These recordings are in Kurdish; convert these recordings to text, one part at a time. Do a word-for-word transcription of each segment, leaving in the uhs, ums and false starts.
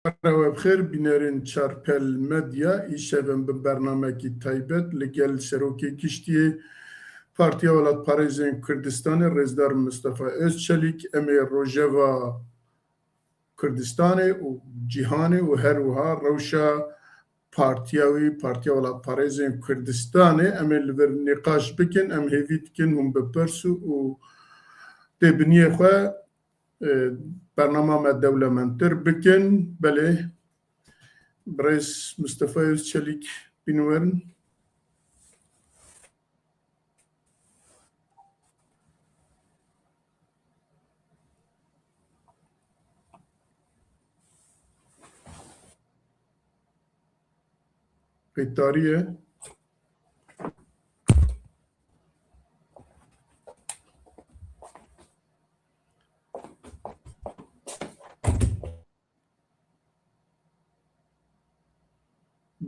Rewebxêr, bînerên Çarpel Medya, îşev em bi bernamekî taybet li gel Serokê Giştî yê Partiya Welatparêzên Kurdistanê Rêzdar Mistefa Özçelîk, em ê rojeva Kurdistanê û cîhanê û her wiha rewşa partiya wî, Partiya Welatparêzên Kurdistanê, em ê li vir nîqaş bikin, em hêvî dikin hûn bipirsin û tê biniyê xwe, e, bernama me dewlemendtir bikin. Belê, birêz Mistefa Özçelîk bînin werin. Qeytarî ye.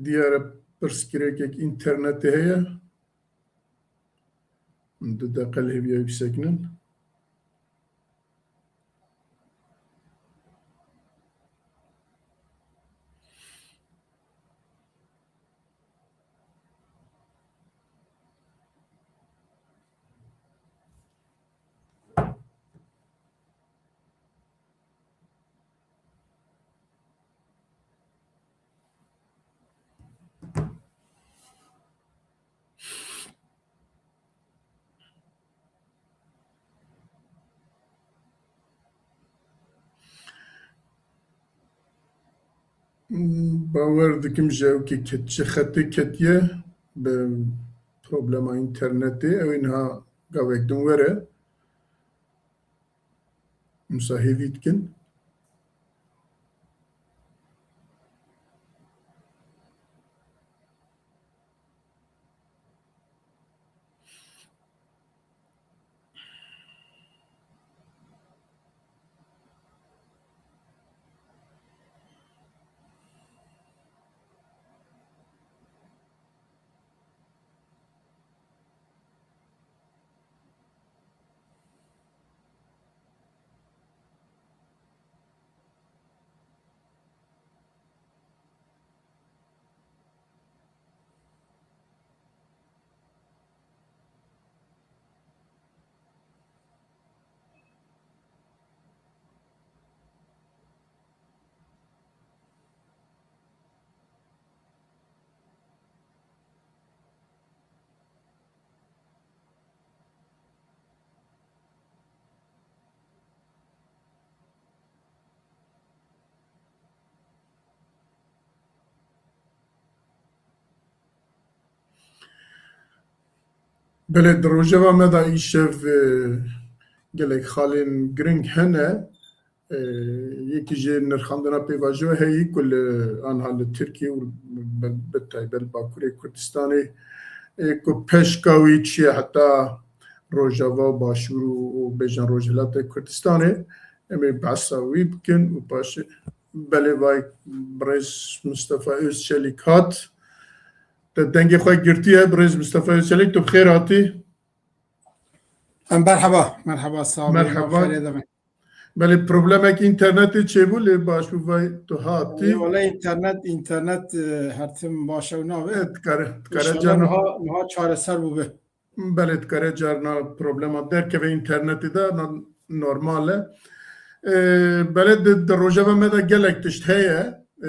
Diyar e, pirsgirêkek înternetê heye. Min du deqe li hêviya wî bisekinin. Bawer dikim ji ew ke ket-, ji xetê ketiye, bi problema înternetê, ew ê niha gavek din were. Em sa hêvî dikin. Belê, di rojeva me de îşev, e, gelek xalên giring hene. E, yekî jê nirxandina pêvajoyê heye ku li, anha li Tirkiye û bi, bi taybet li Bakurê Kurdistanê, e, ku peşka wî çûye heta Rojava û Başûr û, û bêjin Rojhilatê Kurdistanê. Em ê behsa wî bikin û paşê belê vay birêz Mistefa Özçelîk hat. Te dengê xwe girtiye, birêz Mistefa Özçelîk, tu bi xêr hatî. Em merhaba, merhaba, sağ olun. Merhaba. Xêrê de bin. Belê problemek înternetê çêbû, lê baş bû vay tu hatî. Wele înternet, înternet, e, her tim baş ew nabe. E, dikare, dikare carna. Înşallah niha, niha çareser bûbe. Belê dikare carna problema derkeve înternetê de, na-, normal e. E, belê di, di rojeva me de gelek tişt heye. E,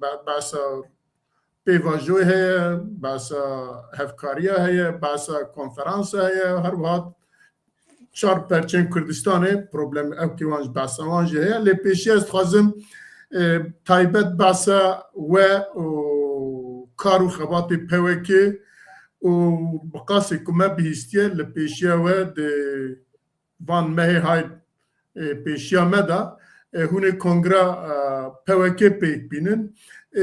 be-, behsa pêvajoyê heye, behsa hevkariya heye, behsa konferansa heye, her wiha çar perçên Kurdistanê problem ew ki wan jî behsa wan jî heye. Lê pêşî ez dixwazim, e, taybet behsa we û kar û xebatê P Y K û bi qasê ku me bihîstiye li pêşiya we di van mehê hay, e, pêşiya me de, e, hûn ê kongra, e, P Y K pêk bînin. E,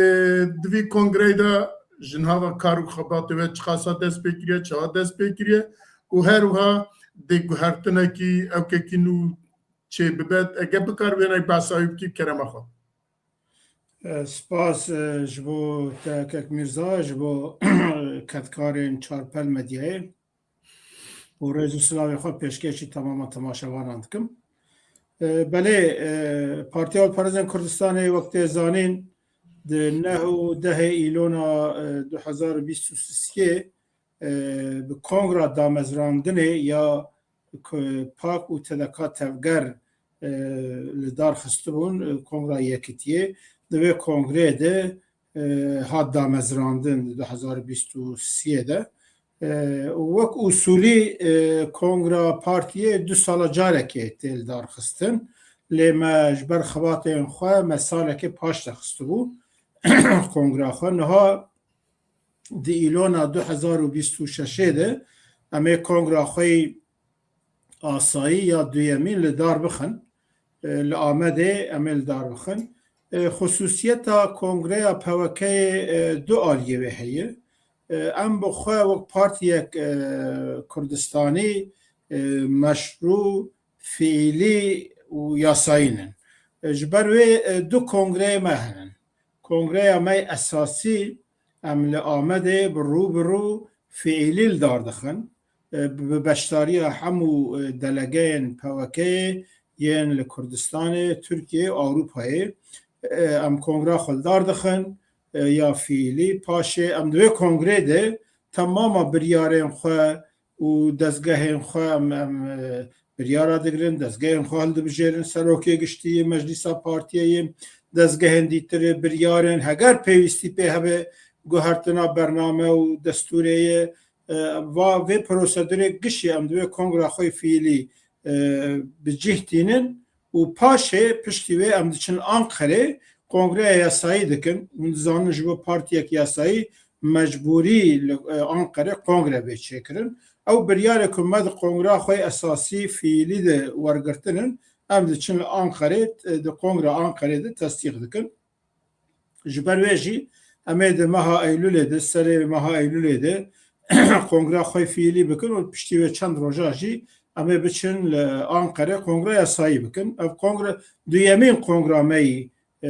di vî kongreyê de ji niha ve kar û xebatê we çiqasa dest pê kiriye, çawa dest pê kiriye û her wiha dê guhertinekî ewkekî nû çê bibe, ege bikar wêney behsa wî bikî, kerema xwe. E, spas, e, ji bo te kek Mîrza, ji bo kedkarên Çarpel Medyayê û rêz û silavê xwe pêşkêşî temama temaşevanan dikim. E, belê, e, Partiya Xwedparêzên Kurdistanê wek tê zanîn di neh û dehê Îlona, e, du hezar û bîst û sê, e, bi kongra damezrandinê ya K-, pak û T D K Tevger, e, li dar xistibûn, e, kongra Yekitiyê. Di vê kongreyê de, e, hat damezrandin di du hezar û bîst û sê de. E, û wek usulî, e, kongra partiyê du sala carekê tê li dar xistin. Lê me ji ber xebatên xwe me salekê paş de xistibû kongra xwe. Niha di Îlona du hezar û bîst û şeş de em ê kongra xwe yî asayî ya duyemîn li dar bixin. E, li Amedê em ê li dar bixin. E, xusûsiyeta kongreya P W K'yê, e, du aliyê wê heye. E, em bi xwe wek partiyek, e, Kurdistanî, e, meşrû, fiîlî û yasayî nin. E, ji ber wê, e, du kongreyê me hene. Kongreya me esasî, em li Amedê bi rû bi rû fiîlî li dar dixin. E, bi beşdariya hemû, e, delegeyên P W K'yê yên li Kurdistanê, Tirkiyeyê, Ewropayê, e, em kongra xwe li dar dixin, e, ya fiîlî. Paşê em di vê kongrê de temama biryarên xwe û dezgehên xwe em, em, e, biryara digirin, dezgehên xwe hildibijêrin, serokê giştî yê meclîsa partiyê yê, dezgehên dîtir ê biryarên, heger pêwîstî pê hebe guhertina bername û destûrê yê, e, va vê prosedurê gişî em di vê kongra xwe fiîlî, e, bi cih tînin û paşê piştî wê em diçin Anqerê kongreya yasayî dikin. Hûn dizanin ji bo partiyek yasayî mecbûrî li, e, Anqerê kongre bê çêkirin. Ew biryarê ku me di kongra xwe esasî fiîlî de wergirtinin, em diçin li Anqerê, e, di kongra Anqerê de tesdîq dikin. Ji ber wê jî em ê di meha Eylûlê de, serê meha Eylûlê de kongra xwe fiîlî bikin û piştî wê çend roja jî em ê biçin li Anqerê kongreya yasayî bikin. Ev kongre duyemîn kongra me yî, e, e,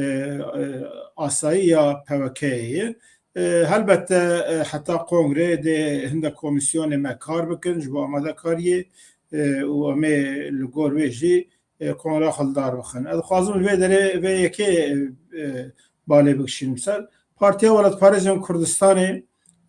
asayî ya P W K'yê ye. E, helbette, e, heta kongrê dê hindek komîsyonê me kar bikin ji bo amadekariyê, e, û em ê li gor wê jî, e, kongra xwe li dar bixin. Ez dixwazim li vê derê vê yekê, e, balê bikişînim ser. Partiya Welatparêzên Kurdistanê,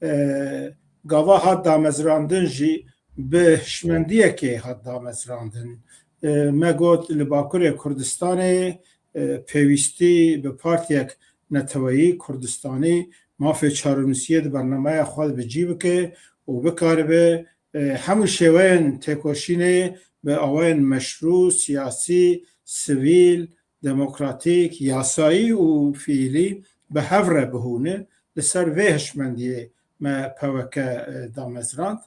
e, gava hat damezrandin jî bi hişmendiyekê hat damezrandin. E, me got li Bakurê Kurdistanê, e, pêwîstî bi partiyek neteweyî Kurdistanî mafê çarenûsiyê di bernameya xwe de bi cî bike û bikaribe, e, hemû şêweyên têkoşînê bi awayên meşrû, siyasî, sivîl, demokratîk, yasayî û fiîlî bi hev re bihûne. Li ser vê hişmendiyê me P W K, e, damezrand.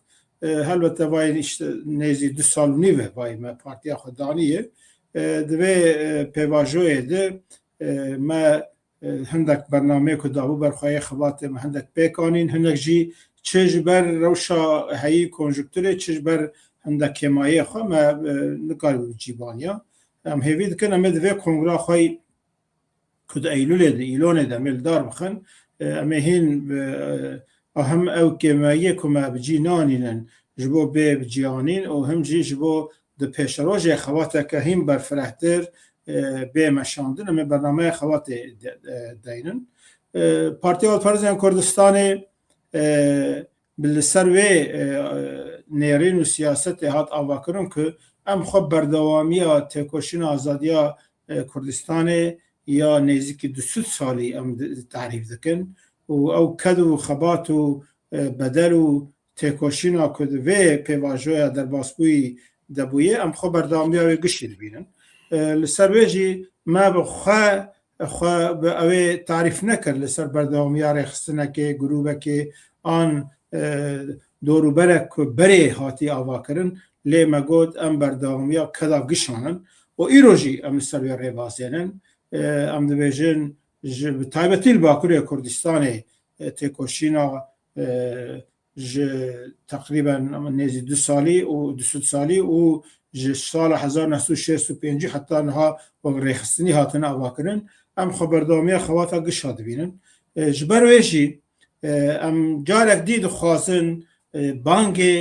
E, helbette vayê işte nêzî du sal û nîv e vayê me partiya xwe daniye. E, di vê, e, pêvajoyê de, e, me, e, hindek bernameyê ku dabû ber xwe yê xebatê me hindek pêk anîn, hindek jî çi ji ber rewşa heyî konjukturê, çi ji ber hindek kêmayiyê xwe me, e, nikaribû cî baniya. Em hêvî dikin em ê di vê kongra xwe yî ku di Eylûlê de, Îlonê de em ê li dar bixin, e, em ê hîn, e, a hem ew kêmayiyê ku me bi cî nanînin ji bo bê bi cî anîn û him jî ji bo di pêşerojê xebateke hîn berfirehtir, e, bê meşandin, em ê bernameya xebatê de, e, deynin. E, Partiya Welatparêzên Kurdistanê, e, bi li ser wê, e, nêrîn û siyasetê hat avakirin ku em xwe berdewamiya têkoşîna azadiya, e, Kurdistanê ya nêzîkî du sed salî em di, tarîf dikin û ew ked û xebat û, e, bedel û têkoşîna ku di vê pêvajoya derbasbûyî de bûye, em xwe berdewamiya wê gişî dibînin. E, li ser wê jî me bi xwe, xwe bi ew ê tarîf nekir li ser berdewamiya rêxistinekê, grûbekê an, e, dorûberek ku berê hatî avakirin, lê me got em berdewamiya keda gişan in û îro jî em li ser wê rêbazê nin. E, em dibêjin ji, bi taybetî li Bakurê Kurdistanê, e, têkoşîna, e, ji teqrîben nêzî du salî û du sed salî û ji sala hezar neh sed û şêst û pêncî heta niha wek rêxistinî hatine avakirin. Em xwe berdewamiya xebata gişa dibînin. E, ji ber wê jî, e, em carek dî dixwazin, e, bangê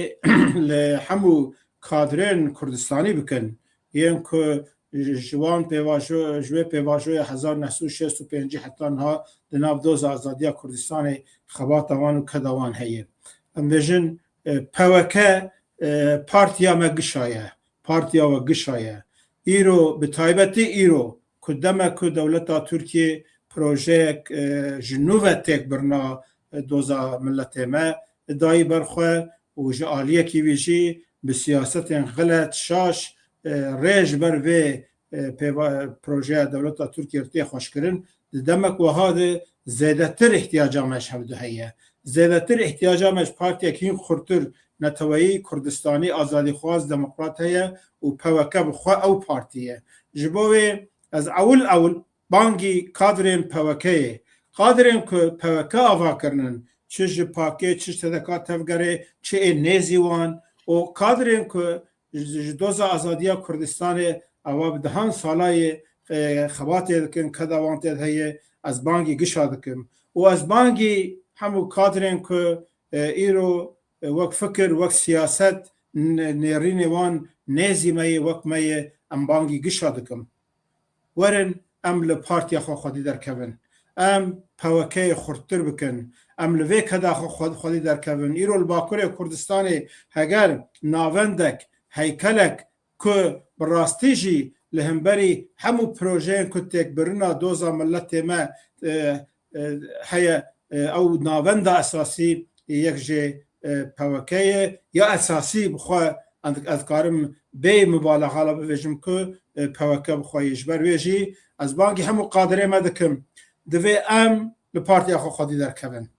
li hemû kadrên Kurdistanî bikin, yên ku ji wan pêvajo, ji wê pêvajoya hezar neh sed û şêst û pêncî heta niha di nav doza azadiya Kurdistanê xebata wan û keda wan heye. Em bêjin, e, P W K, e, partiya me gişa ye, partiya we gişa ye. Îro, bi taybetî îro, ku demek ku dewleta Tirkiyê projeyek, e, ji nû ve têk birina, e, doza miletê me dayî ber xwe û ji aliyekî wî jî bi siyasetên xelet, şaş, e, rê ji ber vê, e, pêva-, projeya dewleta Tirkiyê tê xweşkirin, di demek wiha de zêdetir ihtiyaca me ji hevdu heye. Zêdetir ihtiyaca me ji partiyek hîn xurtir neteweyî, Kurdistanî, azadîxwaz, demokrat heye û P W K bi xwe ew partî ye. Ji bo wê ez ewil ewil bangî kadrên P W K'ê, kadrên ku P W K ava kirinin, çi ji pakê, çi ji T D K tevgerê, çi ê nêzî wan û kadrên ku ji, ji doza azadiya Kurdistanê ava bi dehan salayê, e, xebatê dikin, keda wan tê de heye, ez bangî gişa dikim. Û ez bangî hemû kadrên ku, e, îro, e, wek fikir, wek siyaset, n-, nêrînê wan nêzî me yê, wek me yê, em bangî gişa dikim. Werin em li partiya xwe xwedî derkevin. Em P W K'yê xurttir bikin. Em li vê keda xwe xwe-, xwedî derkevin. Îro li Bakurê Kurdistanê heger navendek, heykelek ku bi rastî jî li hemberî hemû projeyên ku têkbirina doza miletê me, e, e, heye, e, ew navenda esasî yek jê, e, P W K ye, ya esasî bi xwe, ez, ez karim bê mubalaxa la bivêjim ku, e, P W K bi xwe ye. Ji ber wê jî ez bangî hemû qadirê me dikim. Divê em li partiya xwe xwedî derkevin.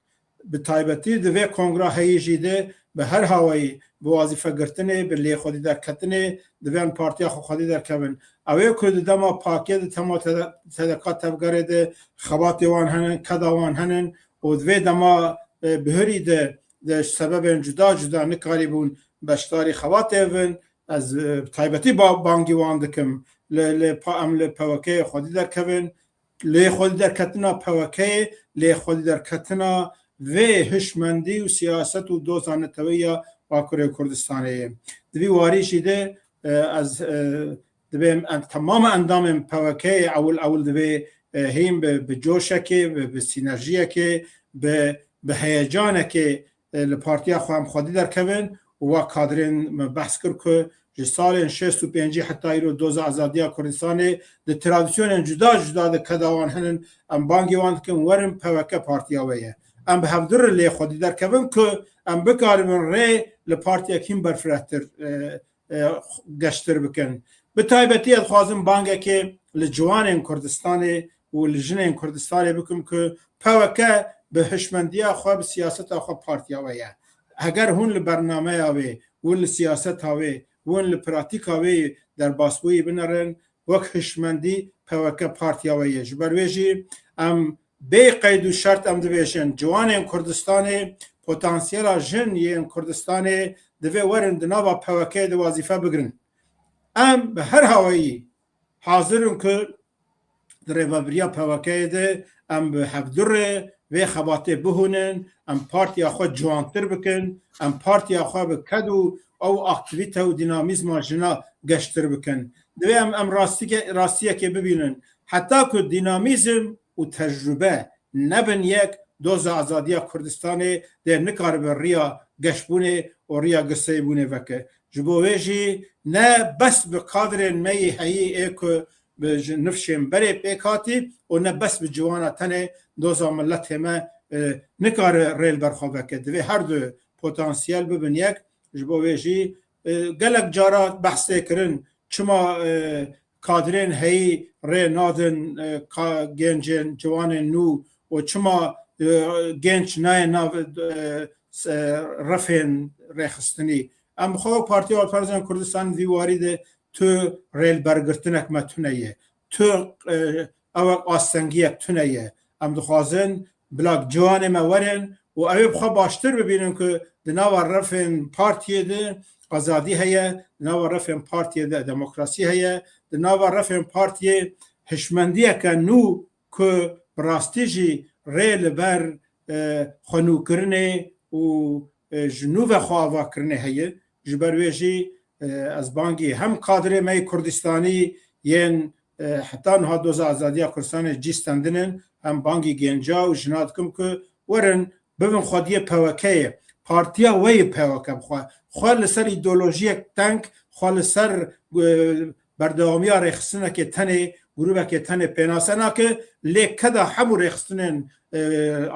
Bi taybetî di vê kongra heyî jî de bi her hawayî bi wazîfe girtinê, bi lê xwedî derketinê, divê em partiya xwe xwedî derkevin. Ew ê ku di dema pakê de, dema T D K tevgerê de xebatê wan henin, keda wan henin û di vê dema, e, bihurî de, de ji sebebên cuda cuda nikarîbûn beşdarî xebatê bibin. Ez, e, bi taybetî ba-, bangî wan dikim. Li, li pa-, em li P W K'yê xwedî derkevin. Lê xwedî derketina P W K'yê, lê xwedî derketina vê hişmendî û siyaset û doza neteweyî ya Bakurê Kurdistanê ye. Di vî warî jî de, e, ez, e, dibêm en-, temama endamên P W K'yê ewil ewil divê, e, hîn bi, bi coşekê, bi, bi sînerjiyekê, bi, bi heyecanekê, e, li partiya xwe em xwedî derkevin û wek kadrên me behs kir ku ji salên şêst û pêncî heta îro doza azadiya Kurdistanê di tradisyonên cuda cuda de keda wan hinin, em bangê wan dikin, werin P W K partiya we ye. Em bi hevdu re lê xwedî derkevin ku em bikaribin rê li partiyek hîn berfirehtir, e, e, geştir bikin. Bi taybetî ez dixwazim bangekê li ciwanên Kurdistanê û li jinên Kurdistanê bikim ku P W K bi hişmendiya xwe, bi siyaseta xwe partiya we ye. Heger hûn li bernameya wê, hûn li siyaseta wê, hûn li pratîka wê derbasbûyî binerin, wek hişmendî P W K partiya we ye. Ji ber wê jî em bê qeyd û şert em dibêjin, ciwanên Kurdistanê, potansiyela jin yên Kurdistanê divê werin di nava P W K'yê de wazîfe bigrin. Em bi her hawayî hazir in ku di rêvebiriya P W K'yê de em bi hevdu re vê xebatê bihûnin, em partiya xwe ciwantir bikin, em partiya xwe bi ked û ew aktîvîte û dînamîzma jina geştir bikin. Divê em, em rastîke-, rastiyekê bibînin. Heta ku dînamîzm û tecrûbe nebin yek, doza azadiya Kurdistanê dê nikaribe riya geşbûnê û riya girseyîbûnê veke. Ji bo wê jî ne bes bi kadrên me yê heyî ê ku bi ji nifşên berê pêk hatî û ne bes bi ciwana tenê doza miletê me, e, nikare rê li ber xwe veke. Divê her du potansiyel bibin yek. Ji bo wê jî, e, gelek cara behs tê kirin, çima, e, kadrên heyî rê nadin, e, ka-, gencên, ciwanên nû û çima, e, genç nayê nav, e, se-, refên rêxistinî. Em bi xwe Partiya Alperzên Kurdistanê vî warî de tu rêlbergirtinek me tune ye. Tu, e, ewek astengiyek tune ye. Em dixwazin bila ciwanê me werin û ew ê bi xwe baştir bibînin ku di nava refên partiyê de azadî heye, di nava refên partiyê de demokrasî heye, di nava refên partiyê hişmendiyeke nû ku bi rastî jî rê li ber, e, xwenûkirinê û, e, ji nû ve xwe avakirinê heye. Ji ber wê jî, e, ez bangî hem kadrê me yê Kurdistanî yên, e, heta niha doza azadiya Kurdistanê cî stendin in, em bangî gênca û jina dikim ku werin bibin xwediyê P Y K'yê, partiya we yê P Y K bi xwe, xwe li ser îdeolojiyek teng, xwe li ser, e, berdewamiya rêxistinekê tenê, grûbekê tenê pênase nake, lê keda hemû rêxistinên, e,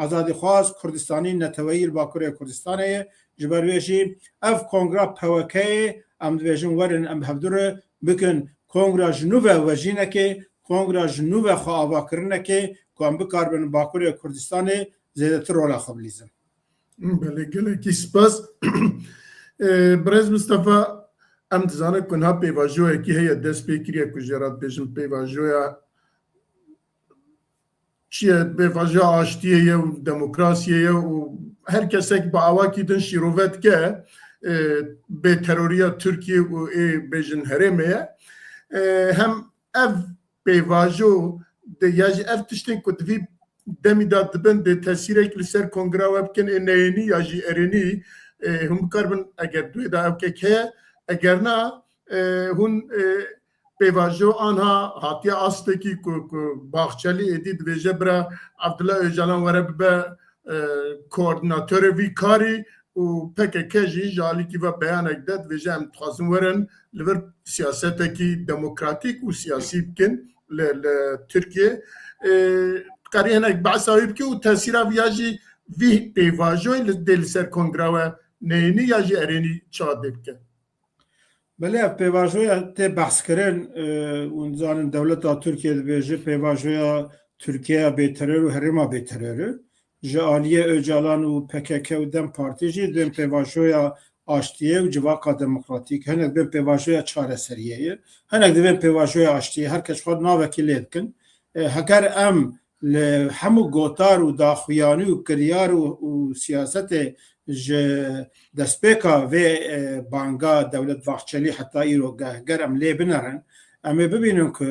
azadîxwaz, Kurdistanî, neteweyî li Bakurê Kurdistanê ye. Ji ber wê jî ev kongra P Y K'yê, em dibêjin werin em hevdu re bikin kongra ji nû ve wejînekê, kongra ji nû ve xwe avakirinekê ku em bikaribin Bakurê Kurdistanê zêdetir rola xwe bilîzin. Belê, gelekî spas. Ee, Birêz Mistefa, em dizanin ku niha pêvajoyekî heye, dest pê kiriye ku jê re dibêjin pêvajoya çi ye, pêvajoya aştiyê ye û demokrasiyê ye û her kesek bi awakî din şîrove dike, e, bêteroriya Tirkiye û ê bêjin herêmê ye. E, hem ev pêvajo de ya jî ev tiştên ku di vî demî de dibin dê tesîrek li ser kongra we bikin, ê neyênî ya jî erênî, e, hûn bikaribin eger duê de ew kek heye, eger na, e, hûn, e, pêvajo anha hatiye astekî ku, ku Bahçelî êdî dibêje bira Abdullah Ocalan were bibe, e, koordînatorê vî karî û P K K jî ji alîkî ve beyanek de dibêje em dixwazin werin li vir siyasetekî demokratîk û siyasî bikin li, li Tirkiye. E, dikarî hinek behsa wî bike û tesîra vî ya jî vî pêvajoyê li, dê li ser kongra we neyênî ya jî erênî çawa dê bike? Belê, ev pêvajoya tê behskirin, e, hûn dizanin dewleta Tirkiye dibêje pêvajoya Tirkiyeya bêteror û herêma bêteror e. Ji aliyê Ocalan û P K K û DEM Partî jî dibên pêvajoya aştiyê û civaka demokratîk, hinek dibên pêvajoya çareseriyê ye, hinek dibên pêvajoya aştiyê, her kes xwe navekî lê dikin. E, heger em li hemû gotar û daxuyanî û kiryar û, û siyasetê ji destpêka vê, e, banga Dewlet Bahçelî heta îro ge-, ger em lê binerin, em ê bibînin ku,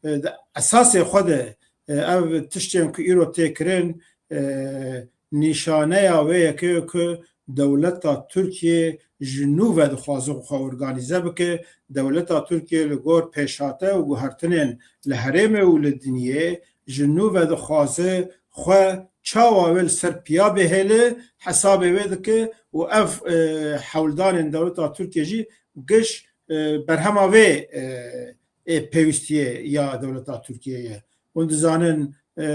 e, di esasê xwe de, e, ev tiştên ku îro tê kirin, e, nîşaneya wê yekê ye ku dewleta Tirkiye ji nû ve dixwaze xwe organîze bike. Dewleta Tirkiye li gor pêşhate û guhertinên li herêmê û li dinyê ji nû ve dixwaze xwe çawa wê li ser piya bihêle, hesabê wê dike û ev, e, hewldanên dewleta Tirkiye jî giş, e, berhema vê, e, ê pêwîstiyê ya dewleta Tirkiye ye. Hûn dizanin, e,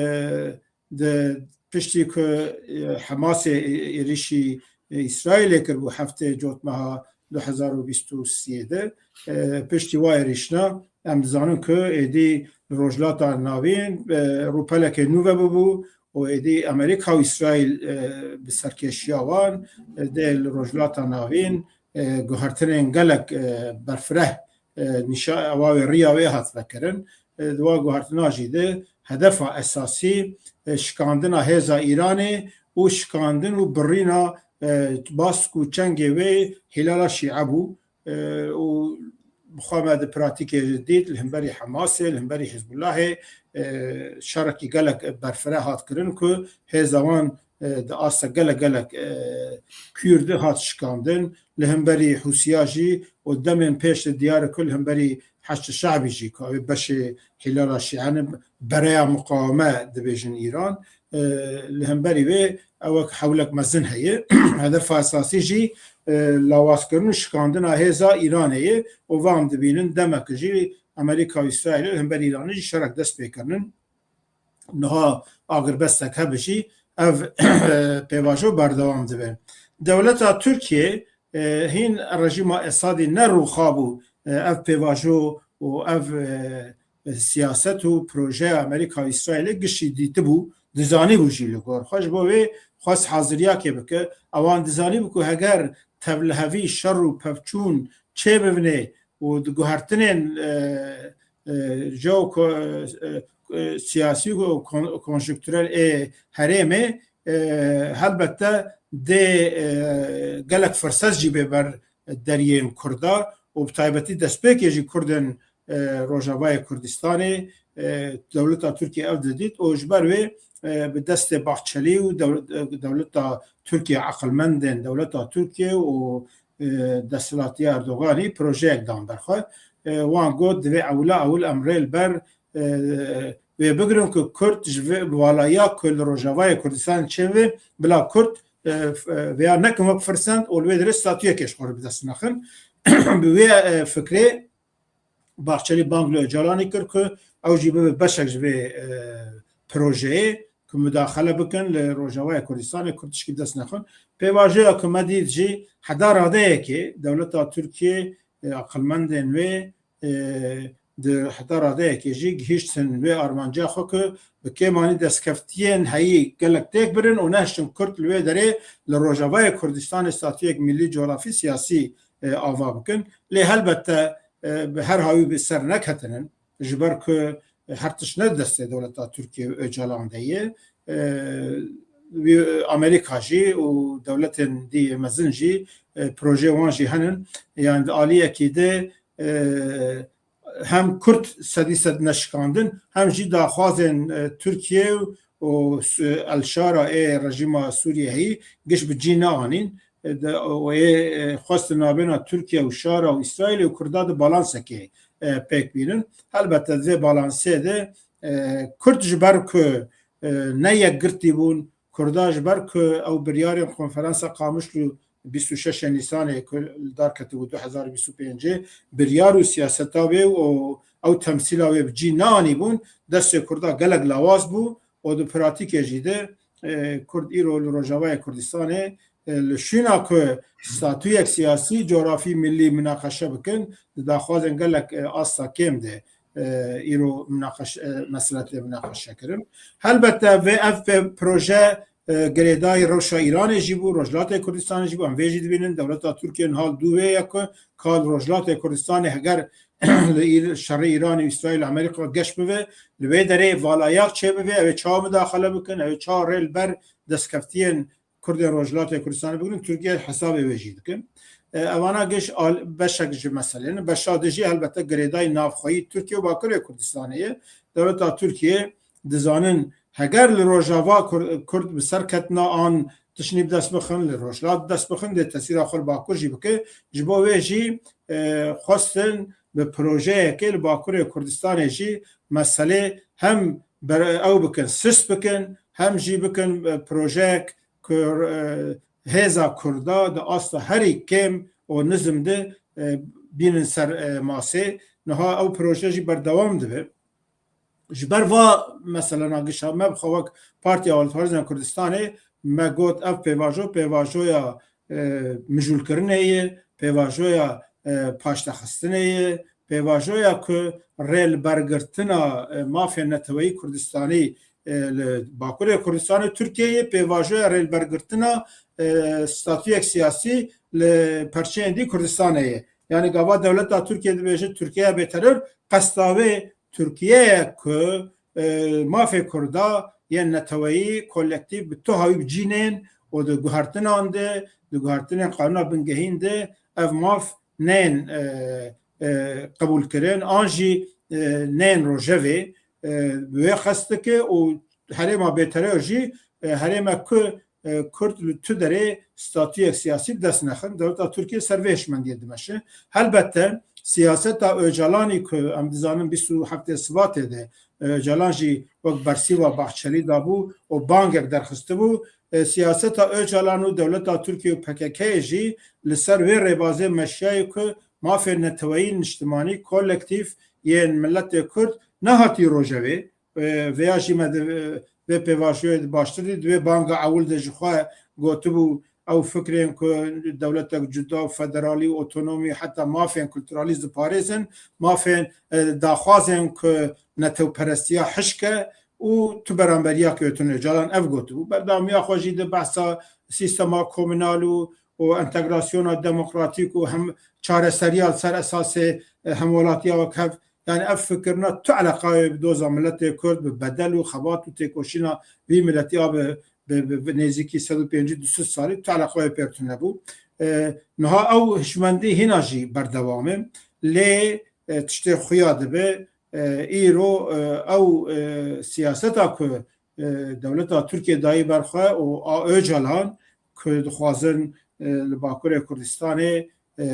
di piştî ku, e, Hemasê ê-, êrîşî, e, Îsraîlê kiribû heftê Cotmeha du hezar û bîst û sê de, e, piştî wa êrîşna em dizanin ku êdî li Rojhilata Navîn, e, rûpelekê nû vebûbû û êdî Amerîka û Îsraîl, e, bi serkêşiya wan, e, dê li Rojhilata Navîn, e, guhertinên gelek, e, berfireh, e, nîşa-, ewa wê riya wê hat vekirin. E, di wa guhertina jî de hedefa esasî, e, şikandina hêza Îranê û şikandin û birîna, e, bask û çengê wê Hîlala Şîe bû. E, û bi xwe me di pratîkê de dît, li hemberî Hemasê, li hemberî Hizbullahê, e, şerekî gelek berfireh hat kirin ku hêza wan, e, di asta gelek, gelek, e, kûr de hat şikandin. Li hemberî Hûsiya jî û demên pêş de diyar e ku li hemberî Heşd Şe'bî jî ku ew ê beşê Hîlala Şîe ne, bereya muqaweme dibêjin Îran, e, li hemberî wê ew wek hewlek mezin heye. Hedefa esasî jî, e, lawazkirin û şikandina hêza Îranê ye û van dibînin demek jî Amerîka û Îsraîlê li hember Îranê jî şerek dest pê kirinin. Niha agirbestek hebe jî ev pêvajo berdewam dibe. Dewleta Tirkiye, e, hîn rejîma Esadî ne rûxa bû, e, ev pêvajo û ev, e, siyaset û projeya Amerîka û Îsraîlê giştî dîtibû, dizanîbû jî li gor xwe. Ji bo wê xwest haziriyakê bike. Ewan dizanîbû ku heger tevlihevî, şer û pevçûn çêbibinê û di guhertinên, e, e, jeo-, ko-, e, e, siyasî û kon-, konjonkturel ê herêmê, e, helbette dê, e, gelek firset jî bê ber deriyên Kurda û bi taybetî destpêkê jî Kurdên, e, Rojavayê Kurdistanê, e, dewleta Tirkiye ev didît û ji ber wê, e, bi destê Bahçelî û dew-, e, dewleta Tirkiye, eqilmendên dewleta Tirkiye û, e, desthilatiya Erdoganî projeyek dan ber xwe. e, wan got, divê ewla ewil em rê li ber, e, wê bigirin ku Kurd ji vê, bi valayiya ku li Rojavayê Kurdistanê çêbê, bila Kurd, e, f-, e, vêya nekin wek firsend û li wê derê statuyekê ji xwe re bi dest nexin. Bi wê, e, fikrê Bahçelî bang li Ocalanî kir ku ew jî bibe beşek ji vê, e, projeyê ku mudaxele bikin li Rojavayê Kurdistanê Kurd tişkî bi dest nexin. Pêvajoya ku me dît jî heta radeyekê dewleta Tirkiyê, e, aqilmendên wê, e, di heta radeyekê jî gihîştin wê armanca xwe ku bi kêmanî destkeftiyên heyî gelek têk birin û nehiştin Kurd li wê derê li Rojavayê Kurdistanê statuyek milî, cografî, siyasî, e, ava bikin. Lê helbette, e, bi her hawî bi ser neketinin, ji ber ku her tişt ne di destê dewleta Tirkiye û Ocalan de ye. E, wî Amerîka jî û dewletên dî mezin jî, e, projeyê wan jî henin. Yani di aliyekî de, e, hem Kurd sedî sed neşikandin, hem jî daxwazên, e, Tirkiye û Su-, El Şara ê rejîma Sûriyeyê giş bi cî neanîn. E, de, û ê, e, xwestin navbêna Tirkiye û Şara û Îsraîlê û Kurda di balansekê, e, pêk bînin. Helbette di vê balansê de, e, Kurd ji ber ku, e, ne yekgirtî bûn, Kurda ji ber ku ew biryarên konferansa Qamişlo bîst û şeş Nîsanê ku li dar ketibû du hezar û bîst û pêncê, biryar û siyaseta wê û ew temsîla wê bi cî neanîbûn, destê Kurda gelek lawaz bû û di pratîkê jî de, e, Kurd îro li Rojavayê Kurdistanê, e, li şûna ku statuyek siyasî, cografî, milî minaqeşe bikin, di daxwazên gelek, e, asta kêm de, e, îro minaqeş-, e, mesele tê minaqeşe kirin. Helbette vê ev pe-, proje, e, girêdayî rewşa Îranê jî bû, Rojhilatê Kurdistanê jî bû. Em vê jî dibînin, dewleta Tirkiye niha li dû wê ye ku ka li Rojhilatê Kurdistanê heger li Îr-, şerê Îranê û Îsraîl û Amerîka geş bibe, li wê derê valayak çêbibe, ew ê çawa mudaxele bikin, ew ê çawa rê li ber destkeftiyên Kurdên Rojhilatê Kurdistanê bigirin, Tirkiye hesabê wê jî dikin. E, evana giş al-, beşek ji meselê ne. Beşa dijî helbette girêdayî navxweyî Tirkiye û Bakurê Kurdistanê ye. Dewleta Tirkiye dizanin heger li Rojava Kur-, Kurd bi ser ketina an tiştî bi dest bixin, li Rojhilat bi dest bixin, dê tesîra xwe li Bakur jî bike. Ji bo wê jî, e, xwestin bi projeyekê li Bakurê Kurdistanê jî meselê hem ber-, ew bikin, sist bikin, hem jî bikin, e, projeyek ku, e, hêza Kurda di asta herî kêm û nizm de, e, bînin ser, e, masê. Niha ew proje jî berdewam dibe. Ji ber va meselena gişa me bi xwe wek Partiya Ewleparêzên Kurdistanê me got ev pêvajo, pêvajoya, e, mijûlkirinê ye, pêvajoya, e, paştexistinê ye, pêvajoya ku rêlbergirtina, e, mafên neteweyî Kurdistanî, e, li Bakurê Kurdistanê Tirkiyeyê, pêvajoya rêlbergirtina, e, statuyek siyasî li perçeyên dî Kurdistanê ye. Yani gava dewleta Tirkiye dibêje Tirkiyeya bêteror, qesta wê Tirkiye ye ku, e, mafê Kurda yên neteweyî, kolektîf bi tu hawî bi cî nên û di guhertinan de, di guhertinên qanûna bingehîn de ev maf nên, e, e, qebûlkirin, an jî, e, nên rojevê, e, wê qest dike û herêma bêteror jî, e, herêmek ku, e, Kurd li tu derê statuyek siyasî bi dest nexin. Dewleta Tirkiye ser vê hişmendiyê dimeşe. Helbette siyaseta Ocalanî ku em dizanin bîst û heftê Sibatê de, e, Ocalan jî wek bersîva Bahçelî dabû û bangek derxistibû. E, siyaseta Ocalan û dewleta Tirkiye û P K K'yê jî li ser wê rêbazê meşiyayê ku mafên neteweyî, niştimanî, kolektîf yên miletê Kurd nehatî rojevê. E, vêya jî me di, e, vê pêvajoyê di baştir dî, di wê banga ewil de ji xwe gotibû, ew fikrên ku dewletek cuda û federalî û otonomî, heta mafên kulturalî diparêzin, mafên, e, daxwazên ku netewperestiya hişk e û tu beramberiya ku tune. Ocalan ev gotibû. Berdewamiya xwe jî di behsa sîstema komunal û, û entegrasyona demokratîk û hem çareseriya li ser esasê, e, hemwelatiya wekhev, yani ev fikirina tu eleqayê bi doza miletê Kurd, bi bedel û xebat û têkoşîna vî miletî a bi, bi, bi, bi nêzîkî sed û pêncî du sed salî tu eleqayê pê tune bû. E, niha ew hişmendî hîna jî berdewam e. Lê, e, tiştê xuya dibe, e, îro, e, ew, e, siyaseta ku, e, dewleta Tirkiye dayî ber xwe û a Ocalan ku dixwazin, e, li Bakurê Kurdistanê, e,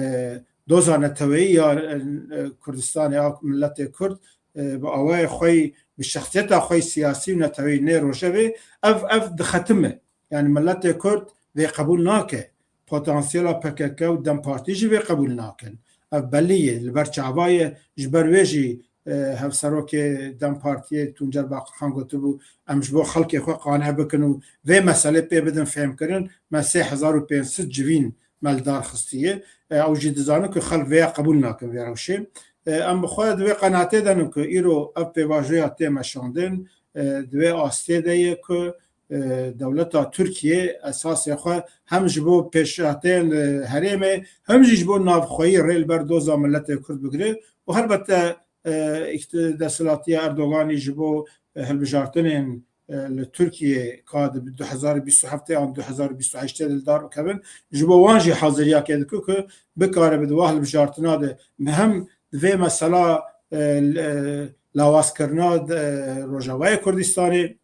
doza neteweyî ya, e, e, Kurdistanê, ya miletê Kurd, e, bi awayê xwe yî, bi şexsiyeta xwe yî siyasî û neteweyî nê rojevê, ev, ev dixetime. Yani miletê Kurd vê qebûl nake. Potansiyela P K K û DEM Partî jî vê qebûl nakin. Ev belî ye. Li ber çava ye, ji ber wê jî, e, hevserokê DEM Partiyê Tuncer Bakirxan gotibû, em ji bo xelkê xwe qane bikin û vê meselê pê bidin fêhmkirin, me sê hezar û pênc sed civîn me li dar xistiye. E, ew jî dizanin ku xelk vêya qebûl nakin vê rewşê. E, em bi xwe di vê qenaatê de ne ku îro ev pêvajoya tê meşandin, e, di vê astê de ye ku, e, dewleta Tirkiye esasê xwe hem ji bo pêşhateyên li herêmê, hem jî ji bo navxweyî rê li ber doza miletê Kurd bigire û helbette, e, îkti-, desthilatiya Erdoganî ji bo, e, hilbijartinên, e, li Tirkiye ka di du hezar û bîst û heftê an du hezar û bîst û heştê de li dar bikevin, ji bo wan jî haziriyakê dike ku bikaribe di wa hilbijartina de hem di vê mesela, e, l-, e, lawazkirina de, e, Rojavayê Kurdistanê,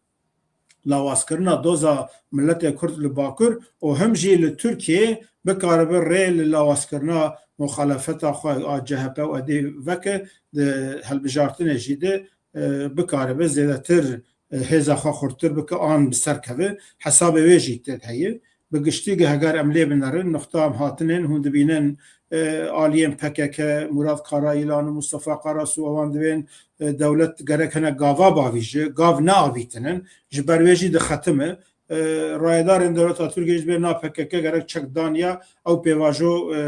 lawazkirina doza miletê Kurd li Bakur û him jî li Tirkiyê bikaribe rê li lawazkirina muxalefeta xwe a C H P û edê veke di hilbijartinê jî de, e, bikaribe zêdetir, e, hêza xwe xurttir bike an bi ser keve. Hesabê wê jî tê de heye. Bi giştî ge heger em lê binerin, nuxta em hatinên hûn dibînin, e, aliyên P K K, Murat Karayilan û Mustafa Karasu û ewan dibên, e, dewlet gerek hene gava bavîje, gav neavîtinin, ji ber wê jî dixetime. E, rayedarên dewleta Tirkiyê ji bê na P K K gerek çek daniya ew pêvajo, e,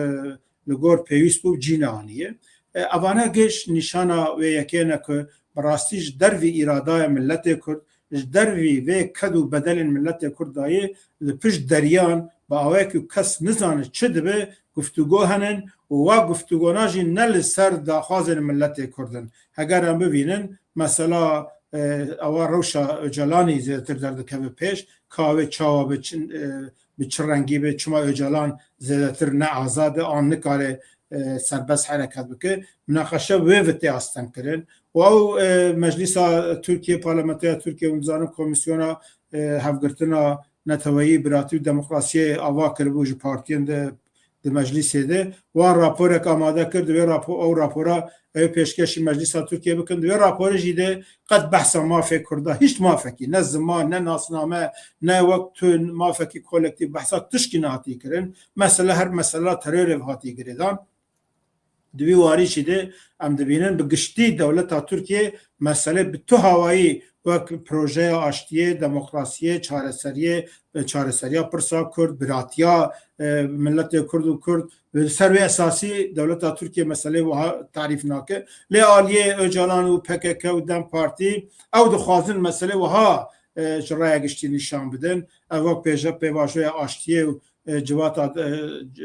li gor pêwîst bû cî neaniye. E, evana giş nîşana wê yekê ne ku bi rastî ji dervî îradaya miletê Kurd, ji dervî vê ked û bedelên miletê Kurd dayê li pişt deriyan bi awayekî kes nizane çi dibe, guftûgo henin û wa guftûgona jî ne li ser daxwazên miletê Kurd in. Heger em bibînin, mesela, e, ewa rewşa Ocalanî zêdetir derdikeve pêş, ka wê çawa bi çi, e, bi çi rengî be, çima Ocalan zêdetir ne azad e, an nikare, e, serbest hereket bike. Minaqeşe wê ve tê astengkirin. Û ew, e, Meclîsa Tirkiye, Parlamentoya Tirkiye, hûn dizanin Komîsyona, e, Hevgirtina Neteweyî, Biratî û Demokrasiyê ava kiribû ji partiyên de di meclîsê de. Wan raporek amade kir, di wê rapo-, ew rapora ew pêşkêşî Meclîsa Tirkiye bikin. Di wê raporê jî de qet behsa mafê Kurda, hîç mafekî, ne ziman, ne nasname, ne wek tu mafekî kolektîf, behsa tişkî nehatî kirin. Mesele her mesela terorê hatî girêdan. Di vî warî jî de em dibînin bi giştî dewleta Tirkiye mesele bi tu hawayî wek projeya aştiyê, demokrasiyê, çareseriyê, çareseriya pirsa Kurd, biratiya, e, miletê Kurd û Kurd, li ser wê esasî dewleta Tirkiye meselê wiha tarîf nake. Lê aliyê Ocalan û P K K û DEM Partî ew dixwazin meselê wiha, e, ji raya giştî nîşan bidin. Ev wek pêje pêvajoya aştiyê û, e, civata, e, c-,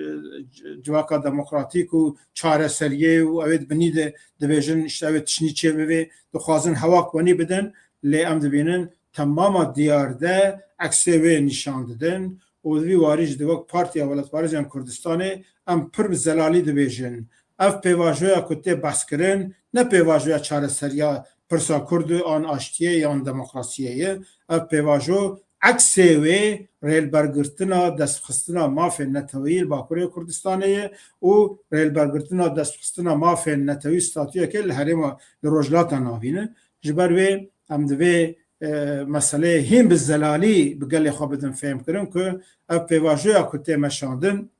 c-, civaka demokratîk û çareseriyê û ew ê di binî de dibêjin, işte, ew ê tiştî çê bivê, dixwazin hewa kwenî bidin. Lê em dibînin temama diyar de eksê wê nîşan didin û di vî warî jî de wek Partiya Welatparêzên Kurdistanê em pir bi zelalî dibêjin. Ev pêvajoya ku tê behskirin ne pêvajoya çareseriya pirsa Kurd e, an aştiyê yan demokrasiyê ye. Ev pêvajo eksê wê rêlbergirtina destxistina mafên neteweyî li Bakurê Kurdistanê ye û rêlbergirtina destxistina mafên netewî statuyeke li herêma, li Rojhilata Navîn e. Ji ber wê em divê, e, meseleyê hîn bi zelalî bi gelê xwe bidin fêhmkirin ku ev pêvajoya ku tê meşandin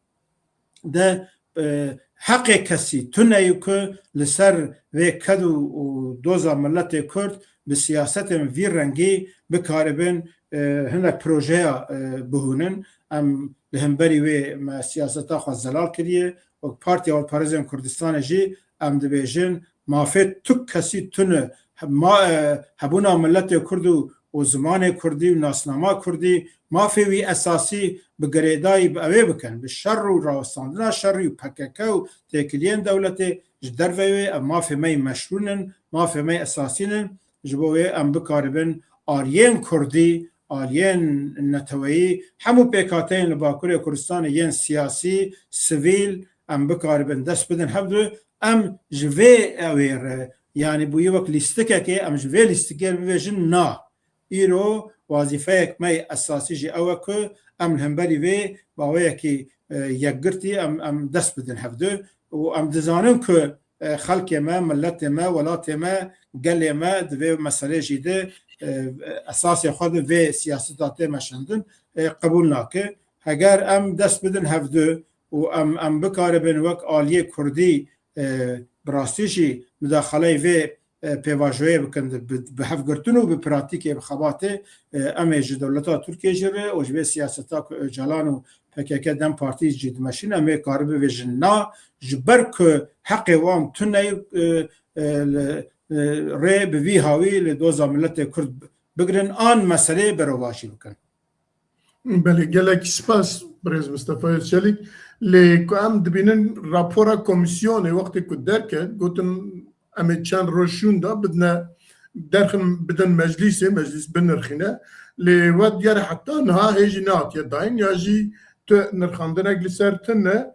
de, e, heqê kesî tune ye ku li ser vê ked û, û doza miletê Kurd bi siyasetên vî rengî bikaribin, e, hinek projeya, e, bihûnin. Em li hemberî wê me siyaseta xwe zelal kiriye. Wek Partiya Welatparêzên Kurdistanê jî em dibêjin, mafê tu kesî tune, ma-, e, hebûna miletê Kurd û, û zimanê Kurdî û nasnama Kurdî, mafê wî esasî bi girêdayî bi ew ê bikin, bi şer û rawestandina şerî û P K K û têkiliyên dewletê ji derve wê, ev mafê me yê meşrûn in, mafê me yê esasî ne. Ji bo wê em bikaribin aliyên Kurdî, aliyên neteweyî, hemû pêkhateyên li Bakurê Kurdistanê yên siyasî, sivîl, em bikaribin dest bidin hevdu. Em ji vê ewê re, yanî bûyî wek lîstikekê, em ji vê lîstikê re bibêjin na. Îro wazîfeyek me yê esasî jî ew e ku em li hemberî vê baweyekî, e, yekgirtî em, em dest bidin hevdu û em dizanin ku, e, xelkê me, miletê me, welatê me, gelê me di vê meselê jî de, e, esasê xwe di vê siyaseta tê meşandin, e, qebûl nake. Heger em dest bidin hevdu û em, em bikaribin wek aliyê kurdî, e, bi rastî jî mudaxaleyê vê, e, pêvajoyê bikin, bi, bi hevgirtin û bi pratîkê, bi xebatê, e, em ê ji dewleta Tirkiyê jî re û ji vê siyaseta ku Ocalan û P K K DEM Partî jî dimeşin, em ê karibin bêjin na, ji ber ku heqê wan tune ye, e, e, li, e, rê bi vî hawî li doza miletê Kurd bigirin an meseleyê berovajî bikin. Belê, gelek spas birêz Mistefa Özçelik. Lê ku em dibînin rapora komîsyonê wextê ku derket, gotin em ê çend roj şûnda bidine derxin bidin meclîsê, meclîs binirxîne. Lê we diyar heta niha hê jî nehatiye dayîn ya jî tu nirxandinek li ser tune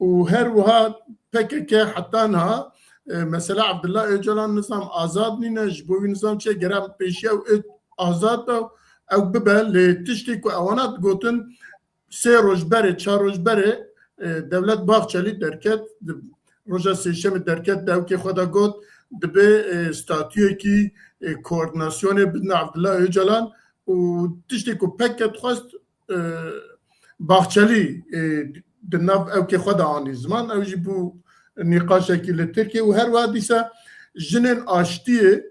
û her wiha P K K heta niha, e, mesela Abdullah Öcalan nizam azad nîne, ji bo wî nizam çi gere pêşiya û ê azad be, ew bibe, lê tiştê ku ewana digotin, sê roj berê, çar roj berê, e, Devlet Bahçeli derket, di roja sêşemê derket, di ewkê xwe de got, dibe, e, statuyekî, e, koordinasyonê bidin Abdullah Öcalan û tiştê ku P K K dixwest, e, Bahçeli, e, di nav ewkê xwe de anî ziman, ew jî bû nîqaşekî li Tirkiye û her wiha dîsa jinên aştiyê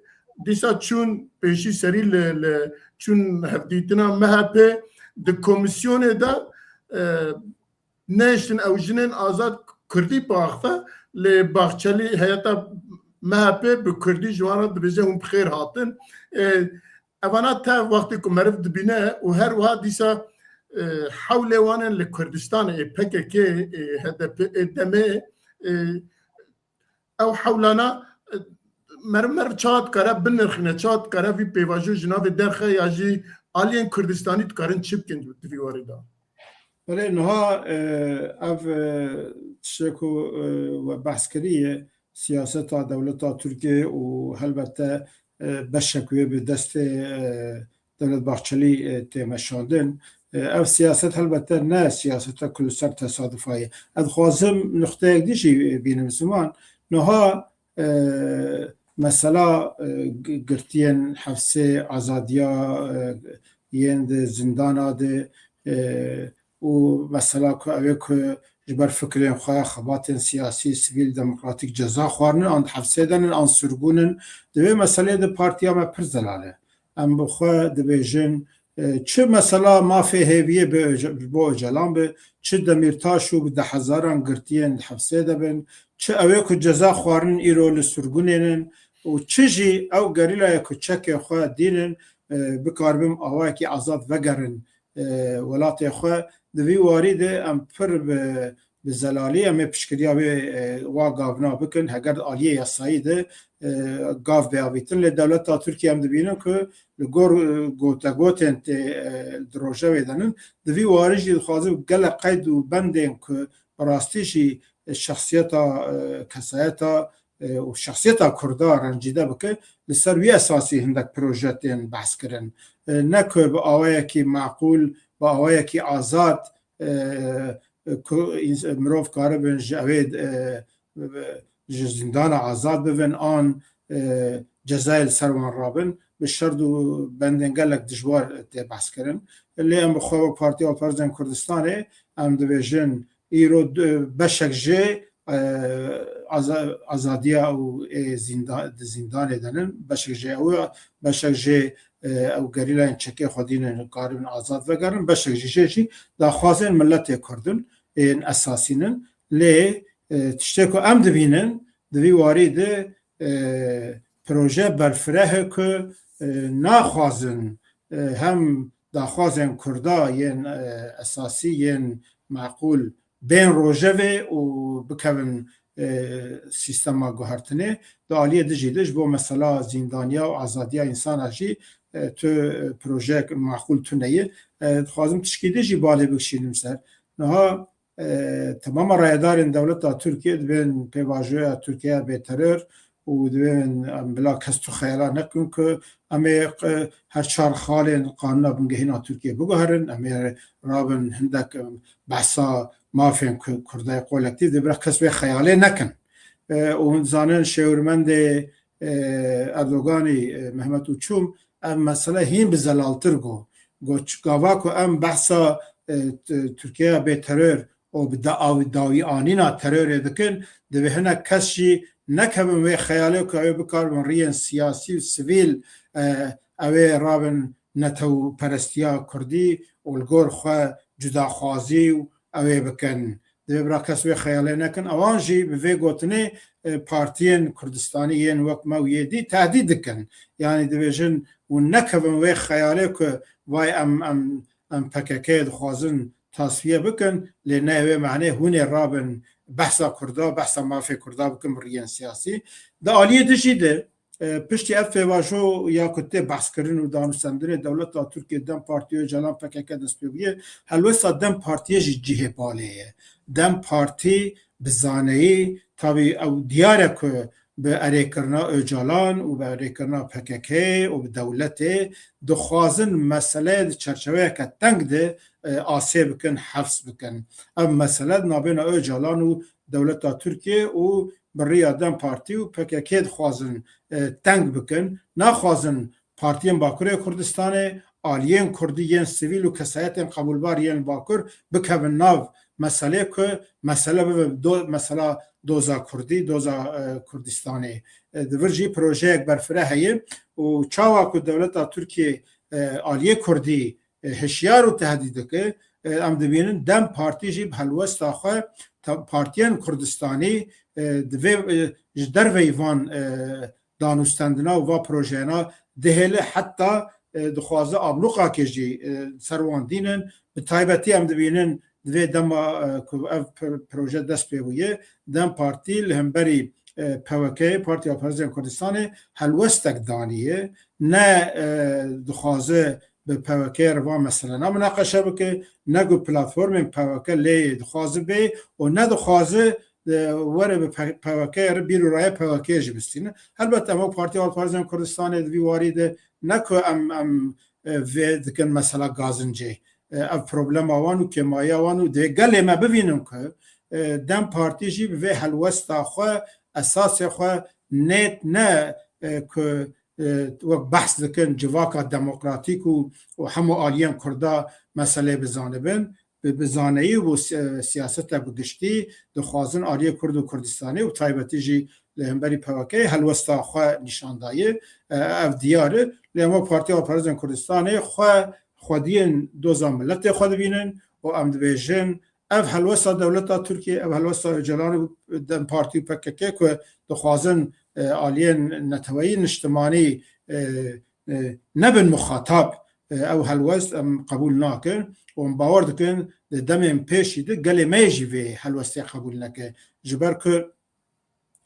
dîsa çûn pêşî serî li, li çûn hevdîtina M H P di komîsyonê de, e, nehiştin ew jinên azad kurdî biaxife, lê Bahçelî heyeta M H P bi kurdî ji wan re dibêje hûn bi xêr hatin. E, evana tev wextê ku meriv dibîne û her wiha dîsa, e, hewlê wan ên li Kurdistanê, ê P K K, ê H D P, ê DEMê, e, ew hewlana, e, meriv meriv çawa dikare binirxîne, çawa dikare vî pêvajo ji navê derxe ya jî aliyên Kurdistanî dikarin çi bikin di vî warî de? Belê, niha, e, ev, e, tiştê ku, e, we behs kiriye, siyaseta dewleta Tirkiye û helbette, e, beşek wê bi destê, e, Devlet Bahçelî, e, tê meşandin. E, ev siyaset helbette ne siyaseta ku li ser tesadufayê. Ez dixwazim nuqteyek dî jî bînim ziman. Niha, e, mesela, e, g-, girtiyên hefsê, azadiya, e, yên di zindana de, e, û mesela ku ew ê ku ji ber fikrên xwe, xebatên siyasî, sivîl, demokratîk ceza xwarinin, an di hefsê de nin, an sirgûn in. Di vê meseleyê de partiya me pir zelal e. Em bi xwe dibêjin, e, çi mesela mafê hêviyê bi Oca-, bo Ocalan bi, çi Demîrtaş û bi dehhezaran girtiyên di hefsê de bin, çi ew ê ku ceza xwarinin îro li sirgûnê nin û çi jî ew gerîlayê ku çekê xwe dînin, e, bikaribin awayekî azad vegerin, e, welatê xwe. Di vî warî de em pir bi, bi zelalî em ê piştgiriya wê, e, wa gavna bikin. Heger di aliyê yasayî de, e, gav bê avîtin, lê dewleta Tirkiye em dibînin ku li gor, e, gotegotên tê, e, di rojevê de nin. Di vî warî jî dixwazim gelek qeyd û bendên ku bi rastî jî, e, şexsiyeta, e, kesayeta, e, û şexsiyeta Kurda rencîde bike, li ser wî esasî hindek proje tên behs kirin. E, ne ku bi awayekî maqûl, bi awayekî azad, e, ku ins-, mirov karibin ji ew ê, e, ji zîndana azad bibin an, e, cezayê li ser wan rabin, bi şert û bendên gelek dijwar tê behs kirin. Lê em bi xwe wek Partiya Alparêzên Kurdistanê em dibêjin, îro d-, beşek jê, e, aza-, azadiya û ê zînda-, di zîndanê de nin, beşek jê ew, beşek jê, e, ew gerîlayên çekê xwe dînin, karibin azad vegerin, beşek jî jê jî daxwazên miletê Kurd in, ên esasî nin. Lê, e, tiştê ku em dibînin, di vî warî de, e, proje berfireh e ku, e, naxwazin, e, hem daxwazên Kurda yên, e, esasî, yên maqûl bên rojevê û bikevin, e, sîstema guhertinê. Di aliyê dijî de ji bo mesela zîndaniya û azadiya însana jî, e, tu, e, projeyek maqûl tune ye. E, dixwazim tişkî dî jî balê bikişînim ser. Niha, e, temama rayedarên dewleta Tirkiye dibên pêvajoya Tirkiye bê teror û dibên em bila kes tu xeyala nekin ku em ê, e, her çar xalên qanûna bingehîna Tirkiye biguherin, em ê rabin hindek, em, behsa mafên ku-, Kurda yê kolektîf, dê bira kes wê xeyalê nekin. E, û hûn dizanin şêwirmendê, e, Erdoganî, e, Mehmet Uçum, ev mesele hîn bi zelaltir got. Got, gava ku em behsa, e, t-, Tirkiyeya bê teror û bi da-, aw-, dawî anîna terorê dikin, divê hinek kes jî nekevin wê xeyalê ku ew ê bikaribin riyên siyasî û sivîl, e, ew ê rabin netewperestiya kurdî û li gor xwe cudaxwazî û ew ê bikin. Divê bira kes wê xeyalê nekin. Ewan jî bi vê gotinê, e, partiyên Kurdistanî yên wek me û yê dî tehdît dikin. Yanî dibêjin hûn nekevin wê xeyalê ku vay em, em, em P K K dixwazin tasfiye bikin, lê ne wê manê hûn ê rabin behsa Kurda, behsa mafê Kurda bikin bi riyên siyasî. Di aliyê dijî de, e, piştî ev pêvajo ya ku tê behskirin û danûstendinê dewleta Tirkiye, DEM Partî, Ocalan, P K K dest pê bûye, helwesta DEM Partiyê jî cihê balê ye. DEM Partî bi zaneyî, tabî ew diyar e ku bi erêkirina Ocalan û bi erêkirina P K K û bi dewletê dixwazin mesele di çerçeveyeke teng de, e, asê bikin, hefs bikin. Ev mesele di navbêna Ocalan û dewleta Tirkiye û bi riya DEM Partî û P K K dixwazin, e, teng bikin. Naxwazin partiyên Bakurê Kurdistanê, aliyên kurdî yên sivîl û kesayetên qebûlbar yên Bakur bikevin nav meselê ku mesele bibe do-, mesela doza kurdî, doza, e, Kurdistanê. E, di vir jî projeyek berfireh heye û çawa ku dewleta Tirkiyê, e, aliyê kurdî, e, hişyar û tehdît dike, e, em dibînin DEM Partî jî bi helwesta xwe ta-, partiyên Kurdistanî, e, divê, e, ji derveyî van, e, danûstendina û va projeyana dihêle, heta, e, dixwaze ablûqakê jî, e, ser wan dînin. Bi taybetî em dibînin divê dema, e, ku ev p-, proje dest pê bûye, DEM Partî li hemberî, e, P W K, Partiya Parêzên Kurdistanê helwestek daniye. Ne, e, dixwaze bi P W K re va meselena minaqeşe bike, ne ku platformên P W K lê dixwaze bê û ne dixwaze, e, were bi P-, P W K re bîr û raya P W K jî bistîne. Helbet em wek Partiya Parêzên Kurdistanê di vî warî de ne ku em, em, e, vê dikin mesela gazincê. E, ev problema wan û kêmayiya wan û divê gelê me bivînin ku, e, DEM Partî jî bi vê helwesta xwe, esasê xwe nêt ne, e, ku, e, wek behs dikin civaka demokratîk û, û hemû aliyên Kurda meselê bizanibin. Bi, bi zaneyî û bi si-, siyaseta bi giştî dixwazin aliyê Kurd û Kurdistanê û taybetî jî li hemberî P W K helwesta xwe nîşan daye. E, ev diyar e. Lê em wek Partiya Parêzên Kurdistanê xwe xwediyên doza miletê xwe dibînin û em dibêjin, ev helwesta dewleta Tirkiyê, ev helwesta Ocalan û DEM Partî û P K K ku dixwazin, e, aliyên neteweyî niştimanî, e, e, nebin muxatab, e, ew helwest em qebûl nakin û em bawer dikin di demên pêşî de gelê me yê jî vê helwestê qebûl neke. Ji ber ku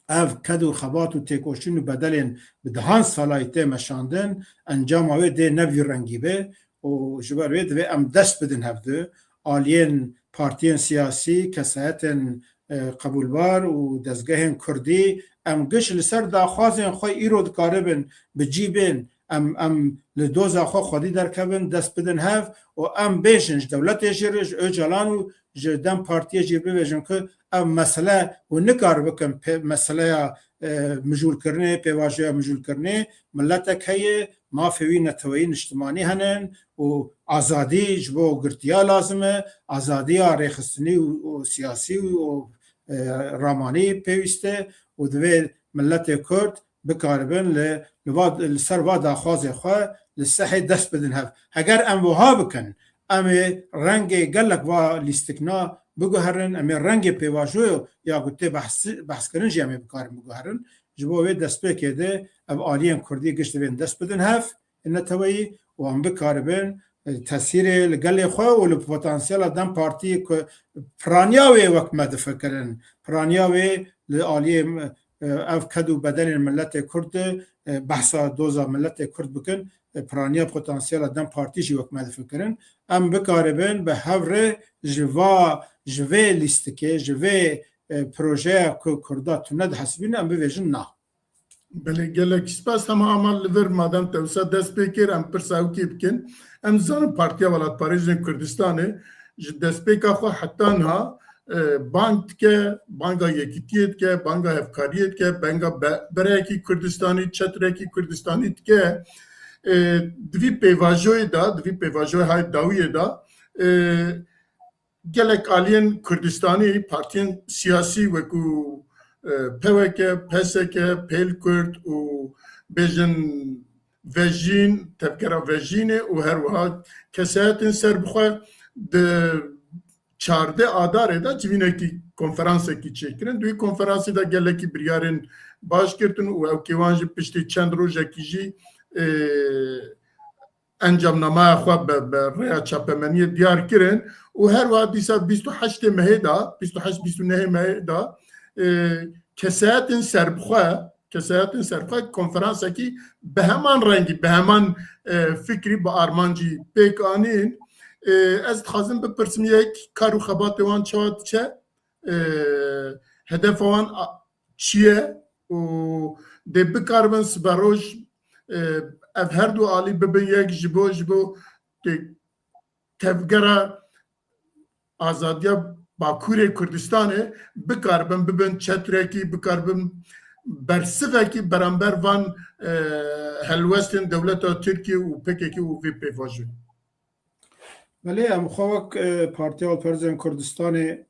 ev ked û xebat û têkoşîn û bedelên bi dehan salayî tê meşandin, encama wê dê ne vî rengî be û ji ber wê divê em dest bidin hevdu. Aliyên partiyên siyasî, kesayetên, e, qebûlbar û dezgehên kurdî, em giş li ser daxwazên xwe îro dikaribin bi cî bên, em, em li doza xwe xwedî derkevin, dest bidin hev û em bêjin ji dewletê jî re, ji Ocalan û ji DEM Partiyê jî bibêjin ku ev mesele hûn nikar bikin pê-, meseleya, e, mijûlkirinê, pêvajoya mijûlkirinê, miletek heye, mafê wî neteweyî niştimanî hene û azadî ji bo girtiya lazim e, azadiya rêxistinî û, û siyasî û, e, ramanî pêwîst e û divê miletê Kurd bikaribin li, li va, li ser va daxwazê xwe li sehê dest bidin hev. Heger em wiha bikin, em ê rengê gelek va lîstikna biguherin, em ê rengê pêvajoyo ya ku tê behs-, behskirin jî em ê bikarin biguherin. Ji bo wê destpêkê de ev aliyên kurdî giş divên dest bidin hev, neteweyî û em bikaribin, e, tesîrê li gelê xwe û li potansiyela DEM Partiyê ku piraniya wê wek me difikirin, piraniya wê li aliyê, e, ev ked û bedelên miletê Kurd de, e, behsa doza miletê Kurd bikin, e, piraniya potansiyela DEM Partî jî wek me difikirin. Em bikaribin bi hev re ji va, ji vê lîstikê, ji vê, e, projeya ku Kurda tune dihesibînin, em bibêjin na. Belê, gelek spas. Hema Amal, li vir madem te wisa dest pê kir, em pirsa ew kê bikin. Em zanin Partiya Welatparêzên Kurdistanê ji destpêka xwe heta niha, e, bang dike, banga yekîtiyê dike, banga hevkariyê dike, banga be-, bereyekî Kurdistanî, çetrekî Kurdistanî dike. E, di vî pêvajoyê de, di vî pêvajoyê hay dawiyê de, e, gelek aliyên Kurdistanî, partiyên siyasî wekû, e, P W K, P S K, Pêl Kurd û bêjin Vejîn, Tevgera Vejînê û her wiha kesayetên serbixwe di çardeh Adarê de civînekî konferansekî çêkirin. Di wî konferansê de gelekî biryarên baş girtin û ew kêwan jî piştî çend rojekî jî, e, encamnameya xwe bi, bi rêya çapemeniyê diyar kirin û her wiha dîsa bîst û heştê mehê de, bîst û heşt bîst û nehê mehê de, e, kesayetên serbixwe, kesayetên serbixwe konferansekî bi heman rengî, bi heman, e, fikrî, bi armancî pêk anîn. E, ez dixwazim bipirsim yek kar û xebatê wan çawa diçe, e, hedefa wan a-, çi ye û dê bikaribin siberoj, e, ev her du alî bibin yek ji bo, ji bo tê-, tevgera azadiya Bakurê Kurdistanê bikaribin bibin çetrekî, bikaribin bersivekî beramber van, e, helwestên dewleta Tirkiye û P K K û vê pêvajoyê. Belê, em xwe wek, e, Partiya Alperzên Kurdistanê,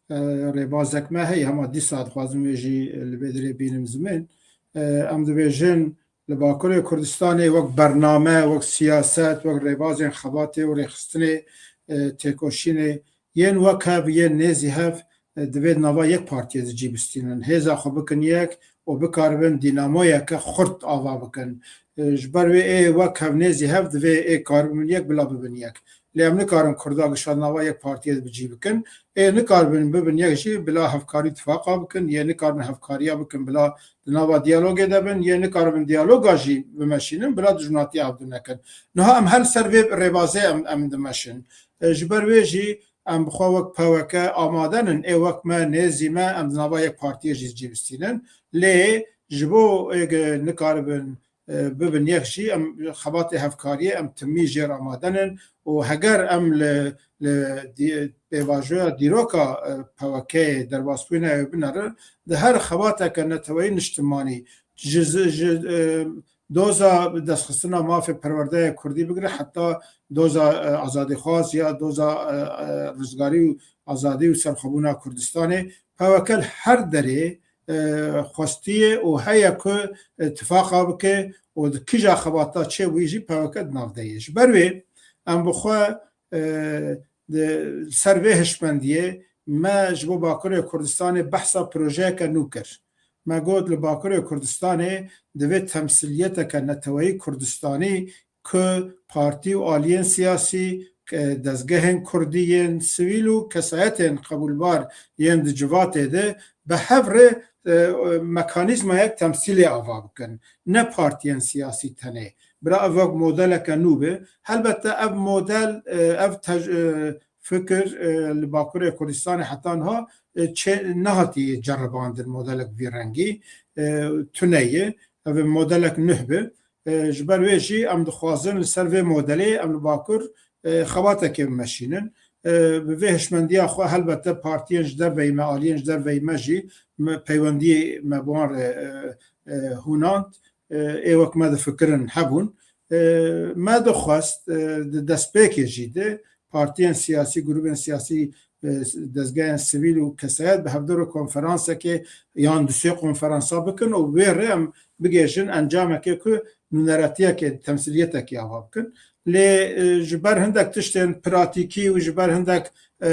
e, rêbazek me heye, hema dîsa dixwazim wê jî li vê dirê bînim zimên. E, em dibêjin li Bakurê Kurdistanê wek bername, wek siyaset, wek rêbazên xebatê û rêxistinê, e, têkoşînê yên wek hev, yên nêzî hev, e, divê di nava yek partiyê de cî bistînin. Hêza xwe bikin yek û bikaribin dînamoyeke xurt ava bikin. E, ji ber wê ê wek hev nêzî hev divê ê karibin yek bila bibin yek. Lê em nikarin Kurda gişa di nava yek partiyê de bi cî bikin. Ê nikaribin bibin yek jî bila hevkarî tifaqa bikin, yê nikaribin hevkariya bikin bila di nava diyalogê de bin, yê nikaribin diyaloga jî bimeşînin bila dijminatiya hevdu nekin. Niha em her ser vê rêbazê em, em dimeşin. E, ji ber wê jî em bi xwe wek P W K amade nin, ê wek me, nêzî me, em di nava yek partiyê jî cî bistînin. Lê ji bo ê ge nikaribin, e, bibin yek jî, em xebatê hevkariyê em timî jêr amade nin û heger em li, li dî-, pêvajoya dîroka, e, P W K'yê derbasbûyîna wê binerin, di her xebateke neteweyî niştimanî, ji, ji, ji, e, doza destxistina mafê perwerdeyê kurdî bigire heta doza, e, azadîxwaz ya doza, e, e, rizgarî û azadî û serxwebûna Kurdistanê, P W K li her derê, e, xwestiye û heye ku, e, tifaqa bike û di kija xebata çêbûyî jî P W K di nav de ye. Ji ber wê em bi xwe, e, di ser vê hişmendiyê me ji bo Bakurê Kurdistanê behsa projeyeke nû kir. Me got, li Bakurê Kurdistanê divê temsîliyeteke neteweyî Kurdistanî ku partî û aliyên siyasî, e, dezgehên kurdî yên sivîl û kesayetên qebûlbar yên di civatê de bi hev re, e, mekanîzmayek temsîlê ava bikin. Ne partiyên siyasî tenê. Bila ev wek modeleke nû be. Helbette ev model, e, ev tej-, e, fikir, e, li Bakurê Kurdistanê heta niha, e, çê-, nehatî ceribandin modelek vî rengî, e, tune ye. Ev modelek nuh be. E, ji ber wê jî em dixwazin li ser vê modelê em li Bakur, e, xebatekê bimeşînin. E, bi vê hişmendiya xwe helbette partiyên ji derveyî me, aliyên ji derveyî me jî me, peywendiyê me bi wan re, e, e, hûnand. E, ê wek me difikirin hebûn. E, me dixwest, e, di destpêkê jî de partiyên siyasî, grûbên siyasî, e, dezgehên sivîl û kesayet bi hevdû re konferansekê yan du sê konferansa bikin û wê rê em bigêjin encamekê ku nûneratiyekê, temsîliyetekê ava bikin. Lê, e, ji ber hindek tiştên pratîkî û ji ber hindek, e,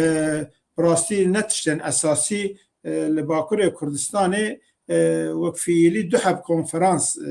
bi rastî ne tiştên esasî, e, li Bakurê Kurdistanê, e, wek fiîlî du heb konferans, e,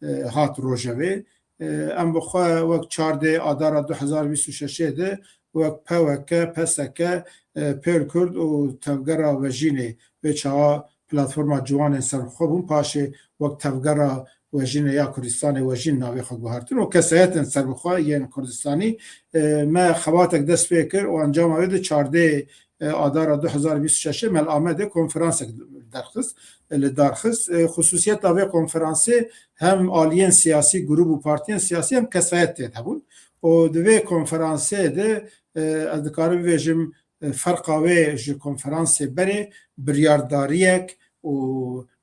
e, hat rojevê. E, em bi xwe wek çardê Adara du hezar bîst û şeşê de wek P W K, P S K, e, Pêl Kurd û Tevgera Vejînê vê çawa platforma ciwanên serbixwe bûn. Paşê wek Tevgera Wejînê ya Kurdistanê Wejîn navê xwe guhertin û kesayetên serbixwe yên Kurdistanî, e, me xebatek dest pê kir û encama wê de çardê, e, Adara du hezar bîst û şeşê me li Amedê konferansek derxist, e, li dar xist. E, xusûsiyeta vê konferansê hem aliyên siyasî, grûp û partiyên siyasî hem kesayet tê de hebûn. Û di vê konferansê de, e, ez dikarim bibêjim, e, ferqa wê ji konferansê berê biryardariyek û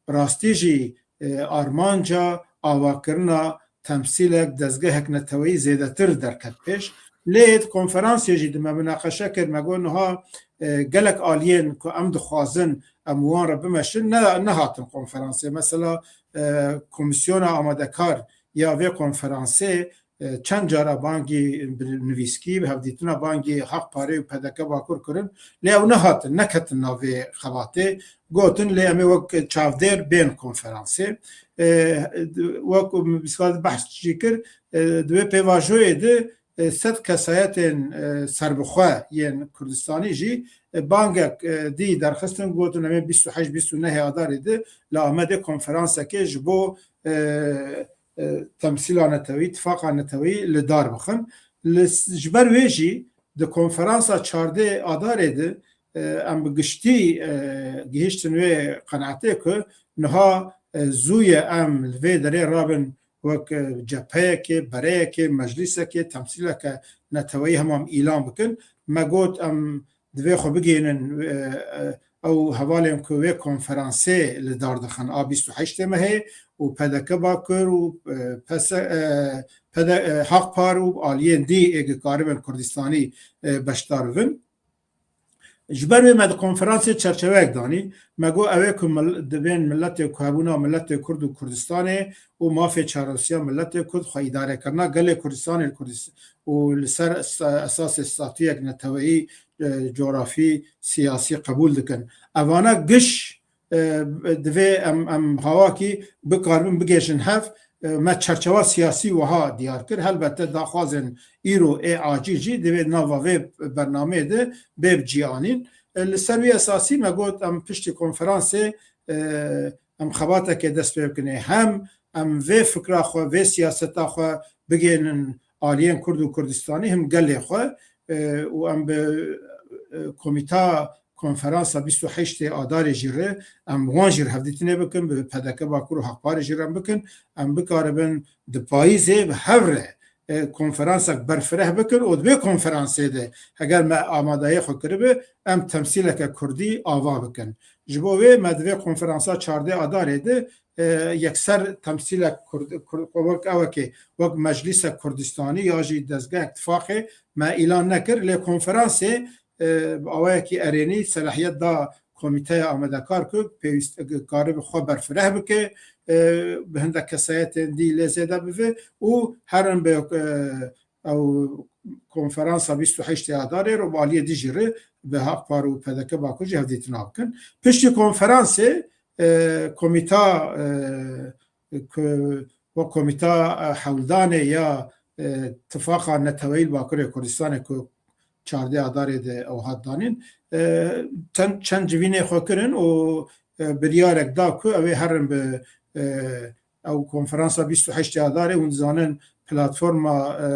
bi rastî jî, e, armanca avakirina temsîlek, dezgehek neteweyî zêdetir derket pêş. Lê di konferansê jî di me minaqeşe kir, me got niha, e, gelek aliyên ku em dixwazin em wan re bimeşin, ne, nehatin konferansê. Mesela, e, komîsyona amadekar ya vê konferansê, e, çend cara bangî bi nivîskî, bi hevdîtina bangî Haq Parê û P D K Bakur kirin, lê ew nehatin, neketin navê xebatê. Gotin, lê em ê wek çavdêr bên konferansê. E, wek Miskal behs jî kir, e, di wê pêvajoyê de, e, sed kesayetên, e, serbixwe yên Kurdistanî jî, e, bangek, e, dî derxistin, gotin, em ê bîst û heşt bîst û nehê Adarê de li Amedê konferansekê ji bo, e, e, temsîla netewî, tifaqa netewî li dar bixin. Li, ji ber wê jî di konferansa çardê Adarê de, e, em bi giştî, e, gihiştin wê qenaetê ku niha, e, zû ye em li vê derê rabin wek, e, cepheyekê, bereyekê, meclîsekê, temsîleke neteweyî hemam îlan bikin. Me got em divê xwe bigihînin, e, e, ew hevalên ku wê konferansê li dar dixin a bîst û heştê mehê û P D K Bakur û, e, P S, e, P D, e, Haq Par û aliyên dî ê ku karibin Kurdistanî, e, beşdar bibin. Ji ber wê me di konferansê çerçeveyek danî. Me got ew ê ku mil-, divên miletê ku hebûna miletê Kurd û Kurdistanê û mafê çarosiya miletê Kurd, xwe îdarekirina gelê Kurdistanê li Kurdist-, û li ser esa-, esasê statuyek neteweyî, e, cografî, siyasî qebûl dikin. Evana giş, e, divê em, em hawakî bikaribin bigêjin hev. E, me çerçewa siyasî wiha diyar kir. Helbette daxwazên îro ê acîl jî divê nava vê bernameyê de bê bi cî anîn. E, li ser wî esasî me got em piştî konferansê, e, em xebateke dest pê bikin. Ê hem em vê fikra xwe, vê siyaseta xwe bigênin aliyên Kurd û Kurdistanî, him gelê xwe, e, û em bi, e, komîta konferansa bîst û heştê Adarê jî re, em wan jî re hevdîtinê bikin, bi P D K Bakur û Haqparê jî re em bikin, em bikaribin di payîzê bi hev re, e, konferansek berfireh bikin û di vê konferansê de heger me amadeyê xwe kiribe, em temsîleke Kurdî ava bikin. Ji bo wê me di vê konferansa çardê Adarê de, e, yekser temsîlek Kurd, Kurd, wek ewekê, wek meclîsek Kurdistanî ya jî dezgehek tifaqê me îlan nekir, lê konferansê, e, bi awayekî erênî selahiyet da komîteya amadekar ku pêwîst, karibe xwe berfireh bike, e, bi hindek kesayetên dî lê zêde bive û herin bi, e, ew konferansa bîst û heştê Adarê re bi aliyê dî jî re bi Haq Par û P D K Bakur jî hevdîtina bikin. Piştî konferansê, e, komîta, e, ku wek komîta, e, hewldanê ya, e, tifaqa neteweyî li Bakurê Kurdistanê ku çardê Adarê de ew hat danîn, e, çend, çend civînê xwe kirin û, e, biryarek da ku ew ê herin bi, e, ew konferansa bîst û heştê Adarê, hûn dizanin platforma, e,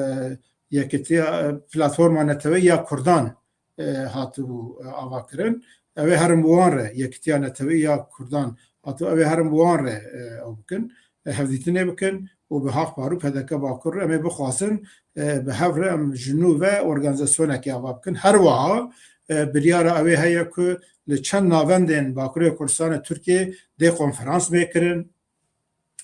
yekitiya, e, platforma neteweyî ya Kurdan, e, hatibû, e, ava kirin. Ew ê herin bi wan re, yekitiya netewî ya Kurdan hatibû, ew ê herin bi wan re, e, ew bikin, e, hevdîtinê bikin û bi Haq Par û P D K Bakur re em ê bixwazin, e, bi hev re em ji nû ve organîzasyonekê ava bikin. Her wiha, e, biryara ew ê heye ku li çend navendên Bakurê Kurdistanê Tirkiyê dê konferans bê kirin.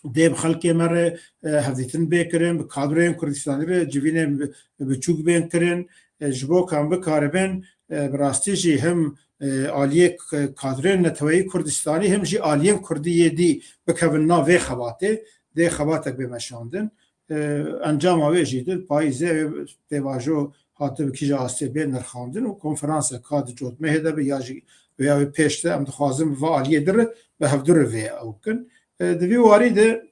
Dê bi xelkê me re, e, hevdîtin bê kirin, bi kadroyên Kurdistanî re civînên bi-, biçûk bên kirin, e, ji bo ku em bikaribin, e, bi rastî jî him, e, aliyê k-, kadroyên neteweyî Kurdistanî, him jî aliyên Kurdî yê dî bikevin nav vê xebatê, dê xebatek bê meşandin. E, encama wê jî di payîzê wê pêvajo hatibe kîja astê bê nirxandin û konferansek ka di cotmehê de be ya jî vêya wê pêş de em dixwazin bi va aliyê di re bi hevdu re vê ew bikin. E, di vî warî de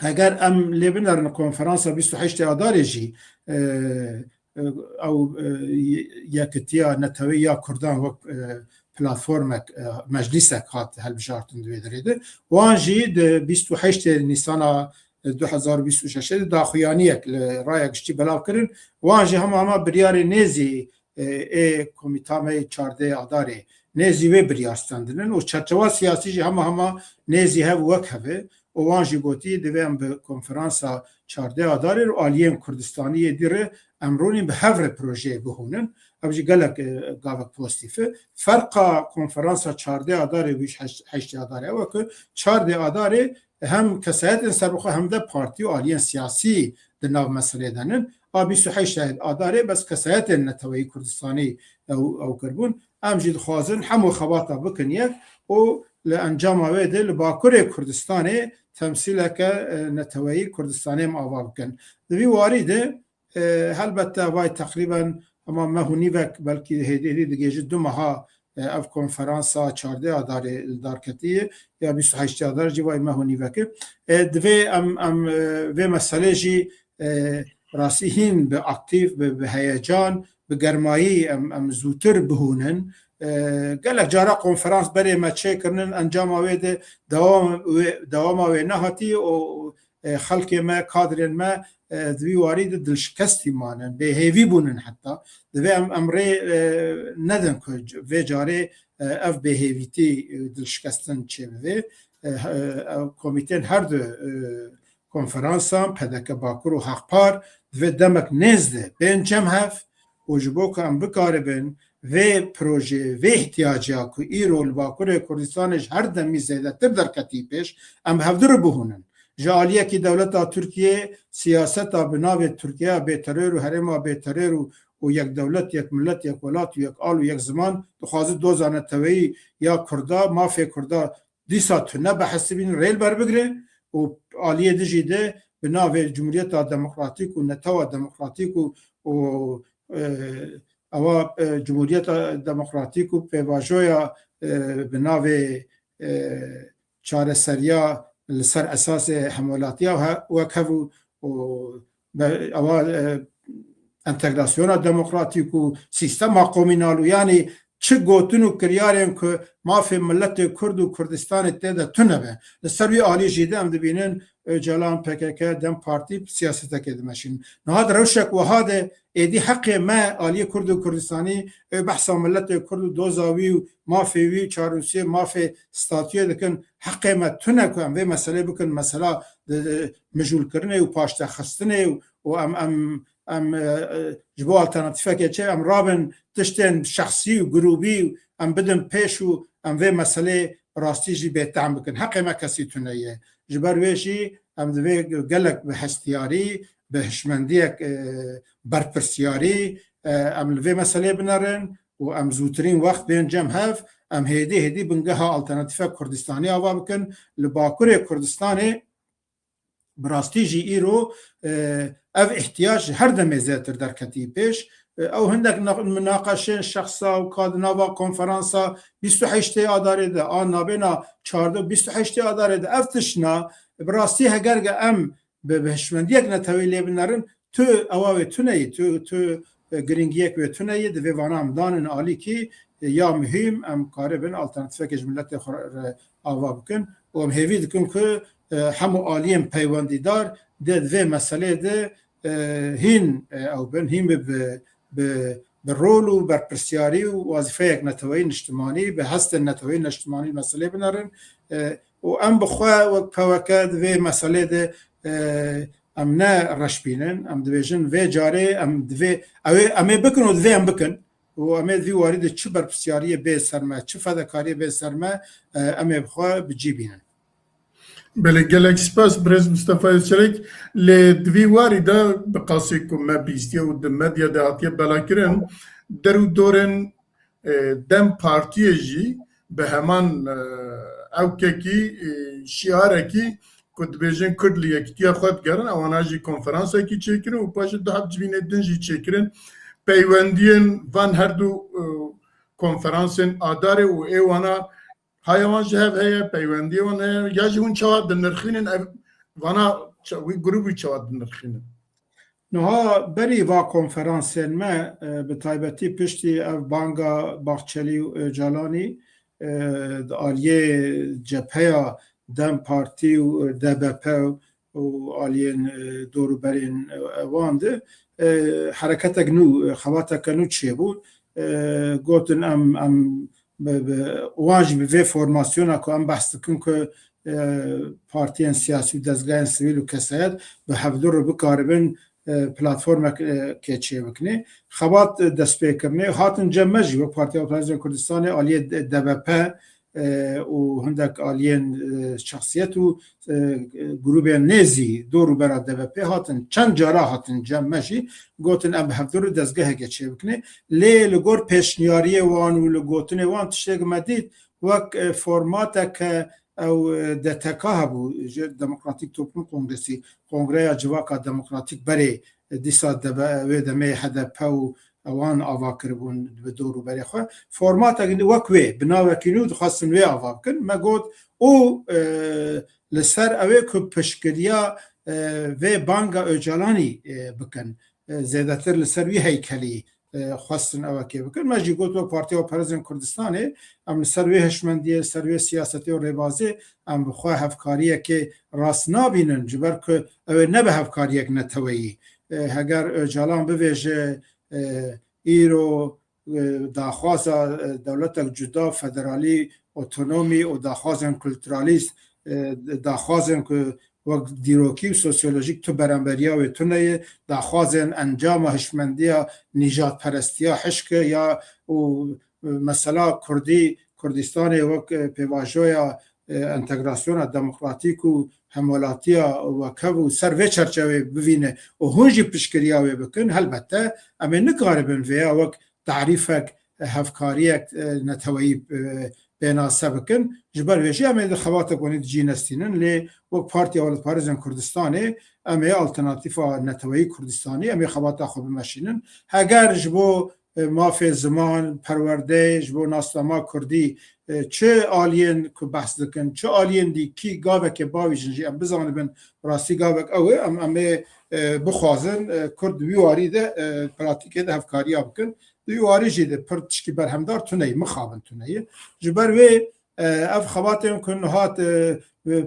eger em lê binerin konferansa bîst û heştê Adarê jî, e, e, ew, e, yekitiya netewî ya Kurdan wek, e, platformek, e, meclîsek hat hilbijartin di vê derê de. Wan jî di bîst û heştê Nîsana, e, du hezar û bîst û şeş de daxuyaniyek li raya giştî belav kirin. Wan jî hema hema biryarê nêzî, e, ê komîta me yê çardeh Adarê nêzî wê biryar stendinin û çerçewa siyasî jî hema hema nêzî hev wek hev e. û wan jî gotî, divê em bi konferansa çardeh Adarê re û aliyên Kurdistanî yê dî re em rûnîn bi hev re projeyê bihûnin. Ev jî gelek, e, gavek pozîtîf e. Ferqa konferansa çardeh Adarê û heşt-, heştê Adarê ew e ku çardeh Adarê hem kesayetên serbixwe hem de partî û aliyên siyasî di nav meselê de nin. A bîst û heşt Adarê bes kesayetên neteweyî Kurdistanî ew, ew kirbûn. Em jî dixwazin hemû xebata bikin yek û li encama wê de li Bakurê Kurdistanê temsîleke, e, neteweyî Kurdistanê em ava bikin. Di vî warî de, e, helbette vay teqrîben hema meh û nîvek, belkî hêdî hêdî digihêje du meha, e, ev konferansa çardeh Adarê li dar ketiye, ya bîst û heşt Adar jî vay meh û nîvek e. E, divê em, em, e, vê meselê jî, e, rastî hîn bi aktîf, bi, bi heyecan, bi germayî em, em zûtir bihûnin. E, gelek cara konferans berê me çêkirinin, encama wê de dewam, wê, dewama wê nehatî û, e, xelkê me, kadrên me, e, di vî warî de dilşikestî manin, bêhêvî bûnin heta. Divê em, em rê, e, nedin ku c-, vê carê, e, ev bêhêvîtî, e, dilşikestin çêbivê. E, he-, e, komîtên her du, e, konferansan, P D K Bakur û Haqpar, divê demek nêz de bên cem hev û ji bo ku em bikaribin vê projeyê, vê ihtiyacê ya ku îro li Bakurê Kurdistanê ji her demî zêdetir derketî pêş, em bi hevdu re bihûnin. Ji aliyekî dewleta Tirkiyê siyaseta bi navê Tirkiyeya bêteror û herêma bêteror û, û yek dewlet, yek milet, yek welat û yek al û yek ziman dixwaze doza neteweyî ya Kurda, mafê Kurda dîsa tune behesibînin, rê li ber bigire û aliyê dijî de bi navê Cumhuriyeta Demokratîk û Netewa Demokratîk û, û, e, ewa, e, Cumhuriyeta Demokratîk û pêvajoya, e, bi navê, e, çareseriya li ser esasê hemwelatiya he-, wekhev û, û be-, ewa, e, entegrasyona demokratîk û sîstema komînal û yanî çi gotin û kiryarên ku mafê miletê Kurd û Kurdistanê tê de tune be. Li ser wî alî jî de em dibînin Ocalan, P K K, DEM Partî siyasetekê dimeşînin. Niha di rewşek wiha de êdî heqê me aliyê Kurd û Kurdistanî, ew behsa miletê Kurd û doza wî û mafê wî, çarnûsiyê mafê statuyê dikin. Heqê me tune ku em vê meselê bikin mesela di, di mijûlkirinê û paştexistinê û, û em, em, em, e, e, ji bo alternatîfekê çi em rabin tiştên şexsî û grûbî û em bidin pêş û em vê meselê bi rastî jî bêtehm bikin. Heqê me kesî tune ye. Ji ber wê jî em divê gelek bi hestiyarî, bi hişmendiyek, e, berpirsiyarî, e, em li vê meselê binerin û em zûtirîn wext bên cem hev, em hêdî hêdî bingeha alternatîfek Kurdistanê ava bikin. Li Bakurê Kurdistanê bi rastî jî îro, e, ev îhtiyac ji her demê zêdetir derketî pêş. E, ew hindek na-, minaqeşên şexsa û ka di nava konferansa bîst û heştê Adarê de, a nabêna çardeh û bîst û heştê Adarê de ev tiştna bi rastî heger ge em bi, bi hişmendiyek neteweyî lê binerin, tu ewa wê tune yî, tu, tu, e, giringiyek wê tune yî, divê vana em danin alîkî, e, ya muhîm em karibin alternatîfekê ji miletê xwe re ava bikin û em hêvî dikin ku, e, hemû aliyên peywendîdar dê di vê meselê de, e, hîn, e, ew bin, hîn bi, bi, bi, bi rol û berpirsiyarî û wazîfeyek neteweyî niştimanî, bi hestên neteweyî niştimanî meselê binerin. E, û em bi xwe wek P Y K di vê meselê de, e, em ne reş bînin, em dibêjin vê carê em divê, ew ê, em ê bikin û divê em bikin. Û em ê di vî warî de çi berpirsiyariyê bê ser me, çi fedekariyê bê ser me, e, em ê bi xwe bi cî bînin. Belê, gelek spas birêz Mistefa Özçelik. Lê di vî warî de bi qasî ku me bîstiye û di medya de hatiye belakirin, der û dorên, e, DEM Partiyê jî bi heman, e, ewkekî, e, şiarekî ku dibêjin Kurd li yekitiya xwe digerin, ewana jî konferansekî çêkirin û paşê du heb civînê din jî çêkirin. Peywendiyên van her du, e, konferansên Adarê û ê wana haya wan ji hev heye, peywendiyê wan heye, ya jî hûn çawa dinirxînin ev, vana ça-, wî grûbî çawa dinirxînin? Niha berî va konferansên me, e, bi taybetî piştî ev banga Bahçelî û Ocalanî, e, di aliyê cepheya DEM Partî û D B P û aliyên, e, dorûberên, e, wan de, e, hereketek nû, e, xebateke nû çêbû. E, gotin em, em bi, bi, wan jî bi vê formasyona ku em behs dikin ku e, partiyên siyasî û dezgehên sivîl û kesayet bi hevdu re bikaribin, e, platformekê çêbikine. Xebat, e, destpêkirine hatin cem me jî wek Partiya Opozîsyonê Kurdistanê aliyê D-, DBP, e, û hindek aliyên, e, şexsiyet û, e, grûbên nêzî dor û bera DBP hatin. Çend cara hatin cem me jî gotin em bi hevdu re dezgehekê çêbikine. Lê li gor pêşniyariyê wan û li gotinê wan tiştek me dît wek, e, formateke ew, e, D T K hebû, ji Demokratîk Toplum Kongresi, Kongreya Civaka Demokratîk berê, e, dîsa debe-, wê demê H D P û ewan ava kiribûn bi dor û berê xwe. Formatek wek wê, bi navekî nû dixwestin wê ava bikin. Me got, û, e, li ser ew ê ku piştgiriya, e, vê banga Ocalanî, e, bikin. E, zêdetir li ser wî heykelî, e, xwestin ewekê bikin. Me jî got, wek Partiya Opozîsyonê Kurdistanê, em li ser wê hişmendiyê, li ser wê siyasetê û rêbazê, em bi xwe hevkariyekê rast nabînin, ji ber ku ew ê nebe hevkariyek neteweyî. E, heger Ocalan bivêje, e, îro, e, daxwaza, e, dewletek cuda, federalî, otonomî û daxwazên kulturalîst, e, daxwazên ku wek dîrokî û sosyolojîk tu beremberiya wê tune ye, daxwazên encama hişmendiya nîjadperestiya hişk e ya û, e, mesela Kurdî, Kurdistanê wek, e, pêvajoya, e, entegrasyona demokratîk û hemwelatiya wekev û ser vê çerçeveyê bivîne û hûn jî piştgiriya wê bikin, helbette em ê nikaribin vêya wek tarîfek hevkariyek, e, neteweyî, e, pênase bikin. Ji ber vê jî em ê di xebatek wenî di cî nestînin, lê wek Partiya Welatparêzên Kurdistanê em ê alternatîfa neteweyî Kurdistanî, em ê xebata xwe bimeşînin. Heger ji bo, e, mafê ziman, perwerdeyê, ji bo nasnama Kurdî, e, çi aliyên ku behs dikin, çi aliyên dî kî gavekê bavîjin jî em bizanibin, rastî gavek ew e, em, em ê, e, bixwazin, e, Kurd di wî warî de, e, pratîkê de hevkariya bikin. Di wî warî jî de pir tişkî berhemdar tune ye, mixabin tune ye. Ji ber wê, e, ev xebatên ku niha, e,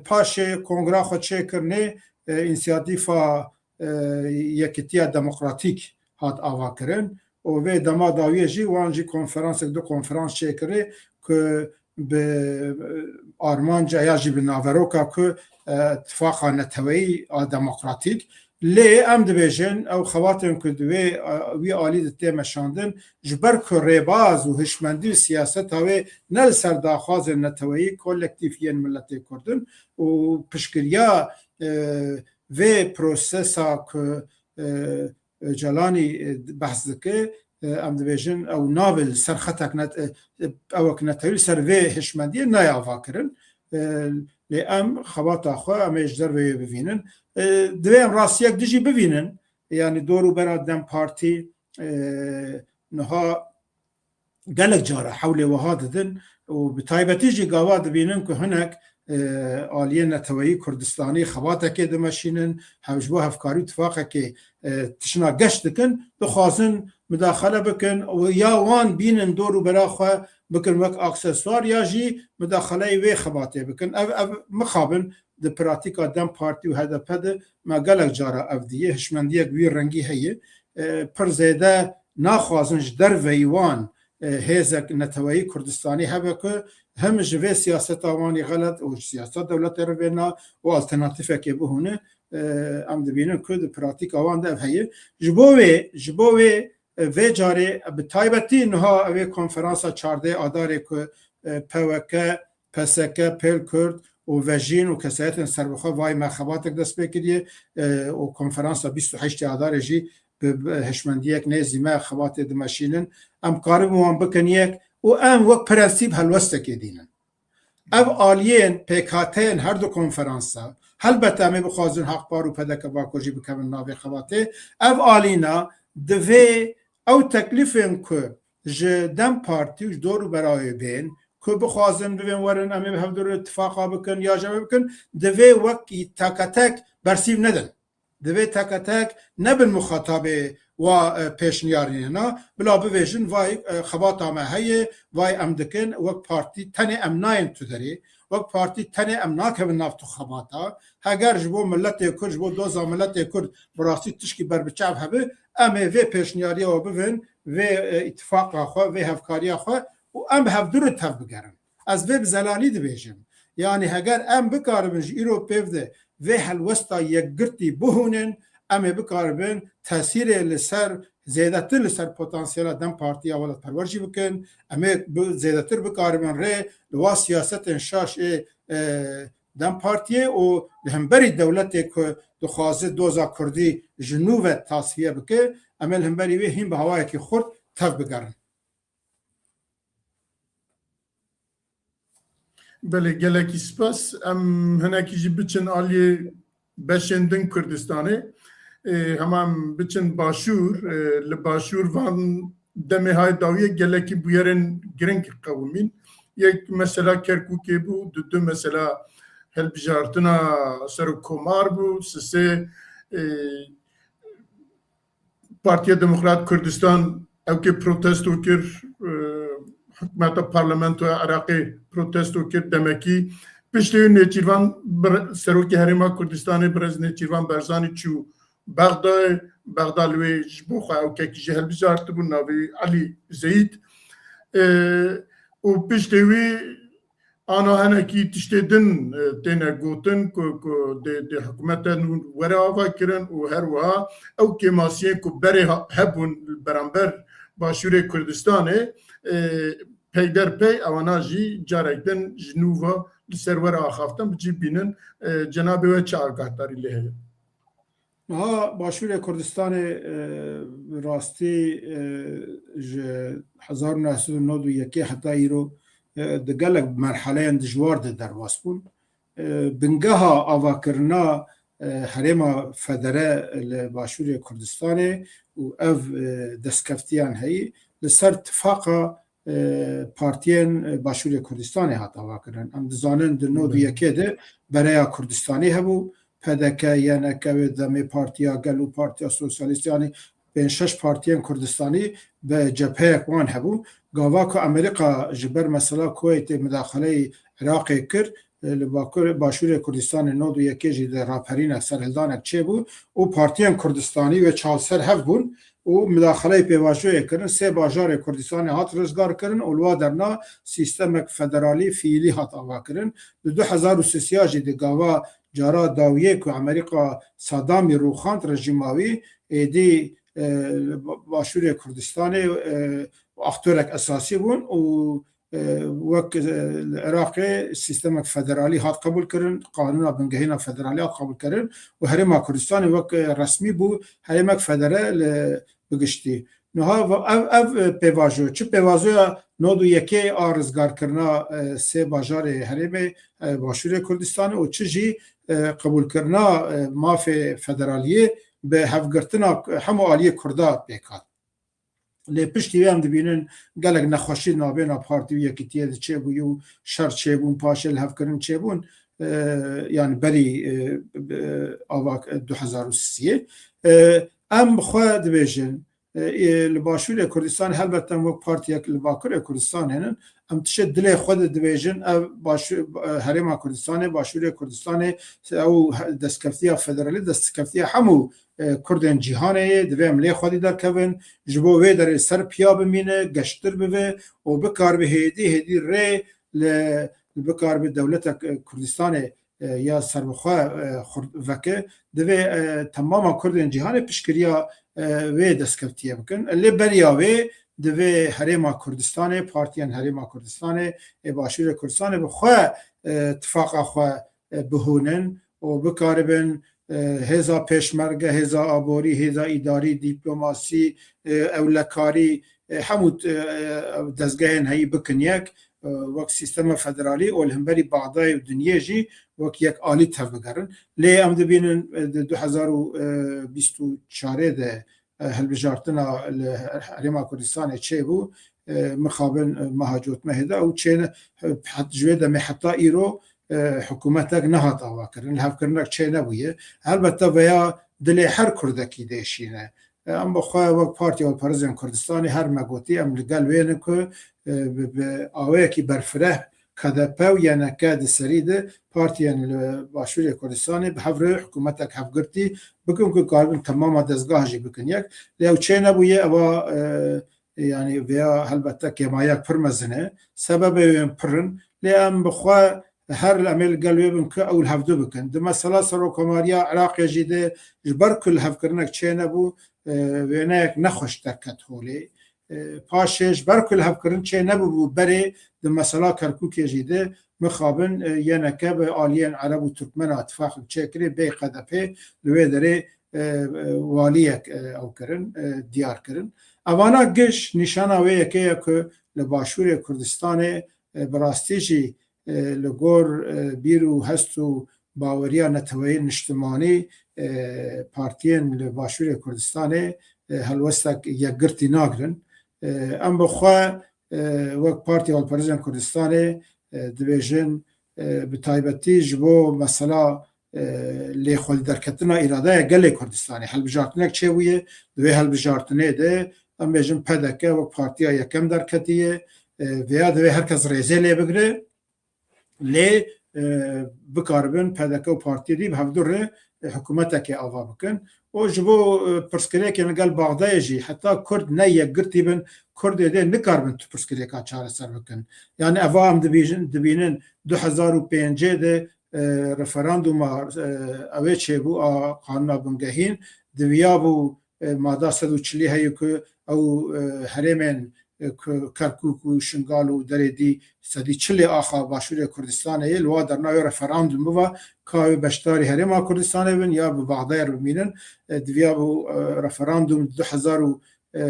paşê kongra xwe çêkirinê, e, însiyatîfa, e, Yekitiya Demokratîk hat avakirin û vê dema dawiyê jî wan jî konferansek, du konferans çêkirê ku bi, e, armanca ya jî bi naveroka ku, e, tifaqa neteweyî a demokratîk. Lê em dibêjin, ew xebatên ku di wê, e, wî alî de tê meşandin, ji ber ku rêbaz û hişmendî û siyaseta wê ne li ser daxwazên neteweyî kolektîf yên miletê Kurd in û piştgiriya, e, vê prosesa ku, e, Ocalanî, e, behs dike, e, em dibêjin ew nabe li ser xetek net-, e, ewek netewî li ser vê hişmendiyê nayê avakirin. E, lê em xebata xwe em ê ji derveyê bivînin. E, divê em rastiyek dijî bivînin. Yanî dor û bera DEM Partî, e, niha gelek cara hewlê wiha didin û bi taybetî jî gava dibînin ku hinek, e, aliyê neteweyî Kurdistanî xebatekê dimeşînin, hev ji bo hevkarî û tifaqekê, e, tişna geş dikin, dixwazin mudaxele bikin û ya wan bînin dor û bera xwe bikin wek aksesuar ya jî mudaxeleyê wê xebatê bikin. Ev, ev mixabin di pratîka DEM Partî û H D P de me gelek cara ev diye, hişmendiyek wî rengî heye. E, pir zêde naxwazin ji derveyî wan, e, hêzek neteweyî Kurdistanî hebe ku him ji vê siyaseta wan î xelet û ji siyaseta dewletê re vêna û alternatîfekê bihûne. E, em dibînin ku di pratîka wan de ev heye. Ji bo wê, ji bo wê, e, vê carê bi taybetî niha ev ê konferansa çardeh Adarê ku, e, P W K, P S K, Pêl Kurd û Vejîn û kesayetên serbixwe vay me xebatek dest pê kiriye, e, û konferansa bîst û heştê Adarê jî bi, bi hişmendiyek nêzî me xebatê dimeşînin. Em karibin wan bikin yek û em wek prensîp helwestekê dînin. Ev aliyên pêkhateyên her du konferansa, helbet em ê bixwazin Haqpar û P D K Bakur jî bikevin navê xebatê. Ev alîna divê ew teklîfên ku ji DEM Partî û ji dor û berayê bên, ku bixwazin bibên werin, em ê bi hevdu re tifaqa bikin, ya jî em ê bikin, divê wek teketek bersîv nedin. Divê teketek nebin muxatabê wa, e, pêşniyarînê na, bila bibêjin, vay, e, xebata me heye, vay em dikin, wek partî tenê em nayên tu derê, wek partî tenê em nakevin nav tu xebata. Heger ji bo miletê Kurd, ji bo doza miletê Kurd bi rastî tişkî berbiçav hebe, em ê vê pêşniyariya we bibin, vê, e, îtifaqa xwe, vê hevkariya xwe û em bi hevdu re tev bigerin. Ez vê bi zelalî dibêjim. Yanî heger em bikaribin ji îro pêv de vê helwesta yekgirtî bihûnin, em ê bikaribin tesîrê li ser, zêdetir li ser potansiyela DEM Partî ya welatperwer jî bikin. Em ê bi, zêdetir bikaribin rê li wa siyasetên şaş ê, e, DEM Partiyê û li hemberî dewletê ku dixwaze doza Kurdî ji nû ve tasfiye bike, em ê li hemberî wê hîn bi hawayekî xurt tev bigerin. Belê, gelekî spas. Em hinekî jî biçin aliyê beşên din Kurdistanê. Ê, hema em biçin başûr, ê, li başûr van demê hay dawiyê gelekî bûyerên giring qewimîn. Yek mesela Kerkûkê bû, du, du mesela hilbijartina serokkomar bû, sisê, ê, Partiya Demokrat Kurdistan ewkê protesto kir, e, hikûmeta parlamentoya Iraqê protesto kir, demekî piştî wî Nêçîrvan Bir-, Serokê Herêma Kurdistanê Birêz Nêçîrvan Barzanî çû Bexdayê, Bexda li wê ji bo xwe ewkekî jî hilbijartibû, navê wî Elî Zeyîd. E, û piştê wî Ana hinekî tiştê din, e, têne gotin ku, ku dê, dê hikûmete nû were ava kirin û her wiha ew kêmasiyên ku berê ha-, hebûn li beramber Başûrê Kurdistanê, e, peyderpey ewana jî carek din ji nû ve li ser were axaftin, bi cî bînin, e, cenabê we çi agahdarî lê heye? Niha Başûrê Kurdistanê, e, bi rastî, e, ji hezar û neh sed û nod û yekê heta îro, e, di gelek merheleyan dijwar de derbas bûn. E, bingeha avakirina, e, herêma federe li Başûrê Kurdistanê û ev, e, destkeftiyan heyî li ser tifaqa e, partiyên, e, Başûrê Kurdistanê hat avakirin. Em dizanin di nod û yekê de Bereya Kurdistanî hebû, P D K, Y N K wê demê Partiya Gel û Partiya Sosyalîst, yanî pênc şeş partiyên Kurdistanî bi cepheyek wan hebû. Gava ku Amerîka ji ber mesela Kuweytê midaxileyê Iraqê kir, e, li Bakur, Başûrê Kurdistanê nod û yekê jî de raperînek, serhildanek çêbû û partiyên Kurdistanî wê çar ser hev bûn û midaxileyê pêvajoyê kirin. Sê bajarê Kurdistanê hat rizgar kirin û li wa derna sîstemek federalî fiîlî hat ava kirin. Di du hezar û sêya jî di gava cara dawiyê ku Amerîka Sadamî rûxand rejîma wî, êdî, e, Ba-, Başûrê Kurdistanê, e, aktorek esasî bûn û e, wek, e, li Iraqê sîstemek federalî hat qebûlkirin, qanûna bingehîna federalî hat qebûlkirin û Herêma Kurdistanê wek, e, resmî bû herêmek federe li, bi giştî. Niha va-, ev, ev, e, pêvajo, çi pêvajoya nod û yekê a rizgarkirina, e, sê bajarê herêmê, e, Başûrê Kurdistanê û çi jî, e, qebûlkirina, e, mafê federaliyê bi hevgirtina hemû aliyê Kurda pêk hat. Lê piştî wê em dibînin gelek nexweşî navbêna partî û yekîtiyê de çêbûyî û şer çêbûn, paşê lihevkirin çêbûn, e, yanî berî, e, bi, ava du hezar û sisiyê. E, em bi xwe dibêjin, e, e, li Başûrê Kurdistanê helbet em wek partiyek li Bakurê Kurdistanê nin, em tişê dilê xwe de dibêjin, ev Başû-, e, Herêma Kurdistanê, Başûrê Kurdistanê, ew he-, destkeftiya federalî, destkeftiya hemû e, Kurdên cîhanê ye, divê em lê xwedî derkevin, ji bo wê derê ser piya bimîne, geştir bibe û bikaribe hêdî hêdî rê li, bikaribe dewletek, e, Kurdistanê, e, ya serbixwe, e, xurt veke, divê, e, temama Kurdên cîhanê piştgiriya, e, wê destkeftiye bikin. Lê beriya wê divê Herêma Kurdistanê, partiyên Herêma Kurdistanê, ê Başûrê Kurdistanê bi xwe, e, tifaqa xwe, e, bihûnin û bikaribin, e, hêza pêşmerge, hêza aborî, hêza îdarî, dîplomasî, e, ewlekarî, e, hemû, e, dezgehên heyî bikin yek, e, wek sîstema federalî û li hemberî Bexdayê û dinyê jî wek yek alî tevbigerin. Lê em dibînin, e, di du hezar û bîst û çarê de e, hilbijartina li Herêma Kurdistanê çêbû, e, mixabin, e, meha cotmehê de ew çêne, e, het-, ji wê demê heta îro, e, hikûmetek nehat avakirin, lihevkirinek çênebûye. Helbette veya dilê her Kurdekî dêşîne. E, em bi xwe wek Partiya Hilperezên Kurdistanê her me gotî, em li gel wê ne ku, e, bi, bi awayekî berfireh K D P û Y N K di serî de partiyên li Başûrê Kurdistanê bi hev re hikûmetek hevgirtî bikin ku karibin temama dezgah jî bikin yek. Lê ew çê nebûye, eva, e, yanî veya helbette kêmayek pir mezin e. Sebebê wê pir in. Lê em bi xwe, Her li em ê li gel wê bin ku ew li hevdu bikin. Di mesela Serokkomariya Iraqê jî de ji ber ku li hevkirinek çênebû, e, wêneyek nexweş derket holê. E, paşê ji ber ku li hevkirin çênebûbû berê di mesela Kerkûkê jî de mixabin, e, Y N K bi aliyên Ereb û Turkmena tifaqek çêkirê bê K D P li wê derê, e, e, waliyek, e, ew kirin, e, diyar kirin. Evana giş nîşana wê yekê ye ku li Başûrê Kurdistanê, e, bi rastî jî, e, li gor, e, bîr û hest û baweriya neteweyên niştimanî, e, partiyên li Başûrê Kurdistanê, e, helwestek yekgirtî nagirin. E, em bi xwe, e, wek Partiya Xwedparêzên Kurdistanê, e, dibêjin, e, bi taybetî ji bo mesela, e, lêxwelîderketina îradeya gelê Kurdistanê, hilbijartinek çêbûye, di wê hilbijartinê de em bêjin P D K wek partiya yekem derketiye, e, vêya divê her kes rêzê lê bigire. Lê, e, bikaribin P D K û partiyê dî bi hevdu re, e, hikûmetekê ava bikin. Û ji bo, e, pirsgirêkên li gel Baxdayê jî heta Kurd ne yekgirtî bin, Kurdê dê nikaribin tu pirsgirêka çareser bikin. Yani eva em dibîjin, dibînin du hezar û pêncê de, e, referanduma, e, ew ê çêbû a qanûna bingehîn, diviyabû, e, mada sed û çilî heye ku ew, e, herêmên, e, ku Kerkûk û Şingal û derê dî sedî çilê axa Başûrê Kurdistanê ye, li wa derna wê referandum biva, ka wê beşdarî Herêma Kurdistanê bin ya bi Baxdayê re bimînin, e, diviya bû, e, referandum du hezar û, e,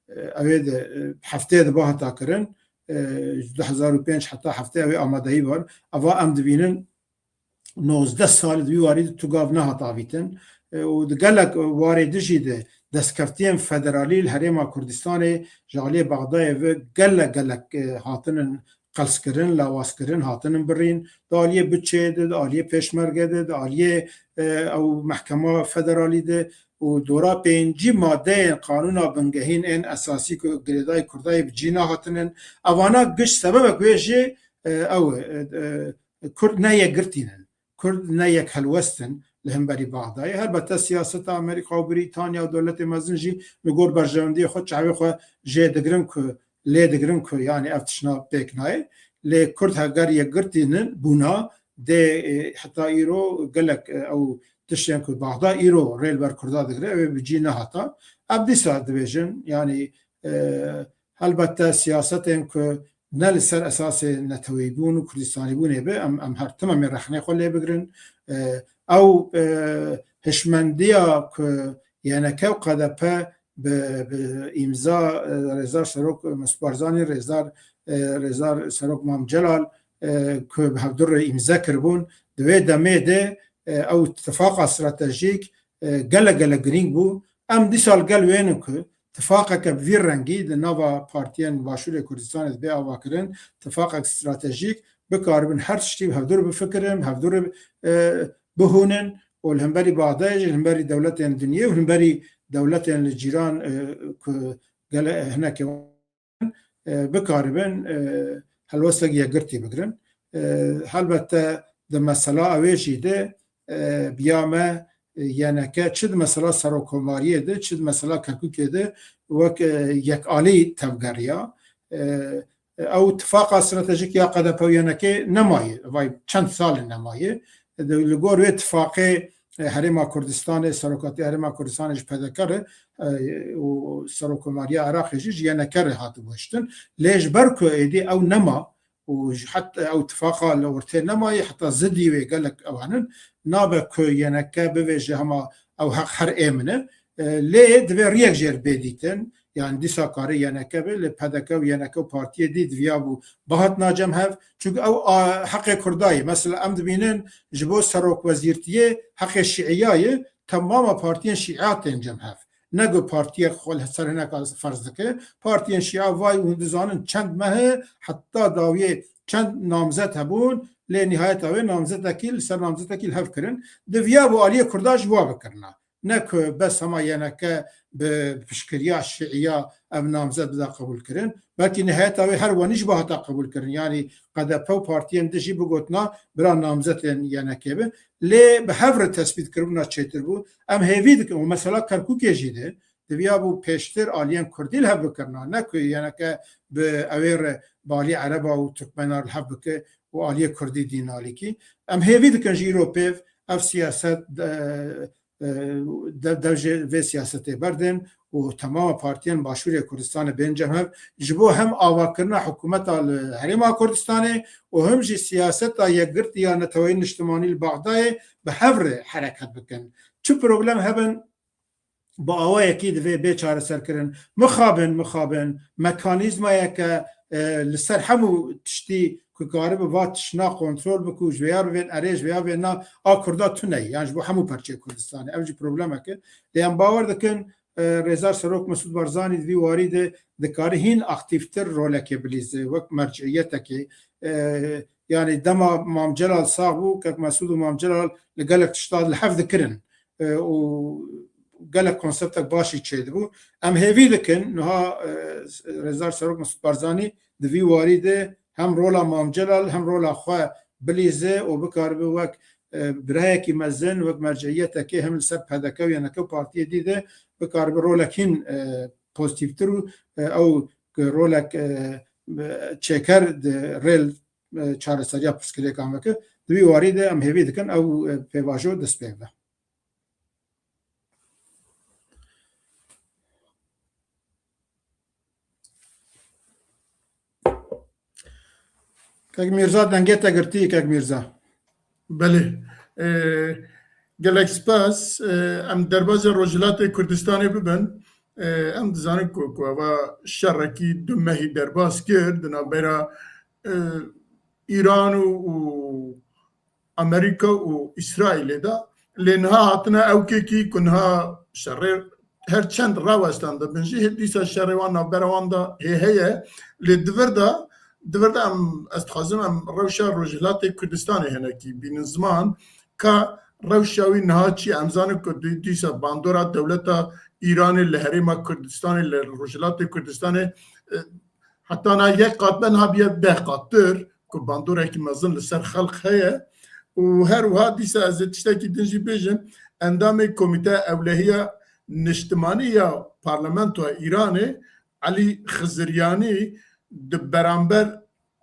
e, ew ê de, e, heftê de bihata kirin, e, ji du hezar û pênc heta heftê ew ê amadeyî ban. Eva em dibînin nozdeh salî di wî warî de tu gav nehat avîtin. E, û di gelek warê dijî de destkeftiyên federalî li Herêma Kurdistanê ji aliyê Bexdayê ve gelek gelek, e, hatinin qelskirin, lawazkirin, hatinin birîn. Di aliyê budçeyê de, di aliyê pêşmerge de, di aliyê, e, ew mehkema federalî de û dora pêncî madeyên qanûna bingehîn ên esasî ku girêdayî Kurdayê bi cî nehatinin. Evana giş sebebek wê jî, e, ew e, e, Kurd ne yekgirtî ne. Kurd ne yekhelwest in li hemberî Bexdayê. Helbete siyaseta Amerîka û Brîtanya û dewletê mezin jî li gor berjewendiyê xwe çavê xwe jê digirin ku, lê digirin ku, yani ev tişna pêk nayê. Lê Kurd heger yekgirtî nin bûna dê, e, heta îro gelek, e, ew tiştên ku Bexda îro rê li ber Kurda digire, ew ê bi cî nehata. Ev dîsa dibêjin, yani, e, helbete siyasetên ku ne li ser esasê neteweyîbûn û Kurdistanîbûnê be, em, em her tim em ê rexnê xwe lê bigirin. E, ew, e, hişmendiya ku Y N K û K D P bi, bi îmza, e, Rêzdar Serok Mesut Barzanî, Rêzdar, e, Rêzdar Serok Mam Celal, e, ku bi hevdu re îmze kiribûn, di wê demê de, e, ew tifaqa stratejîk, e, gelek gelek girîng bû. Em dîsa li gel wê ne ku tifaqeke bi vî rengî di nava partiyên Başûrê Kurdistanê de bê avakirin, tifaqek stratejîk bikaribin her tiştî bi hevdû re bifikirin, bi hevdû re, e, bihûnin û li hemberî Baxdayê jî, li hemberî dewletên dinyê û li hemberî dewletên li cîran, e, ku gele hinekê e, bikaribin, e, helwestek yekgirtî bigirin. E, helbette di mesela ew ê jî de, e, biya me, e, Y N K çi di mesela serokkomariyê de, çi di mesela Kerkûkê de wek, e, yekalî tevgeriya. E, ew tifaqa stratejîk ya K D P û Y N K nemaye, vay çend sal e nemaye. E, de, li gor wê tifaqê e, Herêma Kurdistanê, Serokatiya Herêma Kurdistanê ji P D K re, e, û Serokkomariya Iraqê jî ji Y N K re hatibû hiştin. Lê ji ber ku êdî ew nema û ji het ew tifaqa li ortê nemayê, heta zidî wê gelek ew henin, nabe ku Y N K bivêje hema ew heq her ê min e. E, lê divê riyek jê re bê dîtin. Yani dîsa kare Y N K be, lê P D K û Y N K û partiyê dî diviyabû bihatina cem hev. Çunku ew a, heqê Kurda ye. Mesela em dibînin ji bo serokwezîrtiyê heqê şîiya ye, temama partiyên şîa tên cem hev. Ne ku partiyek xwe li ser hineka ferz dike. Partiyên şîa vay hûn dizanin çend meh e, heta dawiyê çend namzet hebûn, lê nihayeta wê namzetekî li ser namzetekî li hev kirin. Diviyabû aliyê Kurda ji wa bikirina. Ne ku bes hema Y N K bi piştgiriya şîiya ev namzet bida qebûlkirin. Belkî nihayeta wê her wenî jî bihata qebûlkirin. Yanî K D P û partiyên din jî bigotina bira namzetên Y N K bin. Lê bi hev re tespît kiribûna çêtir bû. Em hêvî dikin û mesela Kerkûkê jî de Diviya bû pêştir aliyên Kurdî li hev bikirina, ne ku yeneke bi ewê re bi alî Ereba û Tirkmena li hev bike û aliyê Kurdî dîn alîkî. Em hêvî dikin ji îro pêv ev siyaset, e, e, de-, dev jê vê siyasetê berdin û temama partiyên Başûrê Kurdistanê bên cem hev ji bo hem avakirina hikûmeta li Herêma Kurdistanê û him jî siyaseta yekgirtî ya neteweyî niştimanî li Bexdayê bi hev re hereket bikin. Çi problem hebin, bi awayekî divê bê çareserkirin. Mixabin, mixabin, mekanîzmayeke, e, li ser hemû tiştî ku karibe va tiştna kontrol bike û ji vêya bivên erê, ji vêya bivên na, a Kurda tune ye. Yan ji bo hemû perçeyê Kurdistanê. Ev jî problemek e. Lê em bawer dikin, e, Rêzdar Serok Mesûd Barzanî di vî warî de dikare hîn aktîftir rolekê bilîze, wek merciyetekê. E, yanî dema Mam Celal sax bû, Kek Mesûd û Mam Celal li gelek tişta li hev dikirin. E, û gelek konseptek başî çêdibû. Em hêvî dikin niha, e, Rêzdar Serok Mesûd Barzanî di vî warî de hem rola Mam Celal hem rola xwe bilîze û bikaribe wek, e, birayekî mezin, wek merceyiyetekê hem li ser P D K û Y N K û partiyê dî de bikaribe rolek hîn, e, pozîtîftir û, e, ew rolek, e, çêker di rêl, e, çareseriya pirsgirêkan veke. Di vî warî de em hêvî dikin ew, e, pêvajo dest pê bibe. Kek Mîrza, dengê te girtî, Kek Mîrza. Belê. Ee, gelek spas. Ee, em derbazê Rojhilatê Kurdistanê bibin. Ee, em dizanin ku, ku eva şerekî du mehî derbas kir, di navbera, e, Îran û, û Amerîka û Îsraîlê de. Lê niha hatine ewkekî ku niha şerê her çend rawestan dibin jî, hê dîsa şerê wan navbera wan de hê heye. Lê di vir de, di vir de em, ez dixwazim em rewşa Rojhilatê Kurdistanê hinekî bînin ziman, ka rewşa wî niha çi ye? Em zanin ku dî-, dîsa bandora dewleta Îranê li Herêma Kurdistanê, li Rojhilatê Kurdistanê, e, heta niha yek qat be, niha bûye deh qattir ku bandorekî mezin li ser xelk heye. Û her wiha dîsa ez ê tiştekî din jî bêjim, endamê Komîteya Ewlehiya Niştimanî ya Parlamentoya Îranê, Elî Xiziryanî, di beramber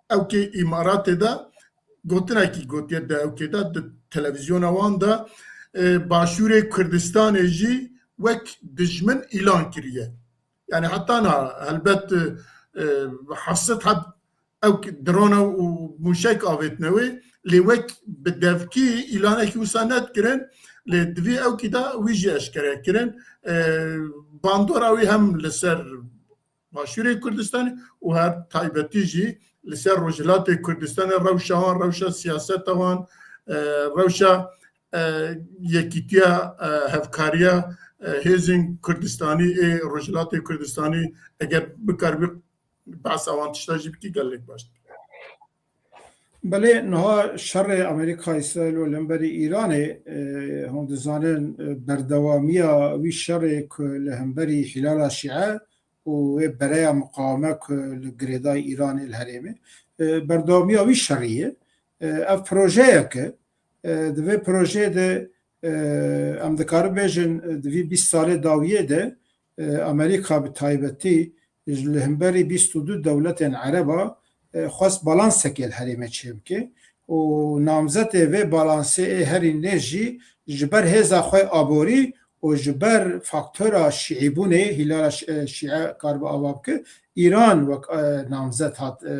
ewkê Îmaratê de gotinekî gotiye, di ewkê de di televîzyona wan de, e, Başûrê Kurdistanê jî wek dijmin îlan kiriye. Yani heta niha helbet, e, heft sed heb ew drone û mûşek avêtine wê, lê wek bi devkî îlanekî wisa nedikirin, lê di vî ewkî de wî jî eşkere kirin. E, bandora wî hem li ser Başûrê Kurdistanê û her taybetî jî li ser Rojhilatê Kurdistanê, rewşa wan, rewşa siyaseta wan, e, rewşa, e, yekîtiya, e, hevkariya, e, hêzên Kurdistanî ê Rojhilatê Kurdistanî, eger bikaribî behsa wan tişta jî bikî, gelek baş. Belê, niha şerê Amerîka-Îsraîl û li hemberî Îranê, e, hûn dizanin, e, berdewamiya wî şerê ku li hemberî Hîlala Şîe û wê bereya miqaweme ku li girêdayî Îranê li herêmê, e, berdewamiya wî şerî ye. E, ev projeyek e. E, di vê projeyê de, e, em dikarin bêjin, e, di vî bîst salê dawiyê de, e, Amerîka bi taybetî ji li hemberî bîst û du dewletên Ereba, e, xwest balansekê li herêmê çêbike û namzetê vê balansê ê herî nê jî ji ber hêza xwe aborî û ji ber faktora şîîbûnê, Hîlala Şi-, e, Şîe karibe ava bike, Îran wek, e, namzet hat, e,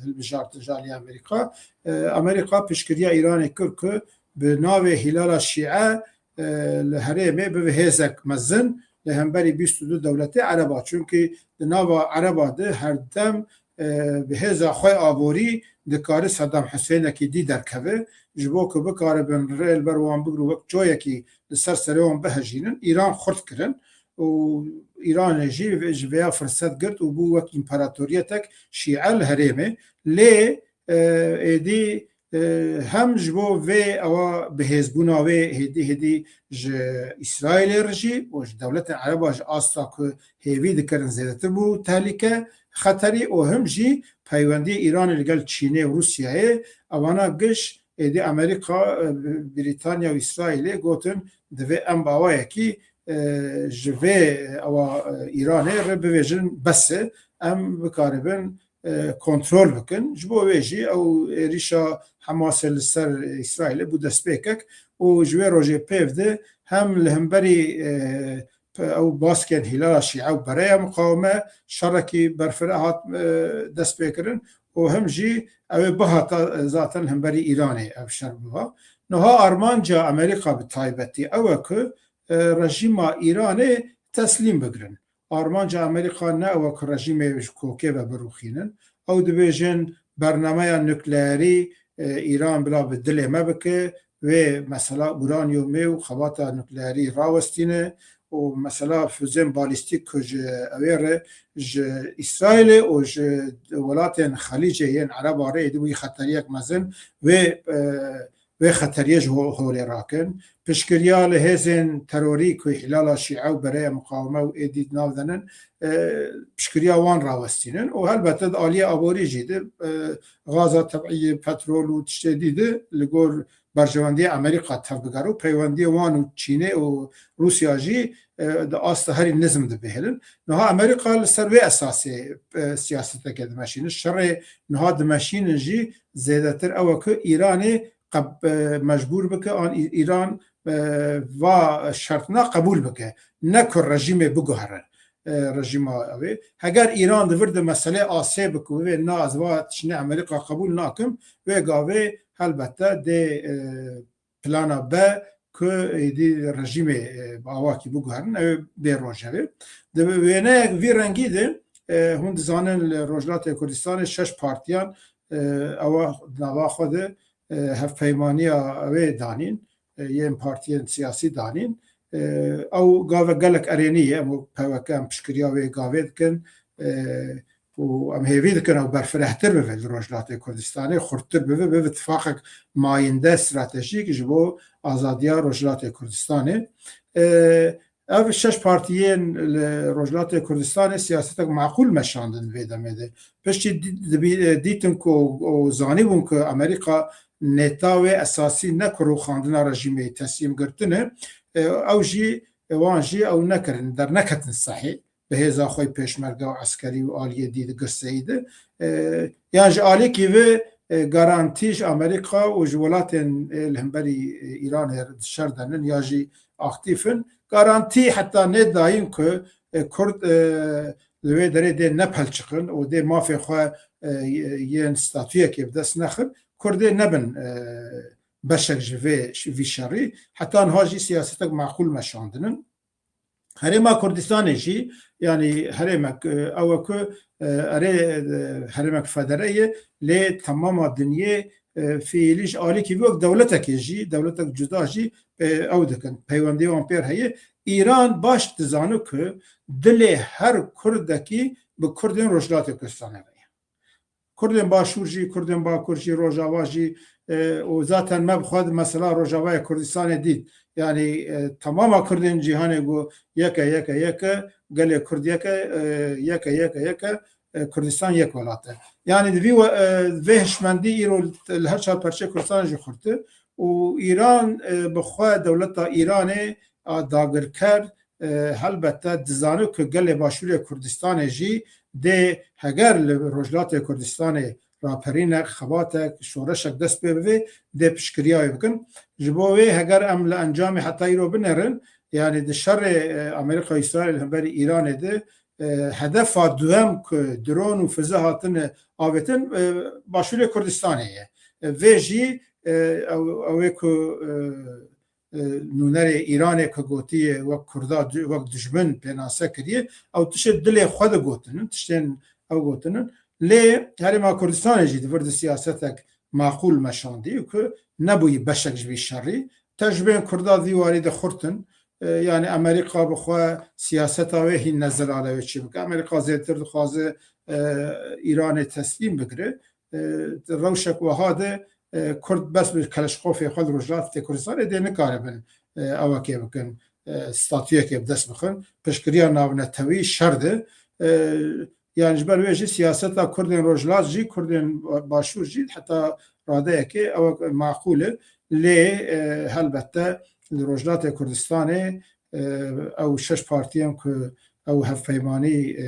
hilbijartin ji alî Amerîka. E, Amerîka piştgiriya Îranê kir ku bi navê Hîlala Şîe, e, li herêmê bibe hêzek mezin li hemberî bîst û du dewletê Ereba. Çunkî di nava Ereba de her dem, e, bi hêza xwe aborî dikare Sedam Husênekî dî derkeve. Ji bo ku bikaribin rê li ber wan bigrin û wek coyekî li ser serê wan bihejînin, Îran xurt kirin û Îranê jî ji vêya firset girt û bû wek împaratoriyetek şîe li herêmê. Lê, e, êdî, e, hem ji bo vê ewa bihêzbûna wê hêdî hêdî ji Îsraîlê re jî û ji dewletên Ereba ji asta ku hêvî dikirin zêdetir bû tehlîke, xeterî û him jî peywendiyê Îranê li gel Çînê û Rûsyayê, ewana giş êdî Amerîka, e, Brîtanya û Îsraîlê gotin, divê em bi awayekî, e, ji vê ewa, e, Îranê re bivêjin bes e, em bikaribin, e, kontrol bikin. Ji bo wê jî ew êrîşa Hamasê li ser Îsraîlê bû destpêkek û ji wê rojê pêv de hem li hemberî, e, ew baskên Hîlala Şîe û bereya miqawime şerekî berfireh hat, e, destpêkirin û hem jî ew ê bihata, e, zaten hemberî Îranê ev şer biha. Niha armanca Amerîka bi taybetî ew e ku, e, rejîma Îranê teslîm bigirin. Armanca Amerîka ne ew e ku rejîmê ji kokê ve birûxînin. Ew dibêjin bernameya nukleerî, e, Îran bila bi dilê me bike, wê mesela uranyumê û xebata nukleerî rawestîne û mesela füzên balîstîk ku ji ewê re ji Îsraîlê û ji welatên Xelîcê yên Ereba re êdî bûyî xeteriyek mezin wê, e, wê xeteriyê ji ho-, holê rakin. Piştgiriya li hêzên terorî ku Hîlala Şîe û bereya miqawime û êdî di nav de nin, e, piştgiriya wan rawestînin û helbete di aliyê aborî jî de, e, gaza tebîî, petrol û tiştê dî de li gor berjewendiyê Amerîka tevbigere û peywendiyê wan û Çînê û Rûsya jî, e, di asta herî nizm de bihêlin. Niha Amerîka li ser wê esasê, e, siyaseteke dimeşînin. Şerê niha dimeşînin jî zêdetir ew e ku Îranê qeb-, e, mecbûr bike an Î-, Îran, e, va şertina qebûl bike. Ne ku rejîmê biguhere, e, rejîma ew ê. Heger Îran di vir de meselê asê bike û bivê na ez va tiştê Amerîka qebûl nakim, wê gavê helbette dê, e, plana B ku êdî rejîmê, e, bi awakî biguherin, ew ê bê rojevê. Di wêneyek vî rengî de, e, hûn dizanin li Rojhilatê Kurdistanê şeş partiyan, e, ewa di nava xwe de, e, hevpeymaniya wê danîn, e, yên partiyên siyasî danîn. E, ew gavek gelek erênî ye, em wek P Y K em piştgiriya wê gavê dikin, e, û em hêvî dikin ew berfirehtir bibe li Rojhilatê Kurdistanê, xurttir bibe, bibe tifaqek mayînde stratejîk ji bo azadiya Rojhilatê Kurdistanê. E, ev şeş partiyên li Rojhilatê Kurdistanê siyasetek maqûl meşandin vê demê de. Piştî dî-, dibî-, e, dîtin ku û zanîbûn ku Amerîka nêta wê esasî ne ku rûxandina rejîmê teslîm girtin e, e, ew jî, e, wan jî ew nekirin, derneketin sehê bi hêza xwe pêşmerge û eskerî û aliyê dî di girseyî de. E, yan ji alîkî ve, e, garantî ji Amerîka û ji welatên, e, li hemberî, e, Îranê di şer de nin ya jî aktîf in. Garantî heta nê dayîn ku, e, Kurd, e, li wê derê dê nepelçiqin û dê mafê xwe, e, yên statuyekê bi dest nexin. Kurd dê nebin, e, beşek ji vê, vî şerî. Heta niha jî siyasetek maqûl meşandinin. Herêma Kurdistanê jî, yanî herêmek, e, ew e ku, e, erê, e, herêmek federe ye, lê temama dinyê, e, fiîlî ji alîkî wek dewletekê jî, dewletek cuda jî, e, ew dikin. Peywendiyê wan pêr heye. Îran baş dizane ku dilê her Kurdekî bi Kurdên Rojhilatê Kurdistanê re ye. Kurdên Başûr jî, Kurdên Bakur jî, Rojava jî, e, û zaten me bi xwe di mesela Rojavayê Kurdistanê dît. Yanî, e, temama Kurdên cîhanê got yek e, yek e, yek e, gelê Kurd yek e, e, yek e, yek e, yek e, e, Kurdistan yek welat e. Yanî di vî we-, e, vê hişmendî îro li her çar perçeyê Kurdistanê jî xurt e û Îran, e, bi xwe dewleta Îranê a dagirker, e, helbette dizane ku gelê Başûrê Kurdistanê jî dê heger li Rojhilatê Kurdistanê raperînek, xebatek, şoreşek dest pê bivê, dê piştgiriya wê bikin. Ji bo wê heger em li encamê heta îro binêrin, yanî di şerê, e, Amerîka û Îsraîl li hemberî Îranê de, e, hedefa duhem ku dron û fize hatine avêtin, e, Başûrê Kurdistanê ye. E, vê jî, e, ew, ew ê ku, e, e, nûnerê Îranê ku gotiye wek Kurda du-, wek dijmin pênase kiriye, ew tiştê dilê xwe de gotinin, tiştên ew gotinin. Lê Herêma Kurdistanê jî di vir de siyasetek maqûl meşandî û ku nebûyî beşek ji vî şerî. Tecrûbeyên Kurda di vî warî de xurt in. E, yanî Amerîka bi xwe siyaseta wê hîn ne zelale wê çê bike. Amerîka zêdetir dixwaze, e, Îranê teslîm bigire. E, di rewşek wiha de, e, Kurd bes bi Keleşkofê xwe li Rojhilatê Kurdistanê dê nikaribin, e, ewekê bikin, e, statuyekê bi dest bixin. Piştgiriya navnetewî şer de, e, yanî ji ber wê jî siyaseta Kurdên Rojhilat jî, Kurdên Başûr jî heta radeyekê ew maqûl e. Lê, e, helbette li Rojhilatê Kurdistanê e, ew şeş partiyên ku ew hevpeymanî, e,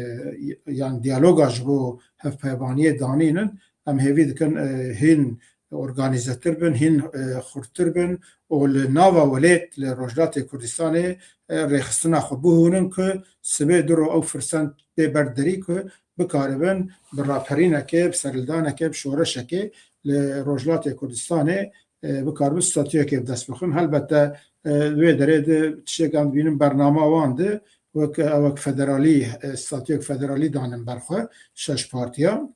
yan diyaloga ji bo hevpeymaniyê danînin, em hêvî dikin, e, hîn organîzetir bin, hîn, e, xurttir bin û li nava welêt, li Rojhilatê Kurdistanê, e, rêxistina xwe bihûnin ku sibê du ro ew firsend bê ber derî ku bikaribin bi raperînekê, bi serhildanekê, bi şoreşekê li Rojhilatê Kurdistanê, e, bikaribin statuyekê bi dest bixin. Helbette, e, wê derê de tiştek em dibînin bernama wan de wek, e, wek federalî, e, statuyek federalî danin ber xwe şeş partiya.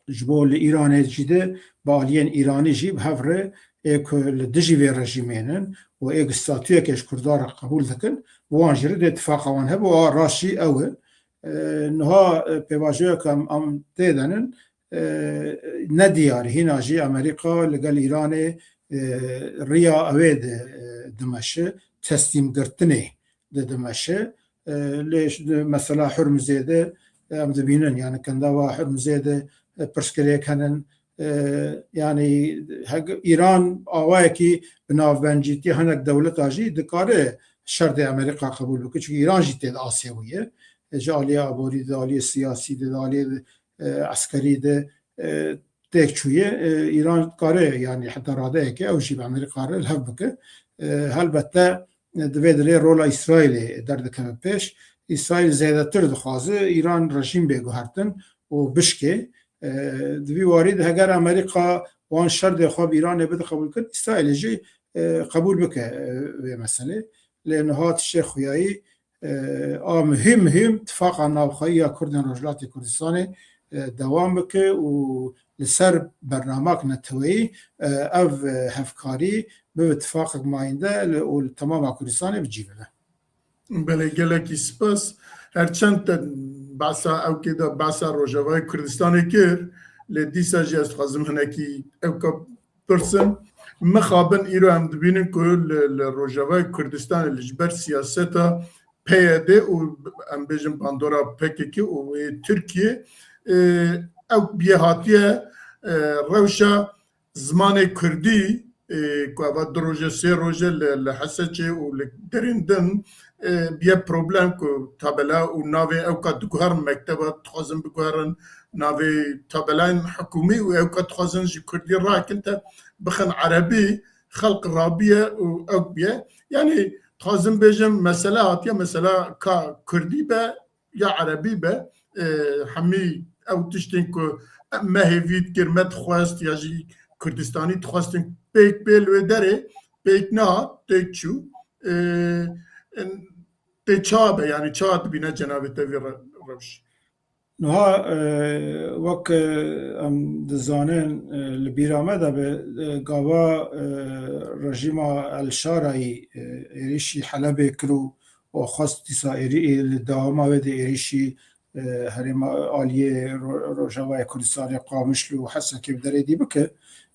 Ji bo li Îranê jî de bi aliyên Îranî jî bi hev re ê ku li dijî vê rejîmê nin û ê ku statuyekê ji Kurdan re qebûl dikin, bi wan jî re dê tifaqa wan hebe û a rast jî ew e. E, niha, e, pêvajoyek em, em tê de nin, e, ne diyar e. Hîna jî Amerîka li gel Îranê, e, riya ew ê di, e, dimeşe, teslîmgirtinê di dimeşe. E, lê ji, di mesela Hurmizê de, e, em dibînin, yani kendava Hurmizê de, e, pirsgirêk henin. E, yani heg-, Îran awayekî bi navbencîtiya hinek dewleta jî dikare şerdê Amerîka qebûl bike. Çünkü Îran jî tê di asê wî ye. E, ji aliyê aborî de, aliyê siyasî de, aliyê, e, eskerî de, e, têk çûye. E, Îran dikare, yani heta radeyeke ew jî bi Amerîka re li hev bike. E, helbette, e, divê dilê rola Îsraîlê derdikeve pêş. Îsraîl zêdetir dixwaze Îran rejîm bê guhertin û bişkê. E, di vî warî de heger Amerîka wan şerdê xwe bi Îranê bide qebûl kir, Îsraîlê jî, e, qebûl bike, e, vê meselê. Lê niha tiştê xuyayî, e, a muhîm muhîm tifaqa navxweyî ya Kurdên Rojhilatê Kurdistanê, e, dewam bike û li ser bernamak neteweyî, e, ev, e, hevkarî bibe tifaqek mayînde li, û li temama Kurdistanê bi cî bibe. Belê, gelekî spas. Her çend te behsa ewkê de behsa Rojavayê Kurdistanê kir, lê dîsa jî ez dixwazim hinekî ewka pirsim. Mixabin îro em dibînin ku li, li Rojavayê Kurdistanê li ji ber siyaseta P Y D û em bêjin bandora P K K û ê Tirkiye, e, ew biyê hatiye, e, rewşa zimanê kurdî, e, ku eva du roje, sê roje li, li Heseçê û li derên din, e, biye problem ku tabela û navê ewka diguherin mekteba, dixwazin biguherin navê tabelayên hikûmî û ewka dixwazin ji kurdî rakin te bixin erebî, xelq rabiye û ew biye. Yani dixwazim bêjim, mesele hatiye, mesela ka kurdî be ya erebî be, e, hemî ew tiştên ku me hêvî dikir, me dixwest ya jî Kurdistanî dixwestin pêk bê li wê derê, pêk nehat, pêk çû. E, tê ça be, yani ça dibîne cenabê te vê re-, rewş? Niha, e, wek, e, em dizanin, e, li bîra me de be, e, gava, e, rejîma El Şarayî, e, êrîşî Helebê kir û, û xwest dîsa êrî-, ê, li dewama wê de êrîşî, e, herêma aliyê Ro-, Rojavayê Kurdistanê, Qamişlo û Hesekê bi derê dî bike.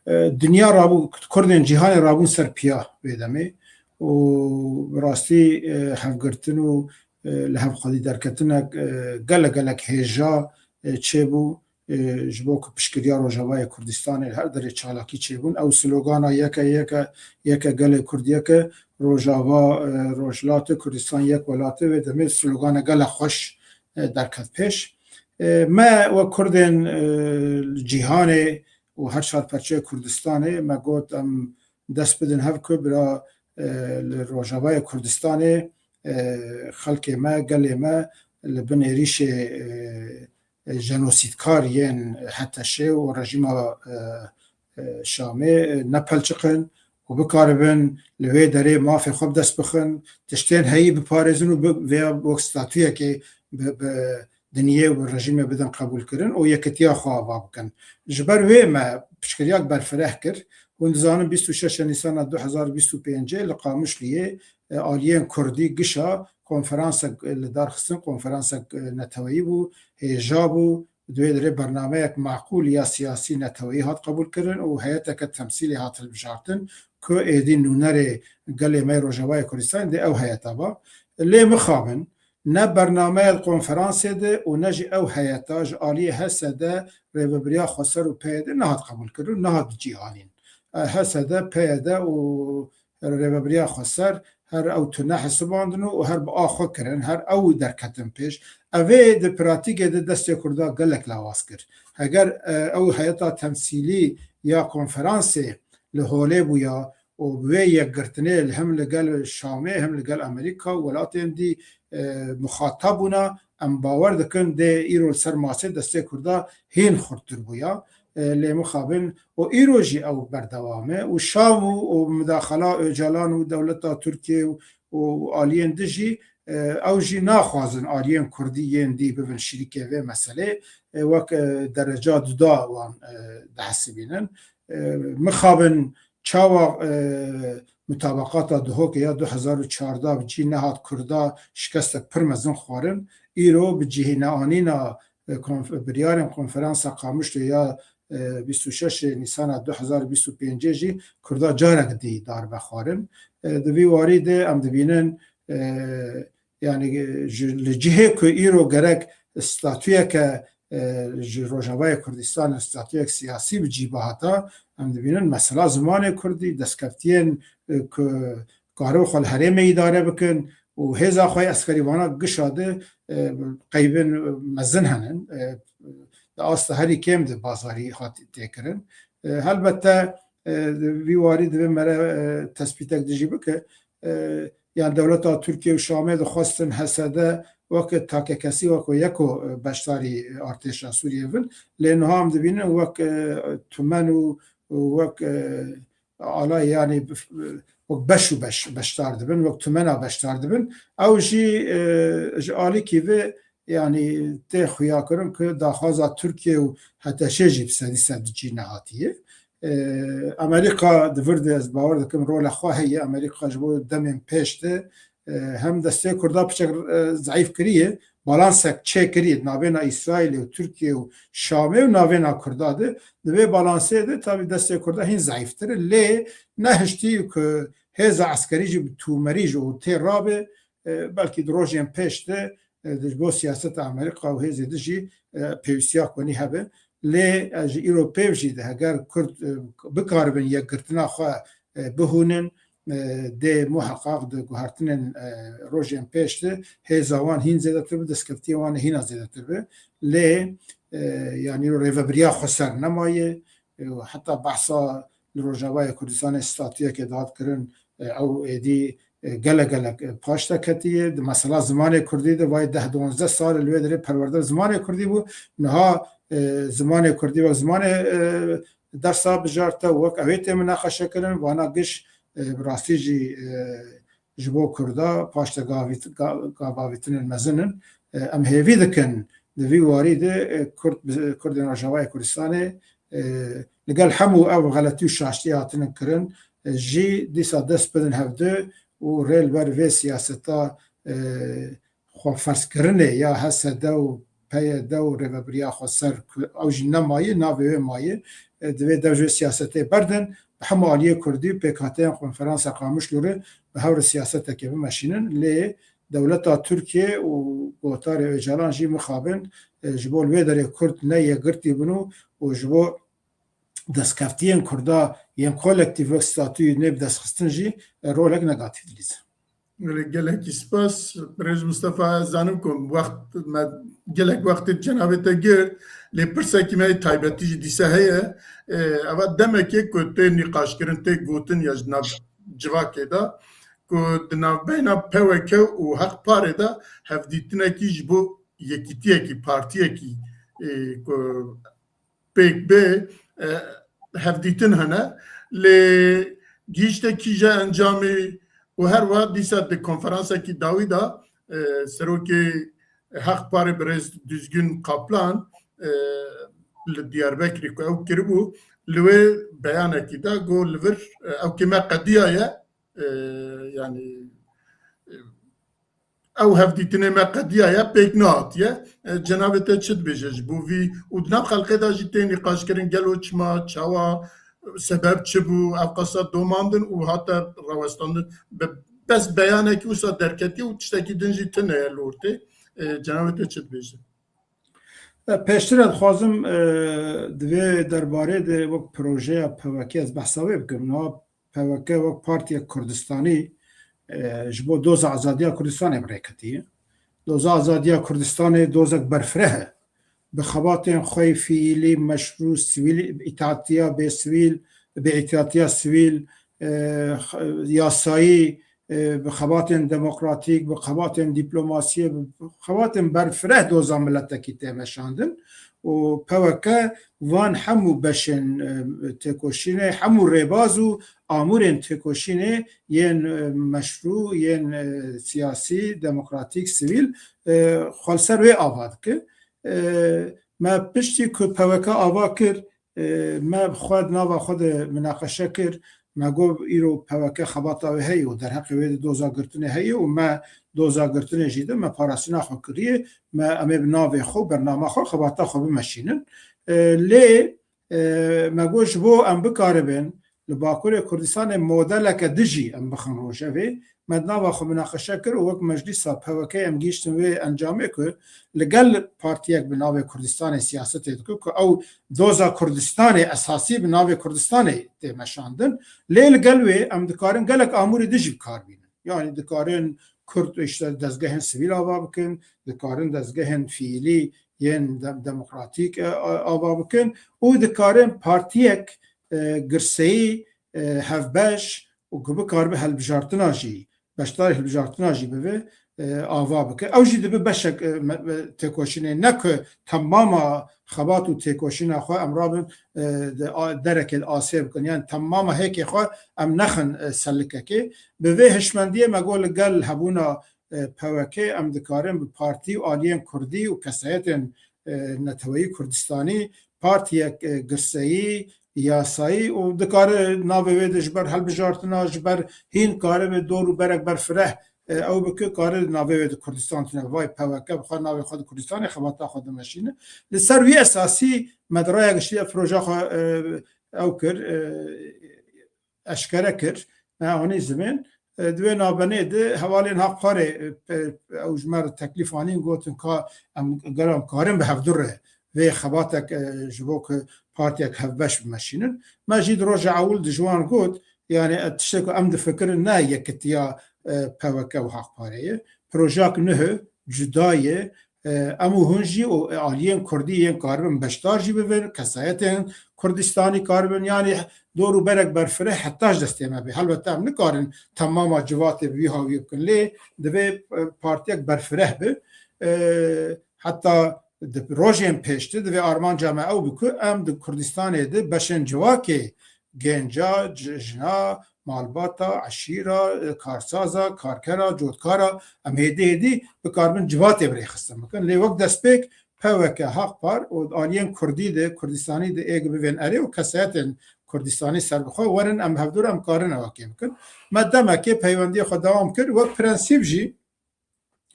E, dinya rabû, Kurdên cîhanê rabûn ser piya vê demê û bi rastî, e, hevgirtin û, e, li hev xwedî derketinek, e, gelek gelek hêja, e, çêbû, e, ji bo ku piştgiriya Rojavayê Kurdistanê li her derê çalakî çêbûn. Ew slogana yeke, yeke, yeke gelê Kurd yeke, Rojava, e, Rojhilatê Kurdistan yek welatê, wê demê slogana gelek xweş, e, derket pêş. E, me wek Kurdên, e, li cîhanê û her çar perçeyê Kurdistanê me got em dest bidin hev ku bira, e, li Rojavayê Kurdistanê, e, xelkê me, gelê me li bin êrîşê, e, e, jenosîdkar yên H T Ş û rejîma, e, e, Şamê, e, nepelçiqin û bikaribin li wê derê mafê xwe bi dest bixin, tiştên heyî biparêzin û bi, vêya wek statuyekê bi, bi dinyê û bi rejîmê bidin qebûlkirin û yekitiya xwe ava bikin. Ji ber wê me piştgiriyek berfireh kir. Hûn dizanin bîst û şeş Nîsana du hezar bîst û pêncê li Qamişliyê, e, aliyên Kurdî gişa konferansek, e, li dar xistin, konferansek, e, neteweyî bû, hêja bû, di wê derê bernameyek maqûl ya siyasî neteweyî hat qebûlkirin û heyeteke temsîlê hat hilbijartin ku êdî nûnerê gelê me yê Rojavayê Kurdistanê dê ew heyeta ba. Lê mixabin, ne bernameyê di konferansê de û ne jî ew heyeta ji aliyê H S D, Rêvebiriya Xweser û P Y D nehat qebûlkirin û nehat cîhanîn. E, H S D, P Y D û Rêvebiriya Xweser her ew tune hesibandin û her bi a xwe kirin, her ew derketin pêş. Evê di pratîkê de destê Kurda gelek lawaz kir. Heger, e, ew heyeta temsîlî ya konferansê li holê bûya û bi wê yekgirtinê li hem li gel Şamê hem li gel Amerîka û welatên dî, e, muxatab bûna, em bawer dikin dê îro li ser masê destê Kurda hîn xurttir bûya. E, lê mixabin û îro jî ew berdewam e û Şam û, û mudaxala Ocalan û dewleta Tirkiye û, û aliyên din jî, e, ew jî naxwazin aliyên Kurdî yên dî bibin şirîkê vê meselê, e, wek, e, dereca duda wan, e, dihesibînin. E, mixabin çawa, e, mutabaqata Duhokê ya du hezar û çardeh bi cî nehat Kurda şikestek pir mezin xwarin, îro bi cihêneanîna, e, konf-, biryarên konferansa Qamişlo ya, e, bîst û şeş Nîsana du hezar û bîst û pêncê jî Kurda carek dî darbe xwarin. E, di vî warî de em dibînin, e, yanî, e, ji, li cihê ku îro gerek statuyeke, e, ji Rojavayê Kurdistanê statuyek siyasî bi cî bihata, em dibînin mesela zimanê Kurdî, destkeftiyên, e, ku karin xwe li herêmê îdare bikin û hêza xwe yê eskerî vana gişa di, e, qeybên mezin henin. E, di asta herî kêm de bazarî hat têkirin. E, helbette, e, di vî warî divê mere, e, tespîtek dijî bike. E, yan dewleta Tirkiye û Şamê dixwestin H S D wek takekesî, wek yeko, e, beşdarî artêşa Sûriyê bin. Lê niha em dibînin wek, e, tumen û, û wek, e, alay, yanî, wek beş û beş beşdar dibin, wek tumena beşdar dibin. Ew jî, e, ji alîkî ve, yanî, tê xuyakirin ku daxwaza Tirkiye û H T Ş jî bi sedî sed di cî nehatiye. E, Amerîka di vir de ez bawer dikim rola xwe heye. Amerîka ji bo demên pêş de, e, hem destê Kurda piçek, e, zeîf kiriye, balansek çêkiriye navêna Îsraîlê û Tirkiye û Şamê û navêna Kurda de. Di vê balansê de tabî destê Kurda hîn zeîftir e. Lê nehiştî ku hêza eskerî jî bi tûmerî ji û tê rabe, e, belkî di rojên pêş de, e, di ji bo siyaseta Amerîka û hêzê di jî, e, pêwîstiya konî hebe. Lê, e, ji îro pêv jî de heger Kurd, e, bikaribin yekgirtina xwe, e, bihûnin, e, dê muheqaq di guhertinên, e, rojên pêş de hêza wan hîn zêdetir bi, destkeftiyê wan hîna zêdetir bi. Lê, e, yanî rêvebiriya xweser nemaye, e, heta behsa li Rojavayê Kurdistanê statuyekê dihat kirin, e, ew êdî, e, gelek gelek, e, paş de ketiye. Di mesela zimanê Kurdî de vay deh donzdeh sal li wê derê perwerde zimanê Kurdî bû. Niha, e, zimanê Kurdî wek zimanê, e, dersa bijarte, wek ew ê tê minaqeşe kirin, vana giş, e, bi rastî jî, e, ji bo Kurda paş de gavît-, ga-, gavavîtinên mezin in. E, em hêvî dikin di vî warî de, e, Kurd, Kurdên Rojavayê Kurdistanê, e, li gel hemû ev xeletî û şaştiyê hatinin kirin, e, jî dîsa dest bidin hevdu û rê li ber vê siyaseta, e, xweferzkirinê ya H S D û P Y D û rêvebiriya xweser ku ew jî nemaye, navê wê maye, e, divê dev ji wê siyasetê berdin, bi hemû aliyê Kurdî û pêkhateyên konferansa Qamişlo re bi hev re siyaseteke bimeşînin. Lê dewleta Tirkiye û gotarê Ocalan jî mixabin, e, ji bo li wê derê Kurd ne yekgirtî bin û, û ji bo destkeftiyên Kurda yên kolektîf wek statûyê nê bi dest xistin jî, e, rolek negatîf dilîze. Gelek, gelekî spas. Birêz Mistefa, ez zanim ku wext me, gelek wextê cenabê te girt, lê pirsekî me yê taybetî jî dîse heye. E, eva demekê ku tê nîqaşkirin, tê gotin ya ji nav civakê de, ku di navbeyna P Y K û H D P'ê de hevdîtinekî ji bo yekîtiyekî, partiyekî, e, ku pêk bê, e, hevdîtin hene. Lê gihîşte kîje encamê û her wiha dîsa di konferansekî dawî de, e, serokê H D P'ê birêz Duzgin Kaplan, e, li Diyarbekirê ku ew kiribû, li wê beyanekî da got, li vir, e, ew kê me qediyaye, e, yanî, e, ew hevdîtinê me qediyaye, pêk nehatiye. E, cenabê te çi dibêje ji bo vî? Û di nav xelkê de jî tê nîqaşkirin, gelo çima, çawa, sebeb çi bû, ev qasa domandin û hate rawestandin? Be-, bes beyanekî wisa derketiye û tiştekî din jî tune ye li ortê. E, cenabê te çi dibêje? E, pêştir ez dixwazim, e, di vê derbarê de wek projeya P Y K ez behsa wê bikim. Niha P Y K wek partiyek Kurdistanî, e, ji bo doza azadiya Kurdistanê bi rê ketiye. Doza azadiya Kurdistanê dozek berfireh e. Bi xebatên xwe yê fiîlî, meşrû, sivîl, îtihatiya bêsivîl, bi îtihatiya sivîl, e, x-, yasayî, e, bi xebatên demokratîk, bi xebatên dîplomasiyê, bi xebatên berfireh doza miletekî tê meşandin û P Y K van hemû beşên, e, têkoşînê, hemû rêbaz û amûrên têkoşînê yên, e, meşrû, yên, e, siyasî, demokratîk, sivîl, e, xwe li ser wê ava dike. E, me piştî ku P Y K ava kir, e, me bi xwe di nava xwe de minaqeşe kir. Me got, îro P Y K xebata wê heye û derheqê wê de doza girtinê heye û me doza girtinê jî de me parastina xwe kiriye. Me, em ê bi navê xwe, bernama xwe, xebata xwe bimeşînin. E, lê, e, me got, ji bo em bikaribin li Bakurê Kurdistanê modeleke dijî em bixin rojevê, me di nava xwe minaqeşe kir û wek meclîsa P Y K em gihîştin wê encamê ku li gel partiyek bi navê Kurdistanê siyasetê dike, ku ew doza Kurdistanê esasî bi navê Kurdistanê tê meşandin. Lê li gel wê em dikarin gelek amûrê dijî bi kar bînin. Yani dikarin Kurd, işte, dezgehên sivîl ava bikin, dikarin dezgehên fiîlî yên de-, demokratîk, e, a-, ava bikin û dikarin partiyek, e, girseyî, e, hevbeş û ku bikaribe hilbijartina jî, beşdarî hilbijartina jî bibe, e, ava bike. Ew jî dibe beşek, e, me-, me-, têkoşînê, ne ku temama xebat û têkoşîna xwe em rabin, e, di a-, derekê de asê bikin. Yani temama hêkê xwe em nexin, e, selikekê. Bi vê hişmendiyê me got li gel hebûna, e, P Y K em dikarin bi partî û aliyên kurdî û kesayetên, e, neteweyî Kurdistanî partiyek, e, girseyî, yasayî û dikare navê wê de ji ber hilbijartina, ji ber hîn karibe dor û berek berfireh, e, ew bike, kare navê wê di Kurdistan tune. Vay P Y K bi xwe navê xwe di Kurdistanê xebata xwe dimeşîne. Li ser wî esasî me di raya giştî de proja xwe, e, ew kir, e, eşkere kir. Me anî ziman. E, di wê navbenê de hevalên Haqparê, e, pe-, ew ji me re teklîf anîn, gotin ka em gelo em karin bi hevdu re vê xebatek, e, ji bo ku partiyek hevbeş bimeşînin. Me jî di roja ewil di ji wan got, yani, e, tiştê ku em difikirin ne yekitiya, e, P Y K û Haqparê ye. Projak nuh e, cuda ye. E, em û hûn jî û aliyên kurdî yên karibin beşdar jî bibin, kesayetên Kurdistanî karibin, yani dor û berek berfireh heta ji destê me bê. Helbette em nikarin temama civatê bi vî hawiyê bikin, lê divê, e, partiyek berfireh be. E, heta di rojên pêştir divê armanca me ew be ku em di Kurdistanê de beşên civakê, genca, ci-, jina, malbata, eşîra, e, karsaza, karkera, cotkara, em hêdî hêdî bikaribin civatê bi rêxistin bikin. Lê wek destpêk P Y K, Haqpar û aliyên kurdî de, Kurdistanî de ê bibên erê û kesayetên Kurdistanî serbixwe werin, em hevdû re em karin ewekê bikin. Me demekê peywendiyê xwe dewam kir. Wek prensîp jî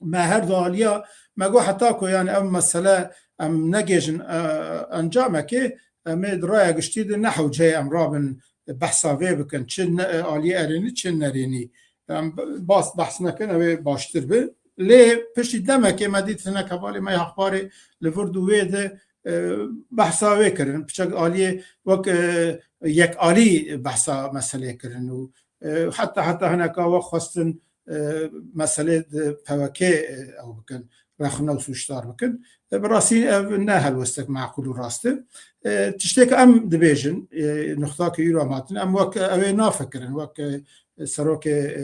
me her du aliya, me got heta ku yani ev mesele em negêjin, e, encamekê, em ê di raya giştî de ne hewce ye em rabin behsa vê bikin. Çi ne, e, aliyê erênî, çi nerênî. Em bas behs nekin, ew ê baştir be. Lê piştî demekê me dît hinek hevalê me yê Haqparê li vir du wê de, e, behsa wê kirin. Piçek aliyê wek, e, yekalî behsa meselê kirin û, e, heta, heta hineka we xwestin, e, meselê di P Y K, e, ew bikin, rexne û sûcdar bikin. E, bi rastî ev ne helwestek meqûl û rast e. E, tiştê ku em dibêjin, e, nuxta ku îro em hatin, em wek ew ê nafikirin, wek, e, serokê, e,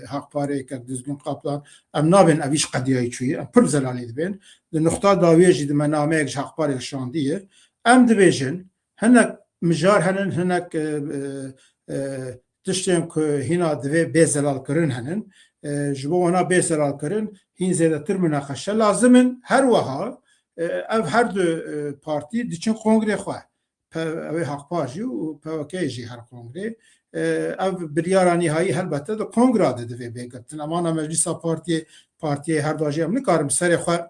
Haqparê Kek Duzgin Kaplan, em nabên ev îş qediyayî çûyî, em pir bi zelalî dibên. Di nuxta dawiyê jî di me nameyek ji Haqparê şandiye. Em dibêjin, hinek mijar henin, hinek, e, e, e, tiştên ku hîna divê bê zelalkirin henin. E, ji bo wana bê zelalkirin hîn zêdetir minaqeşe lazim in. Her wiha, e, ev her du, e, partî diçin kongrê xwe. Pe-, ew ê Haqpar jî û P Y K jî her kongrê. E, ev biryara nîhayî helbete di kongra de divê bê girtin. Em ana meclîsa partiyê, partiyê her du jî em nikarin bi serê xwe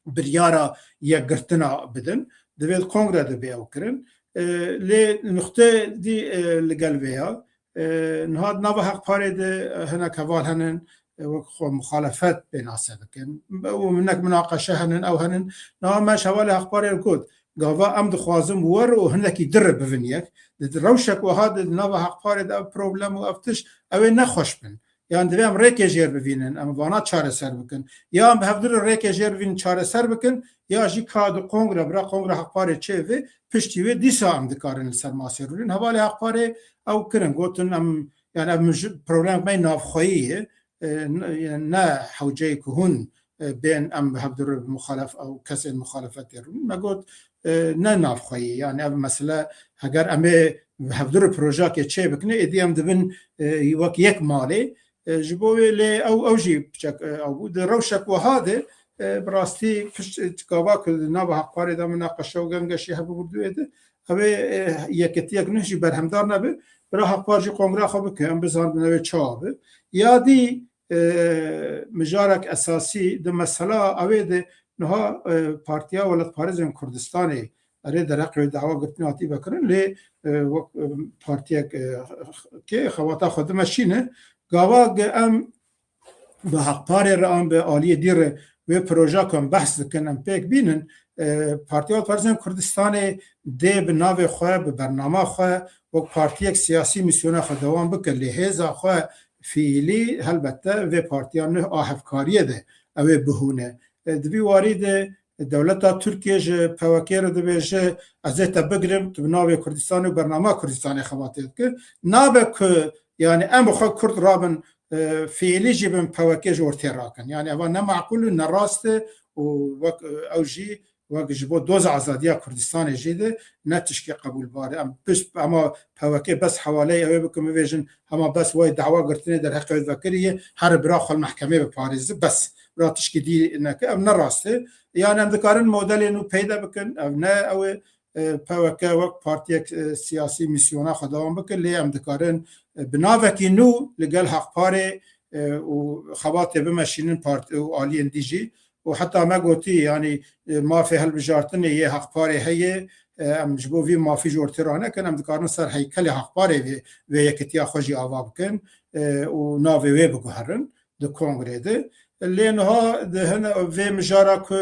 biryara yekgirtina bidin. Divê di kongre de bê ew kirin. E, lê nuxte dî, e, li gel vê ya. E, niha di nava Haqparê de, e, hinek heval henin, e, wek xwe muxalefet pênase bikin. Û hinek minaqeşe henin, ew henin. Niha me ji hevalê Haqparê re got, gava em dixwazin wer û hinekî dir re bivin yek. Di, di rewşek wiha de di nava Haqparê de ev problem û ev tişt, ew ê nexweş bin. Yan divê em rêkê jêr bivînin, em vana çareser bikin. Ya em bi hevdû re rêkê jêr bivînin, çareser bikin, ya jî ka di kongre, bira kongre Haqparê çê vê, piştî wê dîsa em dikarin li ser masê rûnin. Hevalê Haqparê ew kirin, gotin em, yani ev mij-, problemek me navxweyî ye, e, ne, ne hewceyê ku hûn, e, bên em bi hevdû re bi muxalef-, ew kesên muxalefetê rûnin. Me got, e, ne navxweyî, yani ev mesele heger em ê bi hevdû re projeyekê çê bikin, êdî em dibin, e, wek yek malê. E, ji bo wê lê ew, ew jî piçek, e, ew bû. Di rewşek wiha de, e, bi rastî pişt, e, gava ku di nava Haqparê de minaqeşe û gengeşî hebû bi duyê de, ew ê, e, yeketiyek nuh jî berhemdar nebe, bira Haqpar jî kongreya xwe bike, em bizanibin ew ê çawa be. Ya dî, e, mijarek esasî di mesela ew ê de niha, e, Partiya Welatparêzên Kurdistanê erê derheqê wê dawa girtinê hatî vekirin, lê, e, wek, e, partiyek, e, kê xebata xwe dimeşîne, gava ge em bi Haqparê re an bi aliyê dî re wê proja ku em behs dikin, em pêk bînin, e, Partiya Welatparêzên Kurdistanê dê bi navê xwe, bi bernama xwe, wek partiyek siyasî mîsyona xwe dewam bike, lê hêza xwe fiîlî helbette vê partiya nuh a hevkariyê de ew ê bihûne. E, di vî warî de dewleta Tirkiye ji P W K re dibêje, ez ê te bigirim, tu bi navê Kurdistanê û bernama Kurdistanê xebatê dikî. Nabe ku, yani em bi xwe Kurd rabin, e, fiîlî jî bin P W K ji ortê rakin. Yani eva ne maqûl û ne rast e û wek, e, ew jî wek ji bo doza azadiya Kurdistanê jî de ne tişkê qebûlbar e. Em pişt, ema P W K bes hewaleyê ew ê bikin, bibêjin, hema bes wayê dawa girtinê derheqê wê vekiriye, here bira xwe li mehkemê biparêze, bes. Bira tişkî dî neke, ev ne rast e. Yani em dikarin modelê nû peyde bikin, ev ne ew ê, e, P W K wek partiyek, e, siyasî mîsyona xwe dewam bike, lê em dikarin, e, bi navekî nû li gel Haqparê, e, û xebatê bimeşînin part-, û aliyên dî jî. Û heta me gotî, yani, e, mafê hilbijartinê yê Haqparê heye, e, em ji bo vî mafî ji ortê ranekin, em dikarin ser heykelê Haqparê vê, vê yekitiya xwe jî ava bikin, e, û navê wê biguherin di kongrê de. Lê niha di hin vê mijara ku,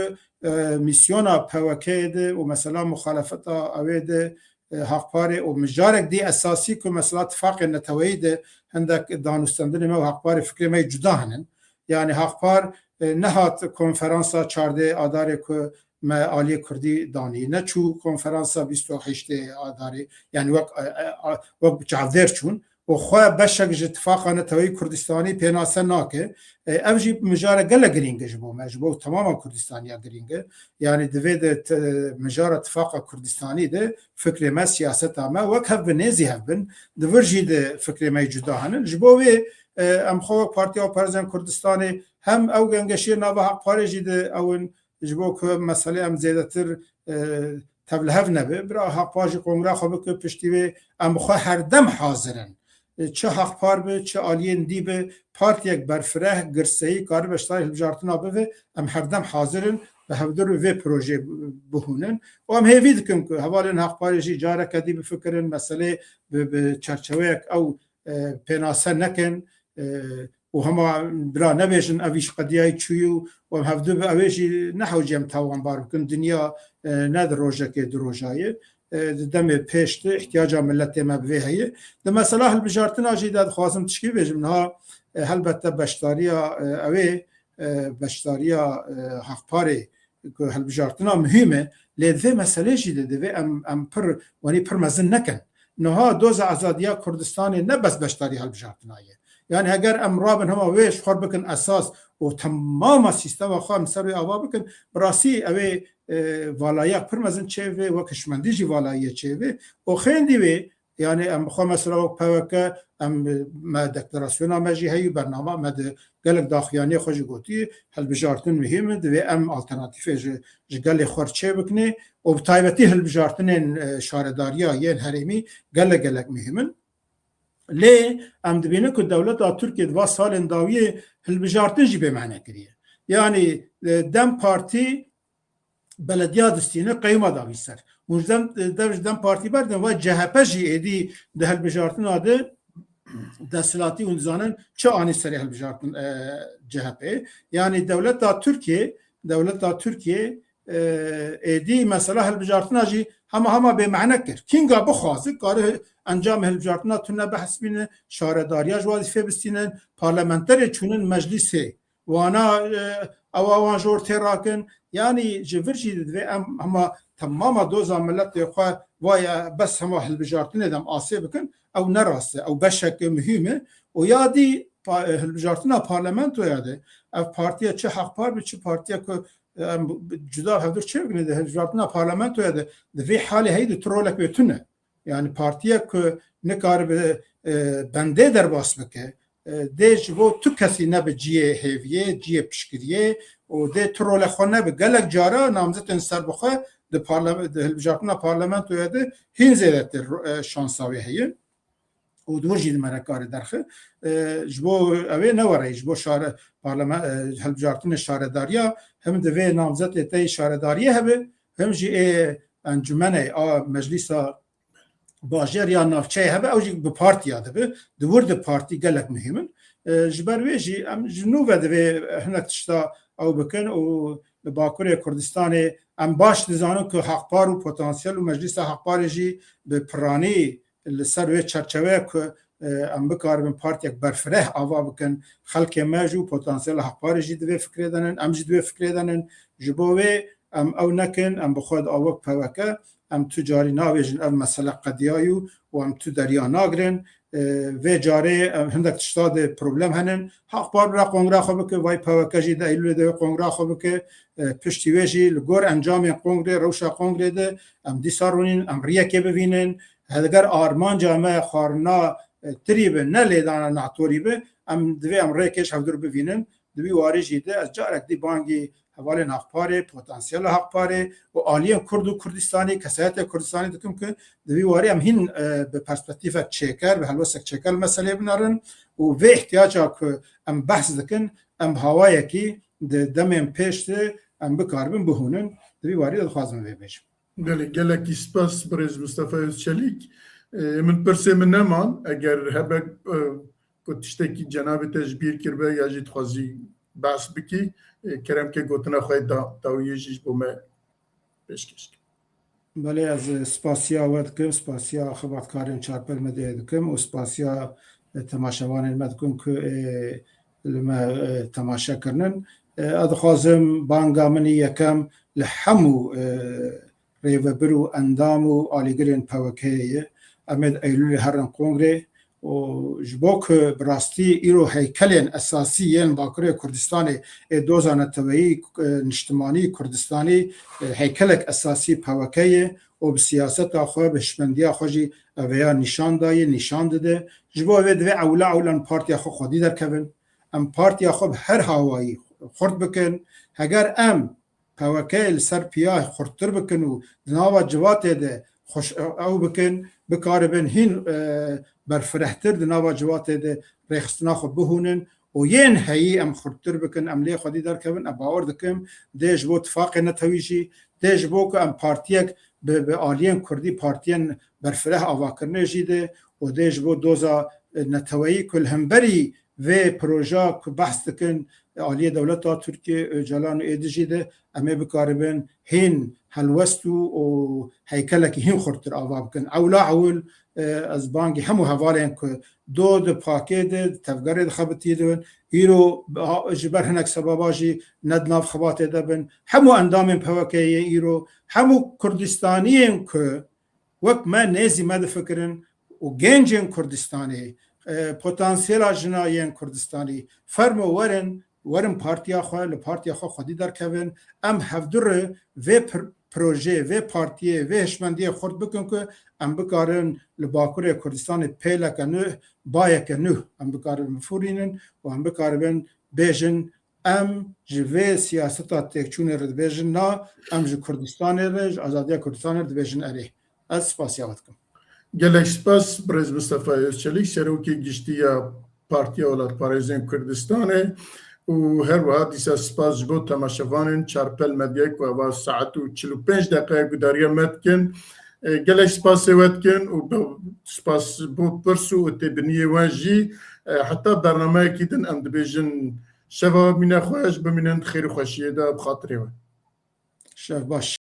e, mîsyona P W K'ê de û mesela muxalefeta ew ê de, e, Haqparê û mijarek dî esasî ku mesela tifaqê neteweyî de hindek danûstendinê me û Haqparê fikrê me yê cuda hene. Yani Haqpar, e, nehat konferansa çardê Adarê ku me aliyê Kurdî danî, neçû konferansa bîst û heştê Adarê, yani wek, e, e, a-, wek bi çavdêr çûn. û xwe beşek ji Tifaqa Neteweyî Kurdistanî pênase nake. E, ev jî mijara gelek girîng e ji bo me, ji bo temama Kurdistaniya girîng e. Yani divê de te-, mijara Tifaqa Kurdistanî de fikrê me, siyaseta me wek hev bi nêzî hev bin, di vir jî de fikrê me yê cuda henin. Ji bo wê, e, em xwe wek Partiya Parêzên Kurdistanê hem ew gengeşiyê nava Haqparê jî de ew in, ji bo ku meselê em zêdetir, e, tevlihev nebe. Bira Haqpar jî kongra xwe bike piştî wê, em xwe herdem hazir in. E, çi Haqpar be, çi aliyên dî be, partiyek berfireh, girseyî, kare beşdarî hilbijartina bibe, em herdem hazir in, bi hevdû re vê projeyê bihûnin. Û em hêvî dikin ku hevalên Haqparê jî careke dî bifikirin, meselê bi, bi çerçeveyek ew, e, pênase nekin, e, û hema bira nebêjin, ev îş qediyayî çûyî û em hevdu bi ew ê jî nehewcî em tawanbar bikin. Dinya, e, ne di rojekê du roja ye. E, di demê pêş de ihtiyaca miletê me bi vê heye. Di mesela hilbijartina jî de dixwazim tişkî bêjim. Niha, e, helbette beşdariya, e, ew ê, e, beşdariya, e, Haqparê ku hilbijartina muhîm e, lê di vê meselê jî de divê em, em pir, wanî pir mezin nekin. Niha doza azadiya Kurdistanê ne bes beşdarî hilbijartina ye. Yani heger em rabin hema wê ji xwe bikin esas û temama sîstema xwe em ser wê ava bikin, bi rastî ew ê, e, valayiya pir mezin çêvê, wek hişmendî jî valayiyê çêvê û xêndî wê, yani em bi xwe mesela wek P W K, em, me deklarasyona me jî heyî, bernama me di gelek daxuyaniyê xwe jî gotî, hilbijartin muhîm e, divê em alternatîfê ji, ji gelê xwe re çê bikinê û bi taybetî hilbijartinên, e, şaredariya yên herêmî gelek gelek muhîm in. Lê em dibînin ku dewleta Tirkiye di va salên dawiyê hilbijartin jî bê mane kiriye. Yani, e, DEM Partî belediya distîne qeyûma davî ser. Hûn ji DEM, dev ji DEM Partî berdin, va C H P jî êdî di hilbijartina de desthilatî hûn dizanin çi anî serê hilbijartin, e, C H P. Yani dewleta Tirkiye, dewleta Tirkiye e, êdî mesela hilbijartina jî hema hema bêmehne kir. Kînga bixwaze, kare encamê hilbijartina tune behs bîne, şaredariya ji wazîfê bistînin, parlamenterê çûnin meclîsê. Wana, e, ewa wan jor tê rakin. Yanî ji vir jî divê em hema temama doza miletê xwe, vay, e, bes hema hilbijartinê de em asê bikin. Ew ne rast e. Ew beşeke muhîm e. Û ya dî pa-, e, hilbijartina parlamentoya de ev partiya çi Haqpar be, çi partiya ku, e, em cuda hevdur çêbikin de hilbijartina parlamentoya de di vê halê heyî de tu rolek wê tune. Yani partiyek ku nikaribe, e, bendê derbas bike, e, dê ji bo tu kesî nebe cihê hêviyê, cihê piştgiriyê û dê tu rolê xwe nebe. Gelek cara namzetên serbixwe di parlam-, di hilbijartina parlamentoya de hîn zêdetir, e, şansa wê heye. Û di wir jî di me re karê derxe. E, ji bo ew ê ne were, ji bo şare-, parlame-, e, hilbijartinê şaredariya, him divê namzetê te yê şaredariyê hebe, him jî ê encûmenê a meclîsa bajêr ya navçeyê hebe, ew jî bi partiya dibe. Di wir de partî gelek muhîm in. E, ji ber wê jî em ji nû ve divê hinek tişta ew bikin û li Bakurê Kurdistanê em baş dizanin ku Haqpar û potansiyel û Meclîsa Haqparê jî bi piranî li ser wê çerçeveya ku, e, em bikaribin partiyek berfireh ava bikin, xelkê me jî û potansiyela Haqparê jî di vê fikrê de nin, em jî di vê fikrê de nin. Ji bo wê em ew nekin, em bi xwe de wek P W K, em tu carî nabêjin ev mesele qediyayî û em tu deriya nagirin. E, vê carê em hindek tişta de problem henin. Haqpar bira kongra xwe bike, vay P W K jî di Eylûlê de wê kongra xwe bike. E, piştî wê jî li gor encamên kongrê, rewşa kongrê de em dîsa rûnîn, em riyekê bivînin. Heger armanca me xwarina, e, tirî be, ne lêdana natorî be, em divê em rêkê ji hevdur bivînin. Di vî warî jî de ez carek dî bangî hevalên Haqparê, potansiyela Haqparê û aliyên Kurd û Kurdistanî, kesayetê Kurdistanî dikim ku di vî warî em hîn, e, bi perspektîfek çêker, bi helwestek çêker li meseleyê binerin û vê ihtiyaca ku em behs dikin, em bi hawayekî di demên pêş de em bikaribin bihûnin. Di vî warî de dixwazim vê bêjim. Belê, gelekî spas birêz Mistefa Özçelîk. E, min pirsê min neman, eger hebe, e, ku tiştekî cenabê te ji bîr kiribe ya jî dixwazî behs bikî, e, kerem ke gotina xwe da-, dawiyê jî ji bo me pêşkêş kir. Belê, ez spasiya we dikim, spasiya xebatkarên Çarpel Medyayê dikim û spasiya, e, temaşevanên me dikim ku, e, li me, e, temaşe kirinin. E, ez dixwazim banga min î yekem li hemû, e, rêvebir û endam û alîgirên P W K'ê ye. Em ê di Eylûlê herin kongrê û ji bo ku bi rastî îro heykelên esasî yên Bakurê Kurdistanê ê doza neteweyî, e, niştimanî Kurdistanî, e, heykelek esasî P W K ye û bi siyaseta xwe, bi hişmendiya xwe jî ev ya nîşan daye, nîşan dide. Ji bo vê divê ewle ewle em partiya xwe xwedî derkevin. Em partiya xwe bi her hawayî xurt bikin. Heger em P W K li ser piya xurttir bikin û di nava civatê de xweş ew bikin, bikaribin hîn, e, berfirehtir di nava civatê de rêxistina xwe bihûnin û yên heyî em xurttir bikin, em lê xwedî derkevin, em bawer dikim dê ji bo tifaqê netewî jî, dê ji bo ku em partiyek bi, bi aliyên kurdî, partiyên berfireh avakirinê jî de û dê ji bo doza, e, neteweyî ku li hemberî vê proja ku behs dikin, aliyê dewleta Tirkiye, Ocalan û êdî jî de em ê bikaribin hîn helwest û, û heykelekî hîn xurttir ava bikin. Ewla ewil, e, ez bangî hemû hevalên ku do di pakê de, di tevgerê de xebitî dibin, îro ha-, ji ber hinek sebaba jî ne di nav xebatê de bin. Hemû endamên P W K'ê yê îro, hemû Kurdistaniyên ku wek me nêzî me difikirin û gencên Kurdistanê, e, potansiyela jina yên Kurdistanî, fermo werin, werin partiya xwe, li partiya xwe xwedî derkevin. Em hevdu re vê pir-, projeyê, vê partiyê, vê hişmendiyê xurt bikin ku em bikarin li Bakurê Kurdistanê pêleke nû, bayeke nû em bikarin bifûrînin û em bikaribin bêjin, em ji vê siyaseta têkçûnê re dibêjin na, em ji Kurdistanê re, ji azadiya Kurdistanê re dibêjin erê. Ez spasiya we dikim. Gelek spas, birêz Mistefa Özçelîk, Serokê Giştî ya Partiya Welatparêzên Kurdistanê û her wiha dîsa spas ji bo temaşevanên Çarpel Medyayê ku eva saet û çil û pênc deqe gudariya me dikin. E, gelek spasê we dikin û be-, spas bo pirs û têbiniyê we jî. E, heta bernameyekî din em dibêjin şeva mîne xweş, bimînin di xêr û xweşiyê de bi xatirê we. Şev baş.